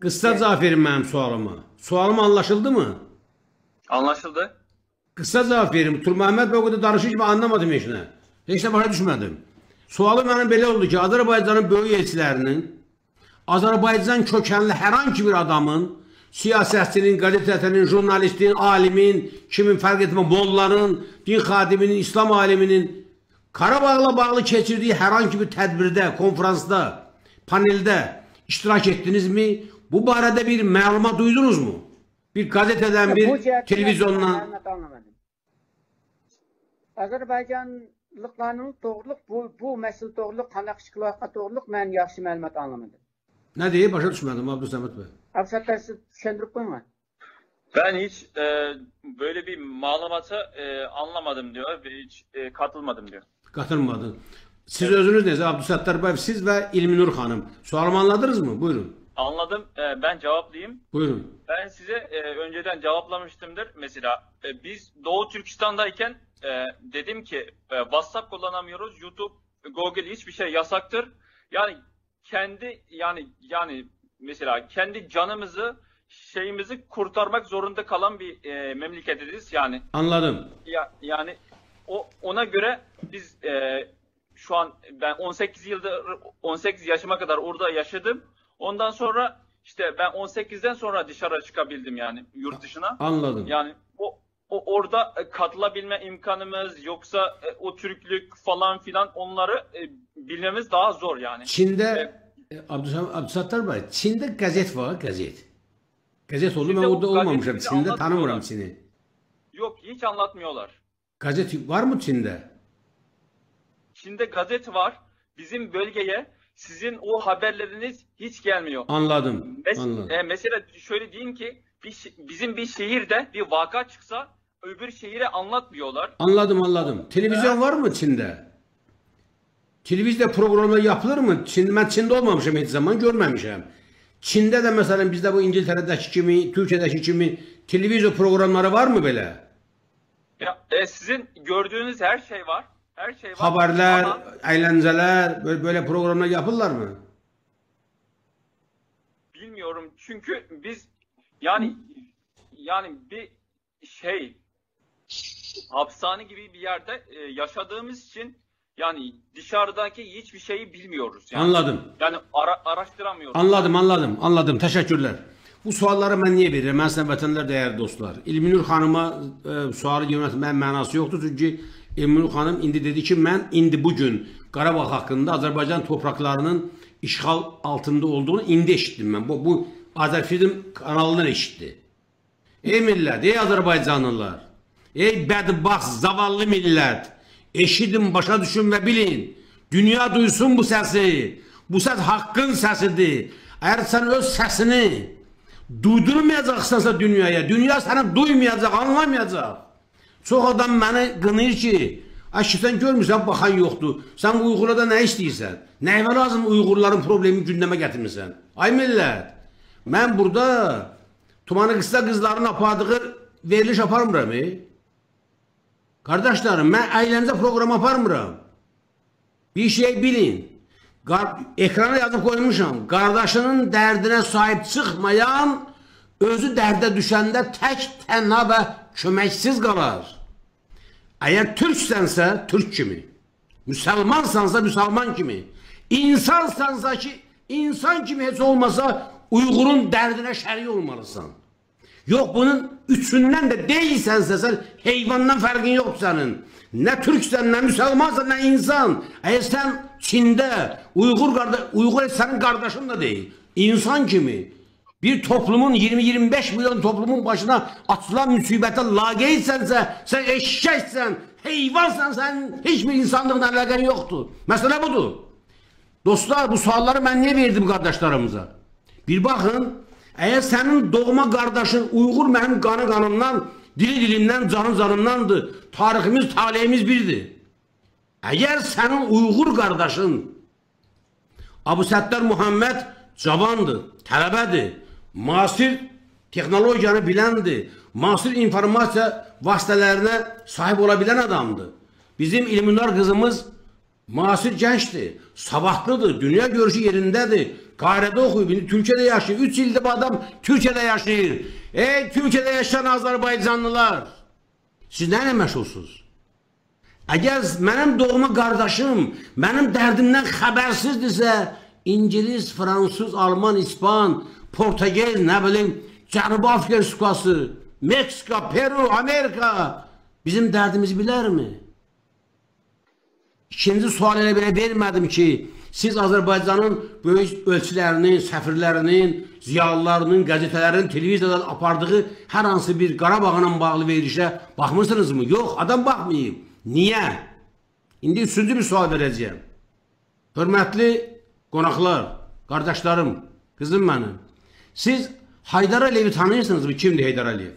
قىسقا جاۋاب بېرىڭ مېنىڭ سوئالىمغا. سوئالىم ئاڭلاشىلدىمۇ؟ ئاڭلاشىلدى. قىسقا جاۋاب بېرىڭ. تۇرمۇھەممەت بەگۇدە دانىشىش، مەن ئاڭلىمىدىم ھېچنى. ھېچنى باشا چۈشمەدىم. سوئالىم مېنىڭ بېلى بولدى كى، ئازەربايجاننىڭ بۆيۈك ئېلچىلەرنىڭ، ئازەربايجان كۆكەنلىك ھەر قانچە بىر ئادامنىڭ، سىياسەتچىنىڭ، گازېتەتىنىڭ، ژۇرنالىستنىڭ، ئالىمنىڭ، كىمنىڭ پەرق ئېتمەي، موللانىڭ، دىن خادىمىنىڭ، ئىسلام ئالىمىنىڭ، قاراباغلا باغلىق كەچۈردىيى ھەر قانچە بىر تەدبىردە، كونفرانستا، پانېلدا ئىشتىراك ئەتتىڭىزمۇ؟ بۇ بارىدە بىر مەلۇمات دۇيدۇڭىزمۇ؟ بىر گازېتادىن، بىر تېلېۋىزىيوندىن. ئازەربايجانلىقلارنىڭ توغرۇلۇق بۇ، بۇ مەسىلە توغرۇلۇق قانداق ئىش قىلىۋاتقان توغرۇلۇق مەن ياخشى مەلۇمات ئاڭلىمىدىم. نەدى؟ باشا چۈشمەدىم، ئابدۇسەمەت بەگ. ئابدۇسەتتار، سىز چۈشەندۈرۈپ قويۇڭ. Ben hiç e, böyle bir malumata e, anlamadım diyor ve hiç e, katılmadım diyor. Katılmadın. Siz özünüz ne? Abdüsattar Bey, siz ve İlminur Hanım. Sualımı anladınız mı? Buyurun. Anladım. E, ben cevaplayayım. Buyurun. Ben size e, önceden cevaplamıştımdır. Mesela e, biz Doğu Türkistan'dayken e, dedim ki, e, WhatsApp kullanamıyoruz, YouTube, Google, hiçbir şey yasaktır. Yani kendi, yani yani mesela kendi canımızı, şeyimizi kurtarmak zorunda kalan bir e, memleketiz yani. Anladım. Ya yani o ona göre biz e, şu an ben on sekiz yılda on sekiz yaşıma kadar orada yaşadım. Ondan sonra işte ben on sekizden sonra dışarı çıkabildim yani yurt dışına. Anladım. Yani o o orada e, katılabilme imkanımız yoksa e, o Türklük falan filan onları e, bilmemiz daha zor yani. Çinde e, Abdüsam- Abdüsattar Bey, Çinde gazet var, gazet. Gazet oldu, ben Çinde o orada olmamışım. gazeti Çinde anlatmıyorlar. Tanımıyorum Çin'i. Yok, hiç anlatmıyorlar. Gazet var mı Çinde? Çinde gazete var. Bizim bölgeye sizin o haberleriniz hiç gelmiyor. Anladım. Mes- Anladım. e, mesela şöyle diyeyim ki bir şe- bizim bir şehirde bir vaka çıksa öbür şehire anlatmıyorlar. Anladım, anladım. Televizyon var mı Çin'de? Televizyon programı yapılır mı? Çin, ben Çin'de olmamışım hiç zaman, görmemişim. Çin'de de mesela bizde bu İngiltere'deki kimi, Türkiye'deki kimi televizyon programları var mı böyle? Ya, e, sizin gördüğünüz her şey var. Her şey var. Haberler, Ama eğlenceler, böyle, böyle programlar yapılır mı? Bilmiyorum çünkü biz yani yani bir şey hapishane gibi bir yerde e, yaşadığımız için yani dışarıdaki hiçbir şeyi bilmiyoruz. Yani, Anladım. Yani ara, araştıramıyoruz. Anladım, anladım, anladım. Teşekkürler. Bu sualları ben niye verirəm? Mən sizə vətənlər, dəyərli dostlar. İlminur xanıma e, sualı yönəltməyin mənası yoxdur. Çünki İlminur xanım indi dedi ki, mən indi bugün Qarabağ haqqında, Azərbaycan torpaqlarının işğal altında olduğunu indi eşitdim mən. Bu, bu Azərfilm kanalından eşitdi. Ey millət, ey azərbaycanlılar, ey bədbaxt, zavallı millət, eşidin, başa düşün və bilin. Dünya duysun bu səsi. Bu səs haqqın səsidir. Əgər sən öz səsini duydurmayacaqsansa dünyaya, dünya səni duymayacaq, anlamayacaq. Çox adam məni qınayır ki, ay ki, sən görmürsən, baxan yoxdur. Sən bu uyğurlarda nə istəyirsən? Nəyvə lazım uyğurların problemini gündəmə gətirmirsən? Ay millət, mən burada Tumanı qısa qızların apardığı veriliş aparmıram, e? Qardaşlarım, mən əyləncə proqramı aparmıram. Bir şey bilin. Qar- ekrana yazıb qoymuşam. Qardaşının dərdinə sahib çıxmayan özü dərdə düşəndə tək, tənha və köməksiz qalar. Əgər türksənsə, türk kimi. Müsəlmansansa, müsəlman kimi. İnsansansa ki, insan kimi heç olmasa uyğurun dərdinə şərik olmalısan. Yox, bunun üçündən də deyilsənsə, sən heyvandan fərqin yoxdur sənin. Nə türksən, nə müsəlmansan, nə insan. Əgər sən Çində uyğur qarda uyğur sənin qardaşın da deyil. İnsan kimi bir toplumun iyirmi iyirmi beş milyon toplumun başına açılan müsibətə laqeydsənsə, sən eşşəksən, heyvansan, sənin heç bir insanlıqla əlaqən yoxdur. Məsələ budur. Dostlar, bu sualları mən niyə verdim qardaşlarımıza? Bir baxın, əgər sənin doğma qardaşın uyğur mənim qanı qanımdan, dili dilimdən, canı canımdandır. Tariximiz, taleyimiz birdir. Əgər sənin uyğur qardaşın Abu Səttar Muhammed cavandır, tələbədir, müasir texnologiyanı biləndir, müasir informasiya vasitələrinə sahib ola bilən adamdır. Bizim İlmindar qızımız müasir gəncdir, savadlıdır, dünya görüşü yerindədir, Qahirədə oxuyub, indi Türkiyədə yaşayır, üç ildir bu adam Türkiyədə yaşayır. Ey Türkiyədə yaşayan azərbaycanlılar, siz nə ilə məşğulsunuz? Əgər mənim doğma qardaşım mənim dərdimdən xəbərsizdirsə, İngiliz, Fransız, Alman, İspan, Portugez, nə bilim, Cənubi Afrika Respublikası, Meksika, Peru, Amerika bizim dərdimizi bilərmi? İkinci sual elə belə vermədim ki, siz Azərbaycanın böyük ölçülərinin, səfirlərinin, ziyalılarının, qəzetələrinin televiziyadan apardığı hər hansı bir Qarabağla bağlı verilişə baxmısınızmı? Yox, adam baxmayıb. Niyə? İndi üçüncü bir sual verəcəyəm. Hörmətli qonaqlar, qardaşlarım, qızım mənim. Siz Haydar Əliyevi tanıyırsınızmı? Kimdir Haydar Əliyev?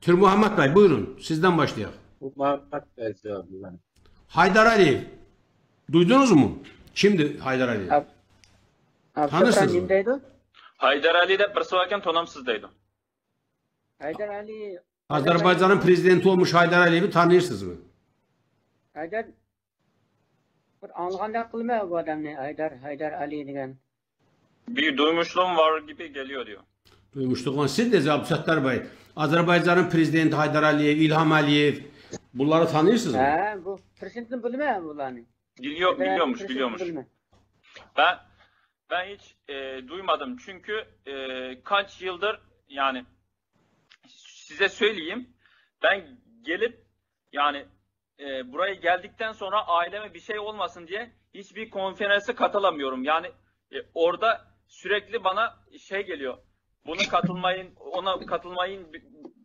Türmuhammed Bey, buyurun, sizden başlayaq. Bu Muhammed Bey cevabı yani. Haydar Əliyev, duydunuz mu? Kimdir Haydar Əliyev? Ab- Abi Tanırsınız Safran mı? Nindeydi? Haydar Ali de bir soyken tanımsız deydi. Haydar Ali. Azerbaycan'ın prezidenti olmuş Haydar Aliyev'i tanıyırsınız mı? Haydar, bir anlığanda kılma bu adamı, Haydar, Haydar Ali degen. Bir duymuşluğum var gibi geliyor diyor. Duymuşluğum var. Siz de Abdülsattar Bey, Azerbaycan'ın prezidenti Haydar Aliyev, İlham Aliyev, bunları tanıyırsınız mı? He, bu prezidentini bilmem bunlarını. Biliyor, Haydar Ali biliyormuş, prezidentini biliyormuş. Bilmem. Ben ben hiç e, duymadım çünkü e, kaç yıldır yani size söyleyeyim, ben gelip yani e, buraya geldikten sonra aileme bir şey olmasın diye hiçbir konferansa katılamıyorum. Yani e, orada sürekli bana şey geliyor. Bunu katılmayın, ona katılmayın.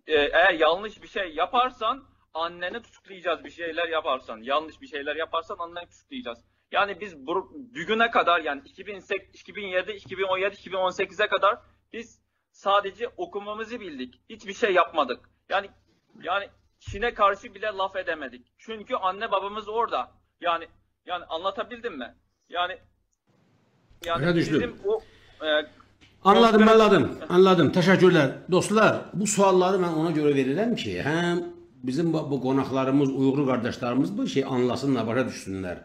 E, eğer yanlış bir şey yaparsan anneni tutuklayacağız, bir şeyler yaparsan. Yanlış bir şeyler yaparsan anneni tutuklayacağız. Yani biz bu, bugüne kadar yani iki bin sekiz, iki bin yedi, iki bin on yedi, iki bin on sekize kadar biz sadece okumamızı bildik. Hiçbir şey yapmadık. Yani yani Çin'e karşı bile laf edemedik. Çünkü anne babamız orada. Yani yani anlatabildim mi? Yani yani Başa düştüm. Bizim o e, Anladım, konferans- anladım, anladım. Teşekkürler. Dostlar, bu sualları ben ona göre verirəm ki, hem bizim bu, bu qonaqlarımız, Uyğur qardaşlarımız bu şey anlasınlar, başa düşsünlər.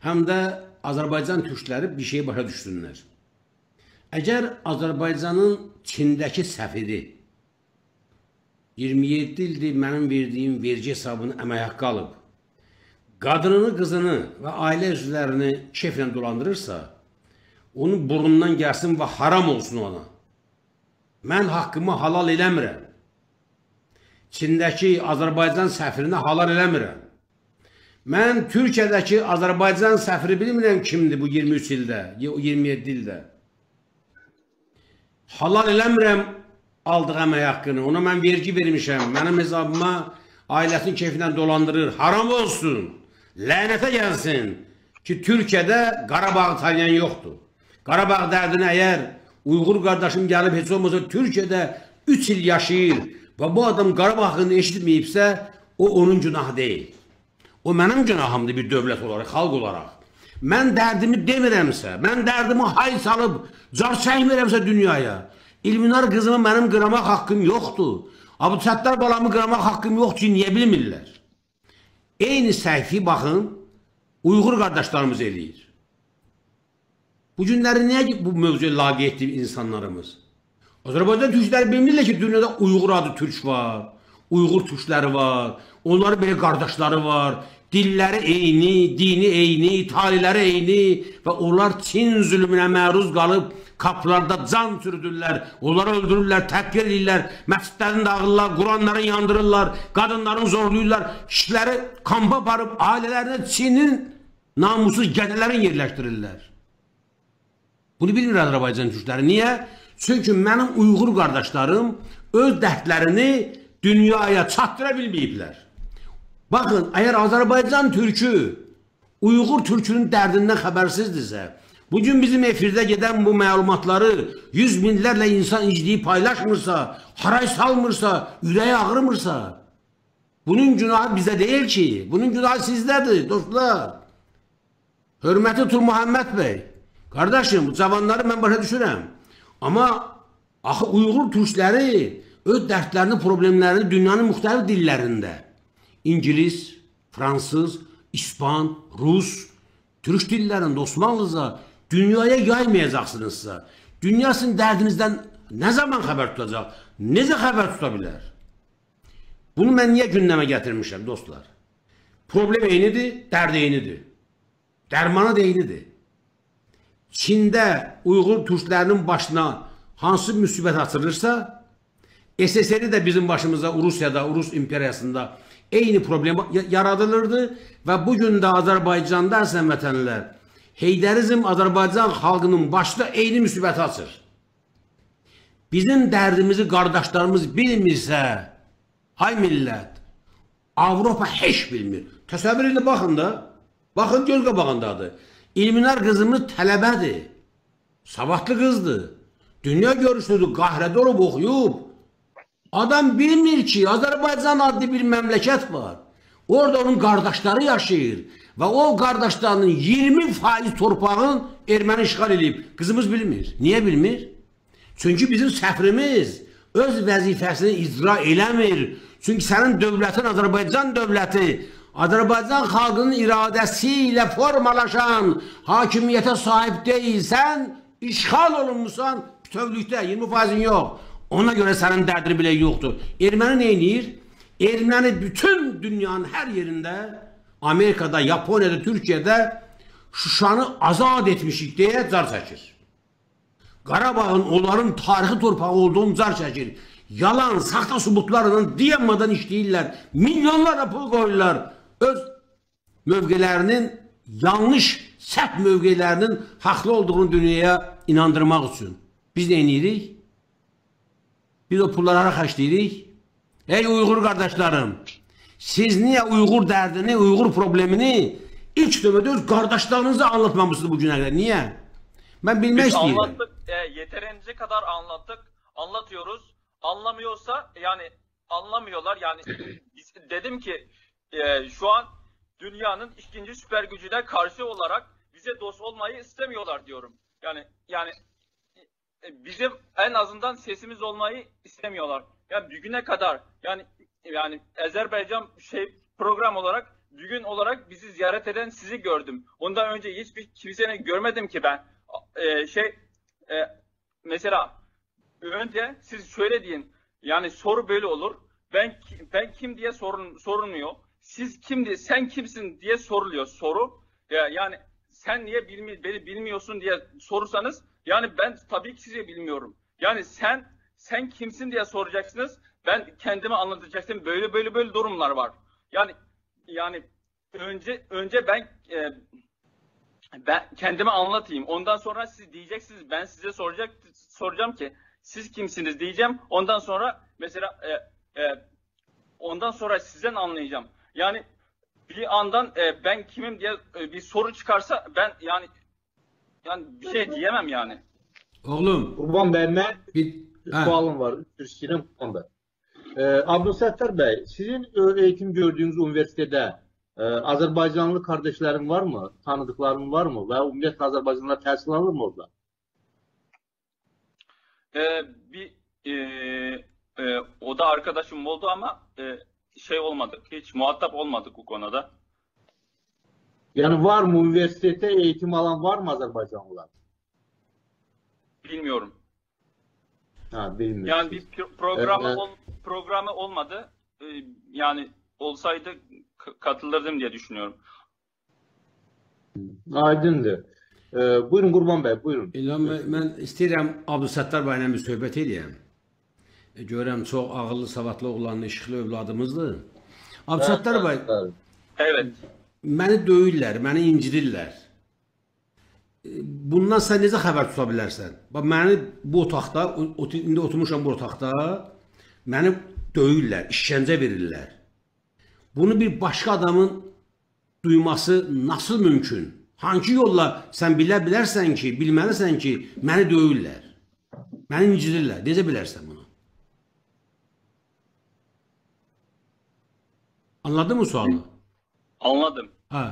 Həm də Azərbaycan türkləri bir şey başa düşsünlər. Əgər Azərbaycanın Çindəki səfiri iyirmi yeddi ildir mənim verdiyim vergi hesabını əmək haqqı alıb, qadınını, qızını və ailə üzvlərini keyflə dolandırırsa, onun burnundan gəlsin və haram olsun ona. Mən haqqımı halal eləmirəm. Çindəki Azərbaycan səfirinə halal eləmirəm. Mən Türkiyədəki Azərbaycan səfiri bilmirəm kimdir bu iyirmi üç ildə, iyirmi yeddi ildə. Halal eləmirəm aldığı əmək haqqını. Ona mən vergi vermişəm. Mənim hesabıma ailəsinin keyfinə dolandırır. Haram olsun. Lənətə gəlsin ki, Türkiyədə Qarabağı tanıyan yoxdur. Qarabağ dərdini əgər Uyğur qardaşım gəlib heç olmasa Türkiyədə üç il yaşayır və bu adam Qarabağını eşitməyibsə, o onun günahı deyil. O mənim günahımdır bir dövlət olaraq, xalq olaraq. Mən dərdimi demirəmsə, mən dərdimi hay salıb car çəkmirəmsə dünyaya, İlminar qızımı mənim qınamaq haqqım yoxdur. Abdülsəttar balamı qınamaq haqqım yoxdur ki, niyə bilmirlər? Eyni səhvi baxın, Uyğur qardaşlarımız eləyir. Bu günləri niyə ki, bu mövzuya laqeyddir insanlarımız? Azərbaycan türkləri bilmirlər ki, dünyada Uyğur adı türk var, Uyğur türkləri var, onların belə qardaşları var. Dilləri eyni, dini eyni, taleləri eyni və onlar Çin zülmünə məruz qalıb qapılarda can sürdürlər, onları öldürürlər, təhqir edirlər, məscidlərini dağırlar, Quranları yandırırlar, qadınların zorlayırlar, kişiləri kampa aparıb ailələrinə Çinin namussuz gədələrini yerləşdirirlər. Bunu bilmir Azərbaycan türkləri. Niyə? Çünki mənim Uyğur qardaşlarım öz dərdlərini dünyaya çatdıra bilməyiblər. Baxın, əgər Azərbaycan türkü Uyğur türkünün dərdindən xəbərsizdirsə, bugün bizim efirdə gedən bu məlumatları yüz minlərlə insan izləyib paylaşmırsa, haray salmırsa, ürəyi ağrımırsa, bunun günahı bizdə deyil ki, bunun günahı sizdədir, dostlar. Hörmətli Tur Muhammed bəy, qardaşım, bu cavanları mən başa düşürəm. Amma axı Uyğur türkləri öz dərdlərini, problemlərini dünyanın müxtəlif dillərində, ingilis, fransız, ispan, rus, türk dillərində, osmanlıca dünyaya yaymayacaqsınızsa, dünya sizin dərdinizdən nə zaman xəbər tutacaq? Necə xəbər tuta bilər? Bunu mən niyə gündəmə gətirmişəm, dostlar? Problem eynidir, dərd eynidir. Dərmanı da eynidir. Çində Uyğur türklərinin başına hansı müsibət açılırsa, S S R-i də bizim başımıza Rusiyada, Rus imperiyasında eyni problem ya-, yaradılırdı və bu gün də Azərbaycanda, əzizən vətənlilər, Heydərizm Azərbaycan xalqının başına eyni müsibəti açır. Bizim dərdimizi qardaşlarımız bilmirsə, ay millət, Avropa heç bilmir. Təsəvvür edin, baxın da. Baxın, göz qabağındadır. İlminar qızımız tələbədir. Savadlı qızdır. Dünya görüşlüdür, Qahrədə olub oxuyub. Adam bilmir ki, Azərbaycan adlı bir məmləkət var. Orada onun qardaşları yaşayır. Və o qardaşlarının iyirmi faiz torpağın erməni işğal edib. Qızımız bilmir. Niyə bilmir? Çünki bizim səfirimiz ئۆز ۋەزىپەسىنى ئىجرا ئېلەمىر. چۈنكى سېنىڭ دۆلىتىڭ ئازەربايجان دۆلىتى. ئازەربايجان خەلقىنىڭ ئىرادىسى ئىلە فورمالاشان ھاكىمىيەتكە ساھىب دەيسەن، ئىشغال ئولۇنمىسان، پۈتۈنلۈكتە يىگىرمە پائىزىڭ يوق. ئونا كۆرە سېنىڭ دەردىڭ بىلەن يوقتۇر. ئېرمەنى نېينىر؟ ئېرمەنى پۈتۈن دۇنيانىڭ ھەر يېرىندە، ئامېرىكادا، ياپونىيەدە، تۈركىيەدە شۇشانى ئازاد ئېتمىشلىك دەپ زار چېكىر. قاراباغنىڭ ئۇلارنىڭ تارىخىي تورپاغى ئولدۇغىنى زار چېكىر. يالان، ساختا سۇبۇتلار بىلەن دىيەنمادان ئىشلەيلەر. مىليونلارلا پۇل قويۇلار. ئۆز مۆۋگىلەرنىڭ يانلىش، سەت مۆۋگىلەرنىڭ ھەقلىق ئولدۇغىنى دۇنياغا ئىناندۇرماق ئۈچۈن. بىز نېينىرىك؟ بىز ئۇ پۇللارنى ھاراق ئىشلەيلىك. ئەي ئۇيغۇر قارداشلارىم، سىزنى ئۇيغۇر دەردىنى، ئۇيغۇر پروبلېمىنى ئىلك نۆۋەتتە ئۆز قارداشلارىڭىزغا ئاڭلاتمامسىز بۇ كۈنگە قەدەر؟ نىيە؟ مەن بىلمەك ئىستەيمەن. Biz anlattık, e, yeterince kadar anlattık, anlatıyoruz. Anlamıyorsa, yani anlamıyorlar. Yani biz, dedim ki, e, şu an dünyanın ikinci süper gücüne karşı olarak bize dost olmayı istemiyorlar diyorum. Yani yani e, bizim en azından sesimiz olmayı istemiyorlar. Yani bugüne kadar yani yani Azerbaycan şey program olarak bugün olarak bizi ziyaret eden sizi gördüm. Ondan önce hiçbir kimseyi görmedim ki ben. E, şey e, mesela önce siz şöyle deyin. Yani soru böyle olur. Ben ki- ben kim diye sorun sorulmuyor. Siz kimdi, sen kimsin diye soruluyor soru. Ya, yani sen niye bilmi- beni bilmiyorsun diye sorursanız yani ben tabii ki sizi bilmiyorum. Yani sen sen kimsin diye soracaksınız. Ben kendimi anlatacaktım. Böyle böyle böyle durumlar var. Yani yani önce önce ben e, ben kendimi anlatayım. Ondan sonra siz diyeceksiniz, ben size soracak soracağım ki siz kimsiniz diyeceğim. Ondan sonra mesela e, e, ondan sonra sizden anlayacağım. Yani bir andan e, ben kimim diye e, bir soru çıkarsa ben yani yani bir şey diyemem yani. Oğlum, Qurban bəy, mən bir, hə. Sualım var, üstü istəyirəm, Qurban bəy. Ə, Abdülsəttar bəy, sizin ə, eğitim gördüyünüz universitede ə, Azərbaycanlı kardeşlərin varmı? Tanıdıqların varmı? Və ümumiyyətlə Azərbaycanlılar təhsil alırmı orada? Ee, bir e, e, oda arkadaşım oldu ama e, şey olmadık, hiç muhatap olmadık bu konuda. Yani var mı, üniversitede eğitim alan var mı Azerbaycanlılar? Bilmiyorum. Ha, bilmiyorum. Yani bir pro- programı ol- programı olmadı. Ee, yani olsaydı k- katılırdım diye düşünüyorum. Aydındır. Ee, buyurun Qurban bəy, buyurun. İlham bəy, mən istəyirəm Abdülsəttar bəylə bir söhbət eləyəm. E, Görürəm, çox ağıllı, savadlı oğlandır, işıqlı övladımızdır. Abdülsəttar bəy, Bəli. Evet. məni döyürlər, məni incidirlər. E, Bundan sən necə xəbər tuta bilərsən? Bax, məni bu otaqda, o- otu- indi oturmuşam bu otaqda, məni döyürlər, işgəncə verirlər. Bunu bir başqa adamın duyması nasıl mümkün? Hangi yolla sən bilə bilərsən ki, bilməlisən ki, məni döyürlər, məni incidirlər? Necə bilərsən bunu? Anladın mı sualı? Anladım. Hə.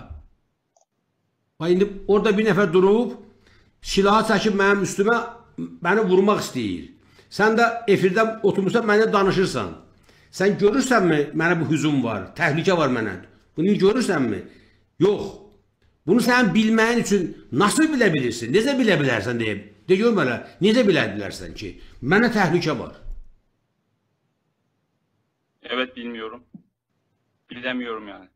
Bax, indi orada bir nəfər durub, silahı çəkib mənim üstümə, məni vurmaq istəyir. Sən də efirdə oturmusan, mənə danışırsan. Sən görürsənmi, mənə bu hücum var, təhlükə var mənə? Bunu görürsənmi? Yox. Bunu sənin bilməyin üçün nasıl bilə bilirsən? Necə bilə bilərsən deyib. De görüm hələ, necə bilə bilərsən ki, mənə təhlükə var? Evet, bilmiyorum. Bilemiyorum yani.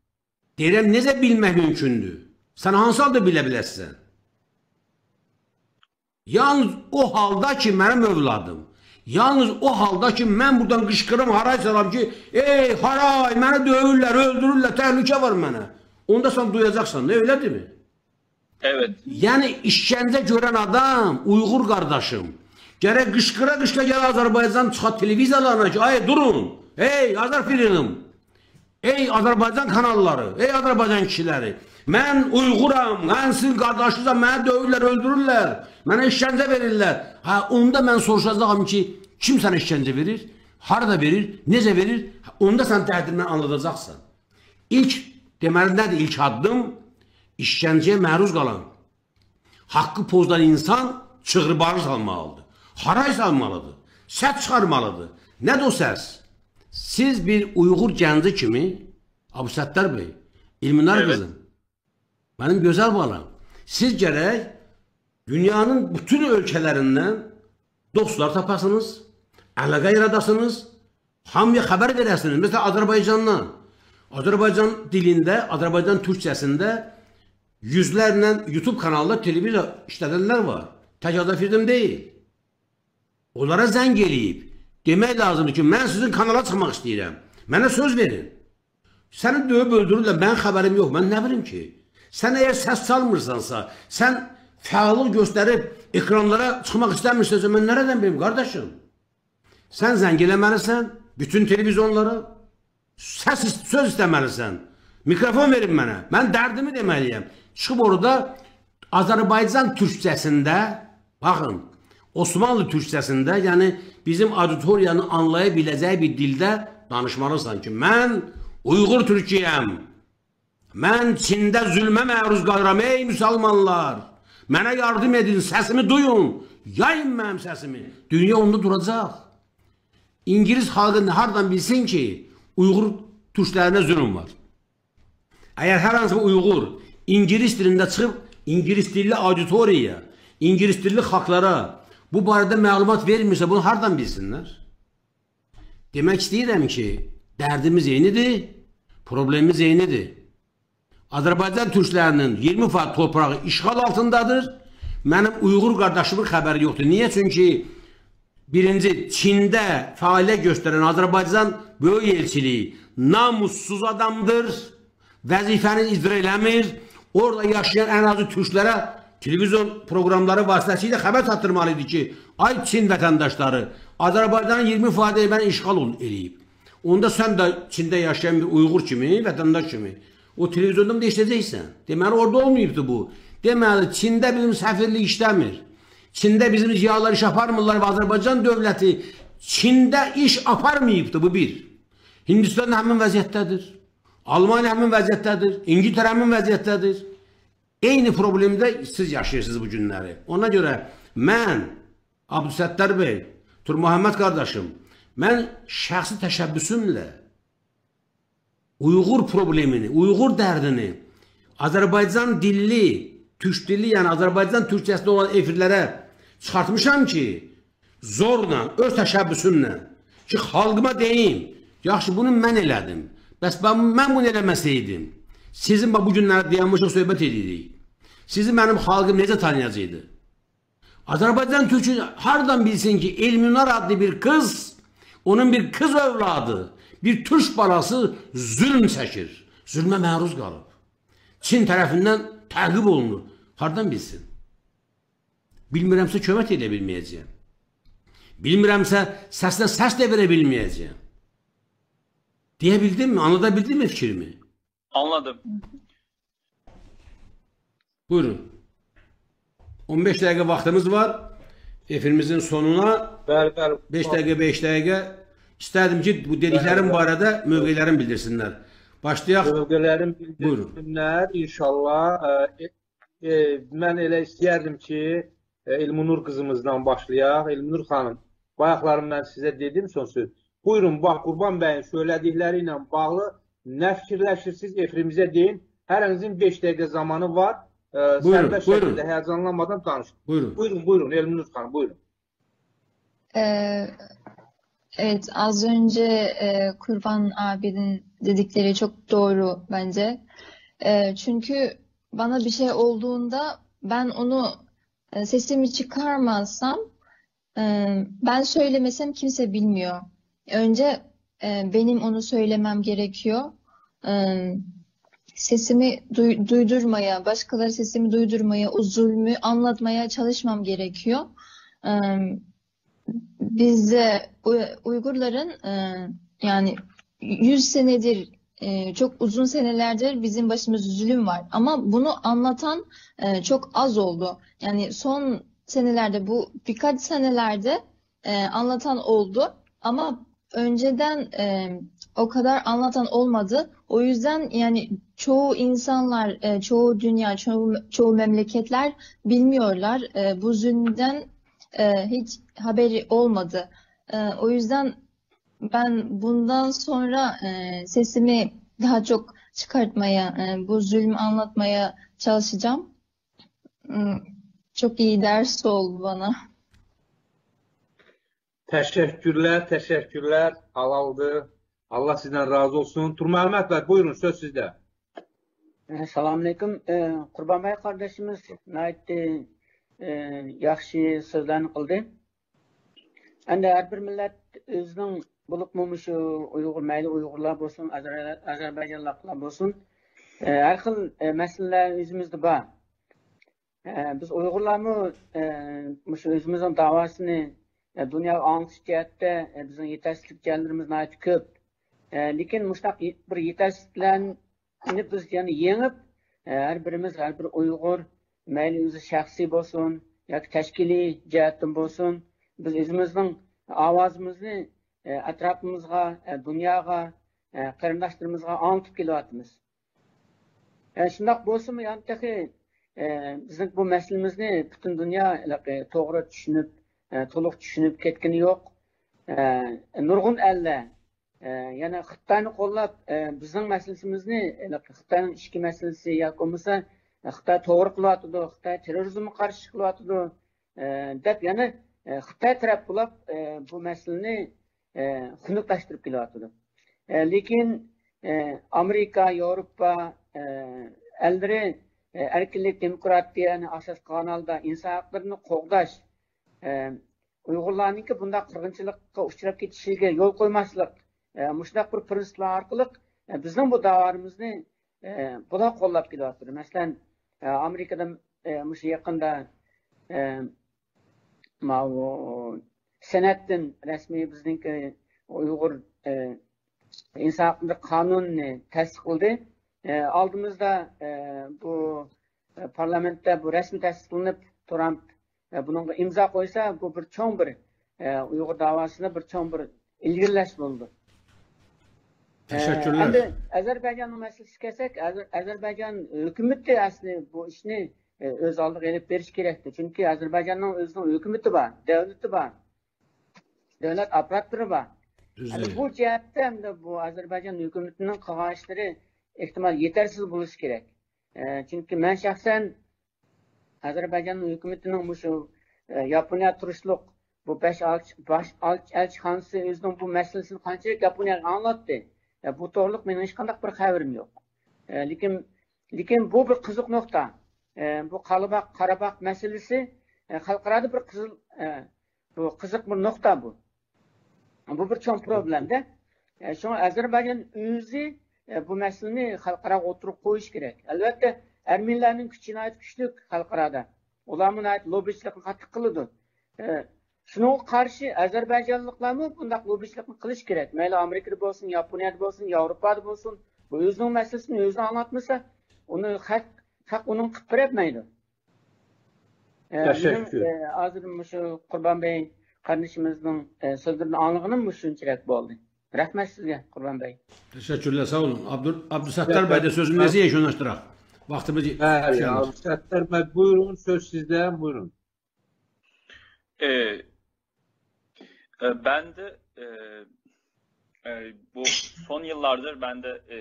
Deyirəm, necə bilmək mümkündür? Sən hansı halda bilə bilərsən? Yalnız o halda ki, mənim övladım, yalnız o halda ki, mən buradan qışqırım, haray salam ki, ey, haray, məni döyürlər, öldürürlər, təhlükə var mənə. Onda sən duyacaqsan da, elədirmi? Evet. Yəni işgəncə görən adam, Uyğur qardaşım, gərək qışqıra-qışqıra gələ Azərbaycan çıxa televiziyalarına ki, ay durun, ey Azər Freedom, ey Azərbaycan kanalları, ey Azərbaycan kişiləri, mən Uyğuram, mən sizin qardaşınızam, məni döyürlər, öldürürlər, mənə işgəncə verirlər. Hə, onda mən soruşacağam ki, kim sənə işgəncə verir, harada verir, necə verir, onda sən dərdindən anladacaqsan. İlk, deməli, nədir ilk addım? İşgəncəyə məruz qalan, haqqı pozulan insan çığır-bağır salmalıdır. Haray salmalıdır. Ses çıkarmalıdır. Nedir o ses? Siz bir Uygur genci kimi, Abu Settar Bey, İlminar kızım, benim güzel balam, siz gerek dünyanın bütün ülkelerinden dostlar tapasınız, əlaqə yaradasınız, hamıya xəbər verəsiniz. Məsələn, Azərbaycandan, Azərbaycan dilində, Azərbaycan türkcəsində yüzlərlə YouTube kanalda televiziya işlədənlər var. Tək Azafizm deyil. Onlara zəng eləyib demək lazımdır ki, mən sizin kanala çıxmaq istəyirəm. Mənə söz verin. Səni döyüb öldürürlər, mənim xəbərim yox, mən nə bilim ki? Sən əgər səs salmırsansa, sən fəallıq göstərib ekranlara çıxmaq istəmirsənsə, mən nərədən bilim, qardaşım? Sən zəng eləməlisən bütün televiziyonlara. Səs ist-, söz istəməlisən. Mikrofon verin mənə. Mən dərdimi deməliyəm. Çıxıb orada Azərbaycan türkcəsində, baxın, Osmanlı türkcəsində, yəni bizim auditoriyanın anlaya biləcəyi bir dildə danışmalısan ki, mən Uyğur türküyəm. Mən Çində zülmə məruz qalıram, ey müsəlmanlar. Mənə yardım edin, səsimi duyun. Yayın mənim səsimi. Dünya onda duracaq. İngilis xalqı hardan bilsin ki, Uyğur türklərinə zülm var? Əgər hər hansı bir Uyğur ingilis dilində çıxıb ingilis dilli auditoriyaya, ingilis dilli xalqlara bu barədə məlumat vermirsə, bunu hardan bilsinlər? Demək istəyirəm ki, dərdimiz eynidir, problemimiz eynidir. Azərbaycan türklərinin iyirmi faiz torpağı işğal altındadır. Mənim Uyğur qardaşımın xəbəri yoxdur. Niyə? Çünki birinci, Çində fəaliyyət göstərən Azərbaycan böyük elçiliyi namussuz adamdır. Vəzifəni icra eləmir. Orada yaşayan ən azı türklərə televizion proqramları vasitəsilə xəbər çatdırmalı idi ki, ay Çin vətəndaşları, Azərbaycanın iyirmi faizi erməni işğal ol-, eləyib. Onda sən də Çində yaşayan bir Uyğur kimi, vətəndaş kimi o televizorda da işləyəcəksən. Deməli, orada olmayıbdı bu. Deməli, Çində bizim səfirlik işləmir. Çində bizim ziyalılar iş aparmırlar və Azərbaycan dövləti Çində iş aparmayıbdı, bu bir. Hindistan həmin vəziyyətdədir. Almaniya həmin vəziyyətdədir. İngiltərə həmin vəziyyətdədir. Eyni problemdə siz yaşayırsınız bu günləri. Ona görə mən, Abdusəttar bəy, Turmuhəmməd qardaşım, mən şəxsi təşəbbüsümlə Uyğur problemini, Uyğur dərdini Azərbaycan dilli, türk dilli, yəni Azərbaycan türkcəsində olan efirlərə çıxartmışam ki, zorla, öz təşəbbüsümlə ki, xalqıma deyim, yaxşı, bunu mən elədim. Bəs mən, mən bunu eləməsəydim, sizin bax, bu günləri dayanmışıq, söhbət edirik. Sizi mənim xalqım necə tanıyacaqdı? Azərbaycan türkü hardan bilsin ki, Elminar adlı bir qız, onun bir qız övladı, bir türk balası zülm çəkir, zülmə məruz qalıb. Çin tərəfindən təqib olunur. Hardan bilsin? Bilmirəmsə, kömək edə bilməyəcəyəm. Bilmirəmsə, səslə səs də verə bilməyəcəyəm. Deyə bildim mi? Anlada bildim mi fikrimi? Anladım. Buyurun. On beş dəqiqə vaxtımız var. Efirimizin sonuna Bəli, bəli. beş dəqiqə, beş dəqiqə. İstədim ki, bu dediklərim Bəli, bəli. barədə mövqelərini bildirsinlər. Başlayaq. Mövqelərini Buyurun. bildirsinlər, inşallah. Ə, e, e, mən elə istəyərdim ki, e, Elminur qızımızdan başlayaq. Elminur xanım, bayaqları mən sizə dedim son söz. Buyurun, bax, Qurban bəyin söylədikləri ilə bağlı nə fikirləşirsiniz, efirimizə deyin. Hərənizin beş dəqiqə zamanı var. E, Buyurun, sərbest buyurun. şəkildə, həyəcanlanmadan danışın. Buyurun. Buyurun, buyurun, Elminur xanım, buyurun. Ee, evet, az önce e, Kurban abinin dedikleri çok doğru bence. E, çünkü bana bir şey olduğunda ben onu e, sesimi çıkarmazsam, e, ben söylemesem kimse bilmiyor. Önce e, benim onu söylemem gerekiyor. E, sesimi duy- duydurmaya, başkaları sesimi duydurmaya, o zulmü anlatmaya çalışmam gerekiyor. E, bizde U- Uygurların e, yani yüz senedir, e, çok uzun senelerdir bizim başımızda zulüm var. Ama bunu anlatan e, çok az oldu. Yani son senelerde, bu birkaç senelerde e, anlatan oldu. Ama önceden e, o kadar anlatan olmadı. O yüzden yani çoğu insanlar, e, çoğu dünya, çoğu, çoğu memleketler bilmiyorlar. E, bu zulümden e, hiç haberi olmadı. E, o yüzden ben bundan sonra e, sesimi daha çok çıkartmaya, e, bu zulmü anlatmaya çalışacağım. Hmm, Çok iyi ders oldu bana. Təşəkkürlər, təşəkkürlər. Halaldır. Allah sizdən razı olsun. Turməhəmməd bəy, buyurun, söz sizdə. ئەسسالامۇئەلەيكۇم. ئە، قۇربان بەگ قاردىشىمىز ناھايىتى، ئە، ياخشى سۆزلەرنى قىلدى. ئەمدى ھەر بىر مىللەت ئۆزىنىڭ، بولۇپمۇ مۇشۇ ئۇيغۇر، مەيلى ئۇيغۇرلار بولسۇن، ئازەر-، ئازەربايجانلىقلار بولسۇن، ئە، ھەر خىل، ئە، مەسىلىلەر ئۆزىمىزدە بار. ئە، بىز ئۇيغۇرلارمۇ، ئە، مۇشۇ ئۆزىمىزنىڭ داۋاسىنى، ئە، دۇنياغا ئاڭلىتىش جەھەتتە، ئە، بىزنىڭ يېتەرسىزلىك جايلىرىمىز ناھايىتى كۆپ. ئە، لېكىن مۇشۇنداق يې-، بىر يېتەرسىزلىكلەرنى بىز يەنە يېڭىپ، ئە، ھەر بىرىمىز، ھەر بىر ئۇيغۇر، مەيلى ئۆزى شەخسىي بولسۇن ياكى تەشكىلىي جەھەتتىن بولسۇن، بىز ئۆزىمىزنىڭ ئاۋازىمىزنى، ئە، ئەتراپىمىزغا، ئە، دۇنياغا، ئە، قېرىنداشلىرىمىزغا ئاڭلىتىپ كېلىۋاتىمىز. ئە، شۇنداق بولسىمۇ، يەنە تېخى، ئە، بىزنىڭ بۇ مەسىلىمىزنى پۈتۈن دۇنيا ھېلىقى توغرا چۈشىنىپ، ئە، تولۇق چۈشىنىپ كەتكىنى يوق. ئە، نۇرغۇن ئەللەر، ئە، يەنە خىتاينى قوللاپ، ئە، بىزنىڭ مەسىلىمىزنى، ھېلىقى خىتاينىڭ ئىچكى مەسىلىسى ياكى بولمىسا، ئە، خىتاي توغرا قىلىۋاتىدۇ، خىتاي تېررورىزمغا قارشى قىلىۋاتىدۇ، ئە، دەپ يەنە، ئە، خىتاي تەرەپ بولاپ، ئە، بۇ مەسىلىنى، ئە، خۇنۈكلەشتۈرۈپ كېلىۋاتىدۇ. ئە، لېكىن، ئە، ئامېرىكا، ياۋروپا، ئە، ئەللىرى، ئە، ئەركىنلىك، دېموكراتىيەنى ئاساس قىلغان ھالدا ئىنسان ھەقلىرىنى قوغداش، ئە، ئۇيغۇرلارنىڭكى بۇنداق قىرغىنچىلىققا ئۇچراپ كېتىشىگە يول قويماسلىق، ئە، مۇشۇنداق بىر پىرىنسىپلار ئارقىلىق، ئە، بىزنىڭ بۇ داۋالىرىمىزنى، ئە، بۇلار قوللاپ كېلىۋاتىدۇ. مەسىلەن، ئە، ئامېرىكىدا، ئە، مۇشۇ يېقىندا، ئە، ماۋۇ سەنەتتىن رەسمىي بىزنىڭكى ئۇيغۇر، ئە، ئىنسان ھەقلىرى قانۇنىنى تەستىقلىدى. ئە، ئالدىمىزدا، ئە، بۇ، ئە، پارلامېنتتا بۇ رەسمىي تەستىقلىنىپ، ترامپ، ئە، بۇنىڭغا ئىمزا قويسا، بۇ بىر چوڭ بىر، ئە، ئۇيغۇر داۋاسىدا بىر چوڭ بىر ئىلگىرىلەش بولىدۇ. ئە، تەشەككۈرلەر. ئەمدى ئەزەربەيجاننىڭ مەسىلىسىگە كەلسەك، ئەزەر-، ئەزەربەيجان ھۆكۈمىتى ئەسلى بۇ ئىشنى، ئە، ئۆز ئالدىغا ئېلىپ بېرىشى كېرەكتى. چۈنكى ئەزەربەيجاننىڭ ئۆزىنىڭ ھۆكۈمىتى بار، دۆلىتى بار، دۆلەت ئاپپاراتلىرى بار. ئەمدى تۈزلەيلى. بۇ جەھەتتە ئەمدى بۇ ئەزەربەيجان ھۆكۈمىتىنىڭ قىلغان ئىشلىرى ئېھتىمال يېتەرسىز بولۇشى كېرەك. ئە، چۈنكى مەن شەخسەن ئەزەربەيجان ھۆكۈمىتىنىڭ مۇشۇ، ئە، ياپونىيە تۇرۇشلۇق بۇ بەش ئەلچى-، باش ئەلچى-، ئەلچىخانىسى ئۆزىنىڭ بۇ مەسىلىسىنى قانچىلىك ياپونىيەگە ئاڭلاتتى. ئە، بۇ توغرىلىق مېنىڭ ھېچقانداق بىر خەۋىرىم يوق. ئە، لېكىن، لېكىن بۇ بىر قىزىق نۇقتا. ئە، بۇ قاراباغ، قاراباغ مەسىلىسى، ئە، خەلقئارادا بىر قىزىل، ئە، بۇ قىزىق بىر نۇقتا بۇ. بۇ بىر چوڭ پروبلېمدە. ئە، شۇڭا ئەزەربەيجان ئۆزى، ئە، بۇ مەسىلىنى خەلقئاراغا ئوتتۇرىغا قويۇشى كېرەك. ئەلۋەتتە، ئەرمېنلەرنىڭ كۈچى ناھايىتى كۈچلۈك خەلقئارادا. ئۇلارمۇ ناھايىتى لوببىچىلىقنى قاتتىق قىلىدۇ. ئە، شۇنىڭغا قارشى ئەزەربەيجانلىقلارمۇ بۇنداق لوببىچىلىقنى قىلىشى كېرەك. مەيلى ئامېرىكىدا بولسۇن، ياپونىيەدە بولسۇن، ياۋروپادا بولسۇن، بۇ ئۆزىنىڭ مەسىلىسىنى ئۆزى ئاڭلاتمىسا، ئۇنى خەق، خەق ئۇنىڭ قىلىپ بېرەلمەيدۇ. ئە، مېنىڭ، تەشەككۈر. ئە، ھازىر مۇشۇ قۇربان بەگ قېرىندىشىمىزنىڭ، ئە، سۆزلىرىدىن ئاڭلىغىنىم مۇشۇنچىلىك بولدى. رەھمەت سىزگە، قۇربان بەگ. تەشەككۈرلەر، ساغ ئولۇن. ئابدۇ-، ئابدۇسەتتار بەگ دە سۆزىنى ئەزىز ياشۇناشتۇراق. ۋاقتىمىز بەلى، يېتىشەلمەس. ئابدۇسەتتار بەگ، buyurun, söz sizde, buyurun. E, e, ben de e, e, bu son yıllardır ben de e,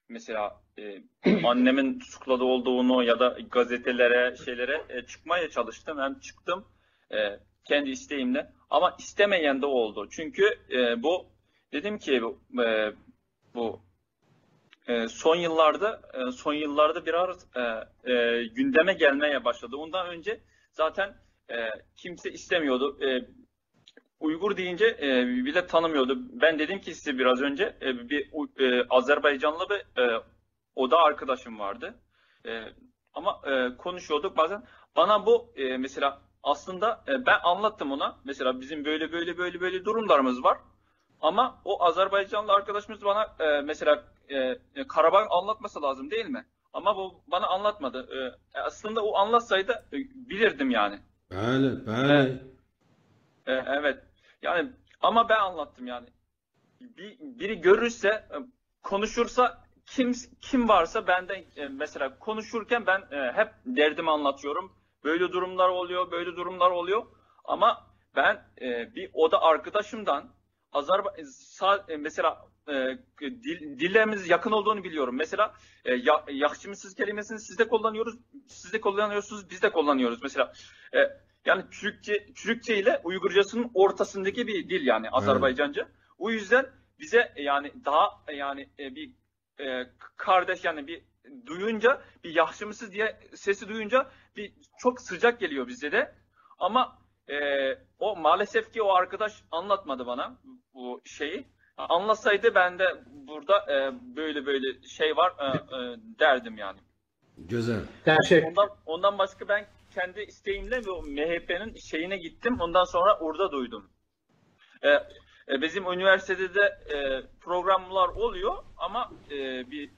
mesela e, annemin tutukladığı olduğunu ya da gazetelere, şeylere e, çıkmaya çalıştım. Hem çıktım e, kendi isteğimle. Ama istemeyen de oldu. Çünkü e, bu dedim ki bu, e, bu e, son yıllarda e, son yıllarda biraz e, e, gündeme gelmeye başladı. Ondan önce zaten e, kimse istemiyordu. E, Uygur deyince e, bile tanımıyordu. Ben dedim ki size biraz önce e, bir e, Azerbaycanlı bir e, oda arkadaşım vardı. E, ama e, konuşuyorduk bazen. Bana bu e, mesela aslında e, ben anlattım ona. Mesela bizim böyle böyle böyle böyle durumlarımız var. Ama o Azerbaycanlı arkadaşımız bana e, mesela e, e, Karabağ anlatması lazım değil mi? Ama bu bana anlatmadı. E, e, aslında o anlatsaydı e, bilirdim yani. بەلى، E, بەلى. e, evet. Yani ama ben anlattım yani. Bir, biri görürse, e, konuşursa kim kim varsa benden e, mesela konuşurken ben e, hep derdimi anlatıyorum. Böyle durumlar oluyor, böyle durumlar oluyor. Ama ben e, bir oda arkadaşımdan Azerba sa- e, mesela e, dil, dillerimiz yakın olduğunu biliyorum. Mesela e, ya, yaxşımısınız kelimesini siz de kullanıyoruz, siz de kullanıyorsunuz, biz de kullanıyoruz. Mesela e, yani Türkçe Türkçe ile Uygurcasının ortasındaki bir dil yani Azerbaycanca. O yüzden bize e, yani daha e, yani e, bir e, kardeş yani bir duyunca bir yaxşımısınız diye sesi duyunca bir çok sıcak geliyor bize de. Ama e, o maalesef ki o arkadaş anlatmadı bana bu şeyi. Anlasaydı ben de burada e, böyle böyle şey var e, e, derdim yani. Güzel. Teşekkür. Ondan, ondan başka ben kendi isteğimle bu M H P'nin şeyine gittim. Ondan sonra orada duydum. E, e, bizim üniversitede de e, programlar oluyor ama e, bir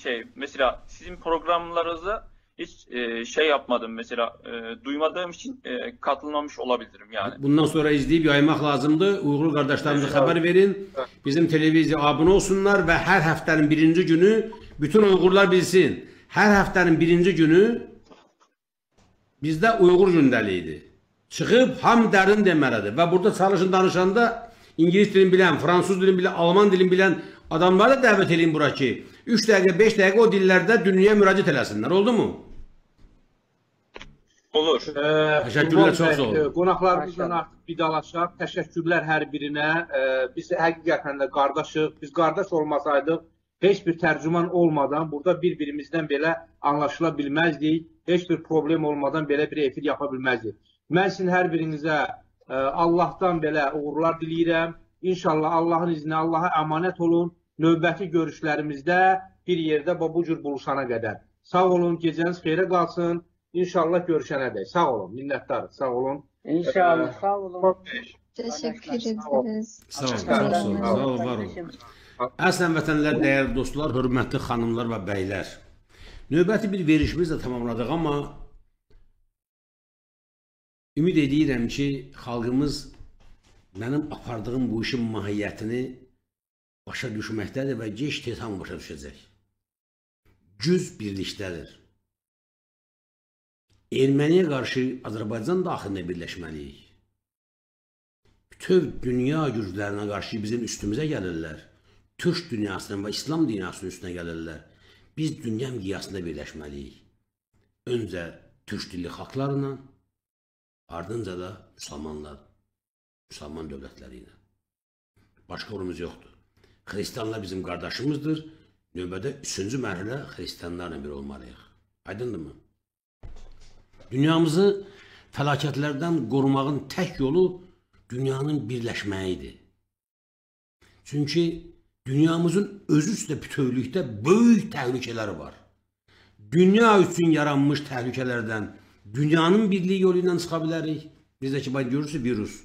şey mesela sizin programlarınızda hiç e, şey yapmadım mesela e, duymadığım için e, katılmamış olabilirim yani. Bundan sonra izleyip yaymak lazımdı. Uygur kardeşlerimize haber verin. Bizim televizyaya abone olsunlar ve her haftanın birinci günü bütün Uygurlar bilsin. Her haftanın birinci günü bizde Uygur gündeliğiydi. Çıkıp ham derdini demelidir. Ve burada çalışın danışanda İngiliz dilini bilen, Fransız dilini bilen, Alman dilini bilen adamları da davet edin bura ki, üç dakika, beş dakika o dillerde dünyaya müracaat eləsinler. Oldu mu? Olur. Teşekkürler, çok sağ olun. Qonaqlarımızla artıq vidalaşaq. Təşəkkürlər hər birinə. Ə, biz həqiqətən də qardaşıq. Biz qardaş olmasaydı heç bir tərcüman olmadan burada bir-birimizdən belə anlaşıla bilməzdik. Heç bir problem olmadan belə bir efir yapa bilməzdik. Mən sizin hər birinizə ə, Allahdan belə uğurlar diləyirəm. İnşallah Allahın izni, Allaha əmanət olun. Növbəti görüşlərimizdə bir yerdə bu, bu cür buluşana qədər. Sağ olun, gecəniz xeyrə qalsın. İnşallah görüşənədək. Sağ olun, minnətdarıq. Sağ olun. İnşallah, sağ olun. Teşekkür ederiz. Sağ olun, sağ olun, sağ olun, var olun. Əslən vətənlər, dəyərli dostlar, hörmətli xanımlar və bəylər. Növbəti bir verişimiz də tamamladıq, amma ümid edirəm ki, xalqımız mənim apardığım bu işin mahiyyətini başa düşməkdədir və gec tez hamı başa düşəcək. Güc birlikdədir. Erməniyə qarşı Azərbaycan daxilində birləşməliyik. Bütöv dünya güclərinə qarşı bizim üstümüzə gəlirlər. Türk dünyasının və İslam dünyasının üstünə gəlirlər. Biz dünya miqyasında birləşməliyik. Öncə türk dilli xalqlarla, ardınca da müsəlmanlar, müsəlman dövlətləri ilə. Başqa yolumuz yoxdur. Xristianlar bizim qardaşımızdır. Növbədə üçüncü mərhələ xristianlarla bir olmalıyıq. Aydındırmı? Dünyamızı fəlakətlərdən qorumağın tək yolu dünyanın birləşməyidir. Çünki dünyamızın özü üstə bütövlükdə böyük təhlükələr var. Dünya üçün yaranmış təhlükələrdən dünyanın birliyi yolu ilə çıxa bilərik. Biz də ki, bax, görürsünüz, virus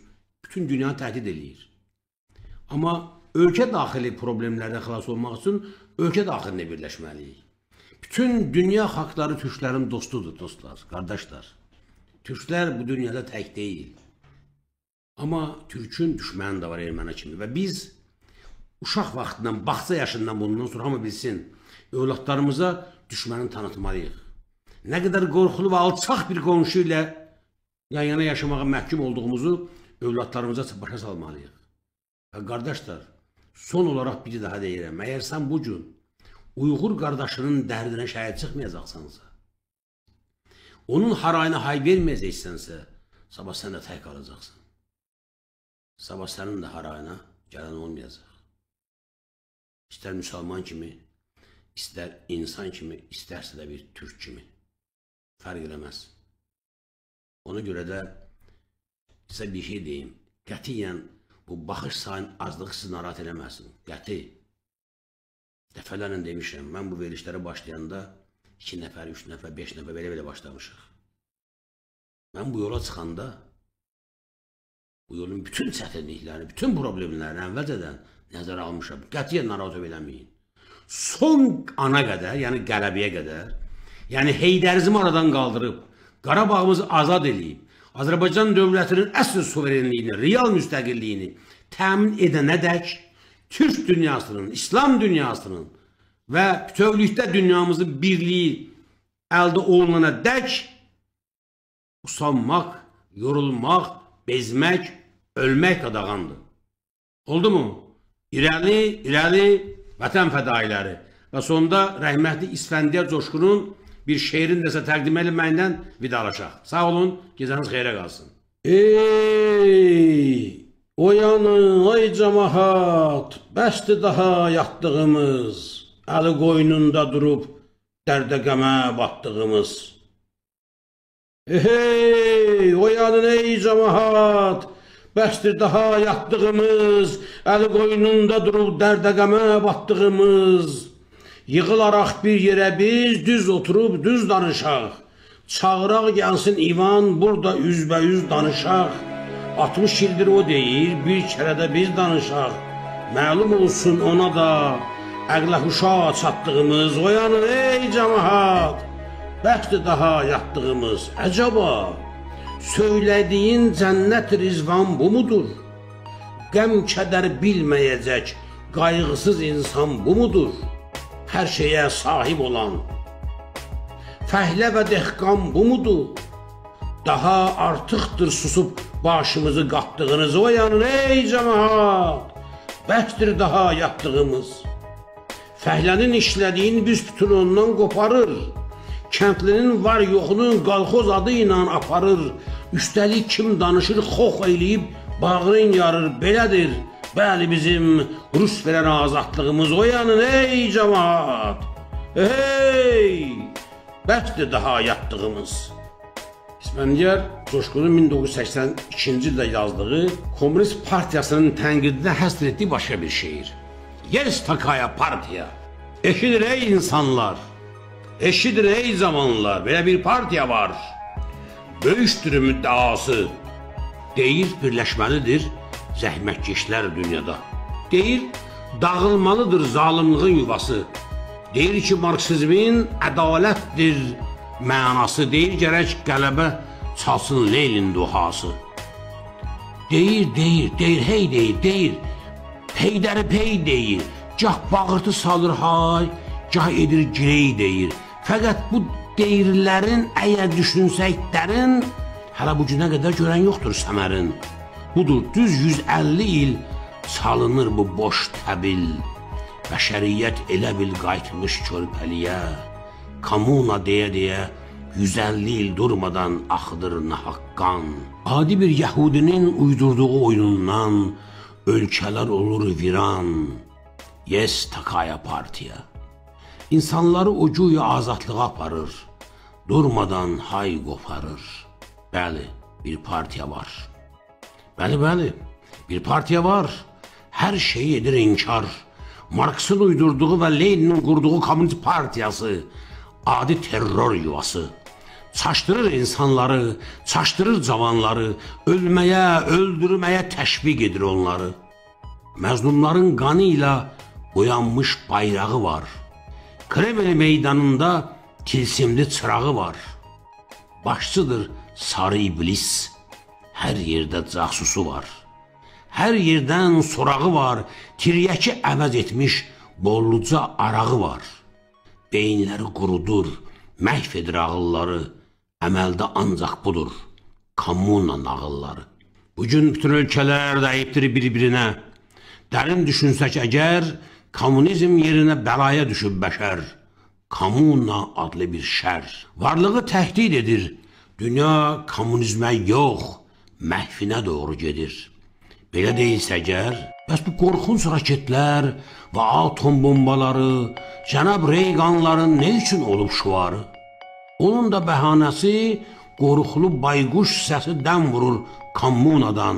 bütün dünyanı təhdid eləyir. Amma ölkə daxili problemlərdən xilas olmaq üçün ölkə daxilində birləşməliyik. Bütün dünya xalqları türklərin dostudur, dostlar, qardaşlar. Türklər bu dünyada tək deyil. Amma türkün düşməni də var erməni kimi. Və biz uşaq vaxtından, bağça yaşından bundan sonra hamı bilsin, övladlarımıza düşməni tanıtmalıyıq. Nə qədər qorxulu və alçaq bir qonşu ilə yan-yana yaşamağa məhkum olduğumuzu övladlarımıza başa salmalıyıq. Və qardaşlar, son olaraq bir daha deyirəm, əgər sən bu gün Uyğur qardaşının dərdinə şahid çıxmayacaqsansa, onun harayına hay verməyəcəksənsə, sabah sən də tək qalacaqsan. Sabah sənin də harayına gələn olmayacaq. İstər müsəlman kimi, istər insan kimi, istərsə də bir türk kimi. Fərq eləməz. Ona görə də sizə bir şey deyim. Qətiyyən bu baxış sayın azlığı sizi narahat eləməsin. Qəti. Dəfələrlə demişəm, mən bu verilişlərə başlayanda iki nəfər, üç nəfər, beş nəfər belə-belə başlamışıq. Mən bu yola çıxanda bu yolun bütün çətinliklərini, bütün problemlərini əvvəlcədən nəzərə almışam. Qətiyyən narahat eləməyin. Son ana qədər, yəni qələbəyə qədər, yəni Heydərizmi aradan qaldırıb, Qarabağımızı azad eləyib, Azərbaycan dövlətinin əsl suverenliyini, real müstəqilliyini təmin edənədək türk dünyasının, İslam dünyasının və bütövlükdə dünyamızın birliyi əldə olunana dək usanmaq, yorulmaq, بەزمەك، ئۆلمەك قاداغاندۇر. بولدىمۇ؟ ئىرەلى، ئىرەلى، ۋەتەن پەدائىيلەرى. ۋە سوندا رەھمەتلىك ئىسفەندىيار جوشقۇنۇن بىر شېئىرىنى دەسە تەقدىم ئېلىپ مەندەن ۋىدالاشاق. ساغ ئولۇن، گېجەڭىز خەيرە قالسۇن. ئېي، ئويانىڭ ئاي جامائەت، بەستى داھا ياتتىغىمىز، ئەلى قوينۇندا تۇرۇپ دەردە غەمە باتتىغىمىز. ئېھەي، ئويانىن ئەي جامائەت، بەستى داھا ياتتىغىمىز، ئەلى قوينۇندا تۇرۇپ دەردە غەمە باتتىغىمىز. يىغىلاراق بىر يېرە بىز، دۈز ئولتۇرۇپ دۈز دانىشاق. چاغراق يانسۇن ئىۋان، بۇردا ئۈزبەئۈز دانىشاق. ئاتمىش يىلدىر ئۇ دەيىر، بىر كېرەدە بىز دانىشاق. مەلۇم ئولسۇن ئانا دا، ئەقلە ھوشا چاتتىغىمىز. ئويانىن ئەي جامائەت، بەستى داھا ياتتىغىمىز. ئەجەبا، سۆيلەدىيىن جەننەت رىزۋان بۇمۇدۇر؟ غەم كەدەر بىلمەيەجەك قايغىسىز ئىنسان بۇمۇدۇر؟ ھەر شەيگە ساھىب ئولان فەھلە ۋە دېھقان بۇمۇدۇر؟ داھا ئارتۇقتۇر سۇسۇپ باشىمىزنى قاتتىغىنىز. ئويانىن ئەي جامائەت، بەستى داھا ياتتىغىمىز. فەھلەنىن ئىشلەدىيىن بىز پۈتۈن ئوندان قوپارىر. كەنتلىنىن ۋار يوقىنى كالخوز ئادى ئىنان ئاپارىر. ئۈستەلىك كىم دانىشىر خوخ ئەيلىيىپ باغرىن يارىر. بېلەدىر، بەلى، بىزىم رۇس بىلەن ئازادلىغىمىز. ئويانىن ئەي جامائەت، ھەي، بەستى داھا ياتتىغىمىز. ئىسفەندىيار جوشقۇننىڭ مىڭ توققۇز يۈز سەكسەن ئىككىنچى يىلدا يازدىغى، كوممۇنىست پارتىيەسىنىڭ تەنقىدىدە ھەسىل ئەتتىيى باشقا بىر شېئىر. Есть такая партия. ئېشىدىر ئەي ئىنسانلار، ئېشىدىر ئەي زامانلار، بېلە بىر پارتىيە بار. بۆيۈشتۈر مۇددىئاسى. دەيىر بىرلەشمەلىدىر زەھمەتكېشلەر دۇنيادا. دەيىر داغىلمالىدىر زالىملىقىن يۇۋاسى. دەيىر كى ماركسىزمىن ئەدالەتتىر مەناسى. دەيىر گەرەك غەلىبە چالسۇن لېنىن دۇھاسى. دەيىر، دەيىر، دەيىر، ھەي دەيىر، دەيىر. پەيدەرى پەي دەيىر. گاھ باغرىتى سالىر ھاي، گاھ ئېدىر گىرەي دەيىر. فەقەت بۇ دەيىرلەرنى ئەگەر چۈشەنسەك دەرىن، ھەلە بۇ گۈنە قەدەر كۆرگەن يوقتۇر سەمەرىن. بۇدۇر دۈز يۈز ئەللىك يىل چالىنىر بۇ بوش تەبىل. بەشەرىيەت ئېلە بىل قايتمىش كۆرپەلىيە. كوممۇنا دېيە دېيە يۈز ئەللىك يىل دۇرمىدان ئاقىدۇر ناھەق قان. ئادىي بىر يەھۇدىينىڭ ئۇيدۇردۇغۇ ئويۇنىدىن ئۆلكىلەر ئولۇر ۋىران. Есть такая партия. ئىنسانلارنى ئۇ گويا ئازادلىققا ئاپىرىر. دۇرمىدان ھاي قوپۇرۇر. بەلى، بىر پارتىيە بار. بەلى، بەلى، بىر پارتىيە بار. ھەر شەيئىدىر ئىنكار. ماركسنىڭ ئۇيدۇردۇغى ۋە لېنىننىڭ قۇردۇغى كوممۇنىست پارتىيەسى ئادىي تېررور يۇۋاسى. چاشتۇرۇر ئىنسانلارنى، چاشتۇرۇر جاۋانلارنى، ئۆلمەيە، ئۆلدۈرمەيە تەشۋىق ئېدىر ئونلارنى. مەزلۇملارنىڭ قانى ئىلە بويانمىش بايراغى بار. كرېمل مەيدانىندا تىلسىملىك چىراغى بار. باشچىدۇر سارى ئىبلىس، ھەر يەردە جاسۇسى بار. ھەر يەردىن سوراغى بار، تىرياكى ئەۋەز ئەتمىش بوللىجا ئاراغى بار. بەينلەر قۇرۇدۇر، مەھۋ ئېدىر ئاغىللارنى، ئەمەلدە ئانجاق بۇدۇر كوممۇنا ناغىللار. بۈگۈن پۈتۈن ئۆلكىلەر دەئىپتىر بىر-بىرىنى. دەرىن چۈشەنسەك ئەگەر، كوممۇنىزم يېرىنى بەلايا چۈشۈپ بەشەر. كوممۇنا ئادلى بىر شەر. ۋارلىقى تەھدىت ئېدىر. دۇنيا كوممۇنىزمى يوق، مەھۋىنى دوغرا گېدىر. بېلە دەيسە ئەگەر، بەس بۇ قورقۇنچ راكېتلار ۋە ئاتوم بومبالارنى، جاناب رېيگانلارنى نە ئۈچۈن ئولۇپ شۇۋار؟ ئۇنىڭدا بەھانىسى قورقۇلۇپ بايقۇش سەسى دەم ۋۇرۇر كوممۇنادان.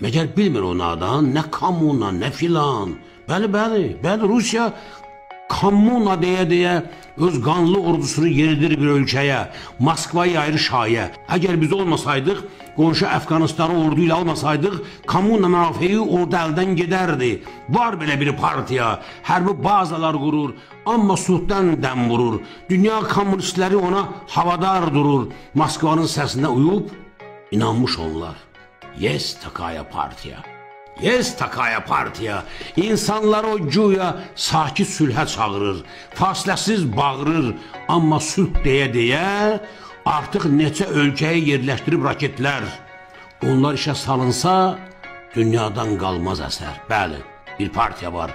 مەگەر بىلمىر ئۇ نادان، نە كوممۇنا، نە فىلان. بەلى، بەلى، بەلى، روسىيە كوممۇنا دېيە دېيە ئۆز قانلىق ئوردۇسىنى يېرىدىر بىر ئۆلكىگە، موسكۋا يايىر شايە. ئەگەر بىز ئولماسايدىق، قونشى ئەفغانىستاننى ئوردۇ ئىلە ئالماسايدىق، كوممۇنا مۇنافىقى ئوردا ئەلدەن گېدەردى. ۋار بېلە بىر پارتىيە، ھەربىي بازالار قۇرۇر، ئامما سۇتتان دەم ۋۇرۇر. دۇنيا كوممۇنىستلىرى ئونا ھاۋادار دۇرۇر. موسكۋانىڭ سەسىنى ئۇيۇپ ئىنانمىش ئونلار. Есть такая партия. Есть такая партия. ئىنسانلارنى گويا ساكىت سۈلھە چاغىرىر. فاسىلەسىز باغىرىر، ئامما سۈلھ دېيە دېيە ئارتۇق نەچچە ئۆلكىگە يېرلەشتۈرۈپ راكېتلار. ئۇلار ئىشقا سالىنسا، دۇنيادىن قالماس ئەسەر. بەلى، بىر پارتىيە بار،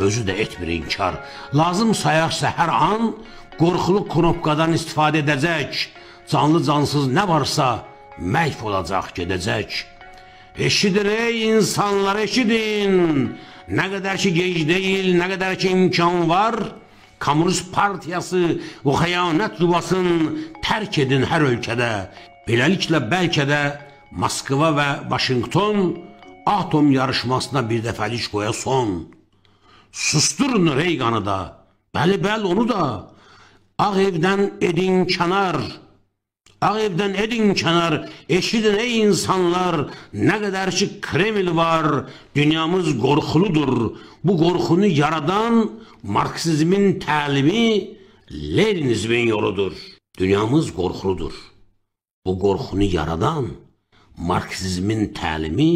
ئۆزى دە ئېيتىپ بىر ئىنكار. لازىم ساياقسا ھەر ئان، قورقۇلۇق كنوپكادىن ئىستىفادە ئېتەجەك. جانلىق-جانسىز نە بارسا، مەھۋ بولاجاق، كېتەجەك. ئېشىدىن، ئەي ئىنسانلار، ئېشىدىن! نە قەدەرچە گەج دەيل، نە قەدەرچە ئىمكان بار، كوممۇنىست پارتىيەسى بۇ خىيانەت يۇۋاسىنى تەرك ئېتىڭ ھەر ئۆلكىدە. بىلەلىكلە بەلكىدە موسكۋا ۋە ۋاشىنگتون ئاتوم يارىشماسىنا بىر دەپئەلىك قويا سون. سۇستۇرۇڭ رېيگانى دا، بەلى بەل ئۇنى دا. ئاق ئېۋدىن ئېدىڭ كەنار. ئاق ئېۋدىن ئېدىڭ كەنار، ئېشىدىن ئەي ئىنسانلار، نە قەدەرچە كرېمل بار، دۇنيامىز قورقۇلۇدۇر. بۇ قورقۇنى يارادان ماركسىزمنىڭ تەلىمى، لېنىنىزمنىڭ يولىدۇر. دۇنيامىز قورقۇلۇدۇر. بۇ قورقۇنى يارادان ماركسىزمنىڭ تەلىمى،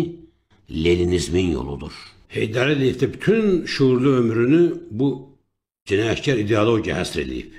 لېنىنىزمنىڭ يولىدۇر. ھەيدەر ئەلىيېۋ پۈتۈن شۇئۇرلۇق ئۆمرىنى بۇ جىنايەتكار ئىدېئولوگىيەگە ھەسر ئېلىپ،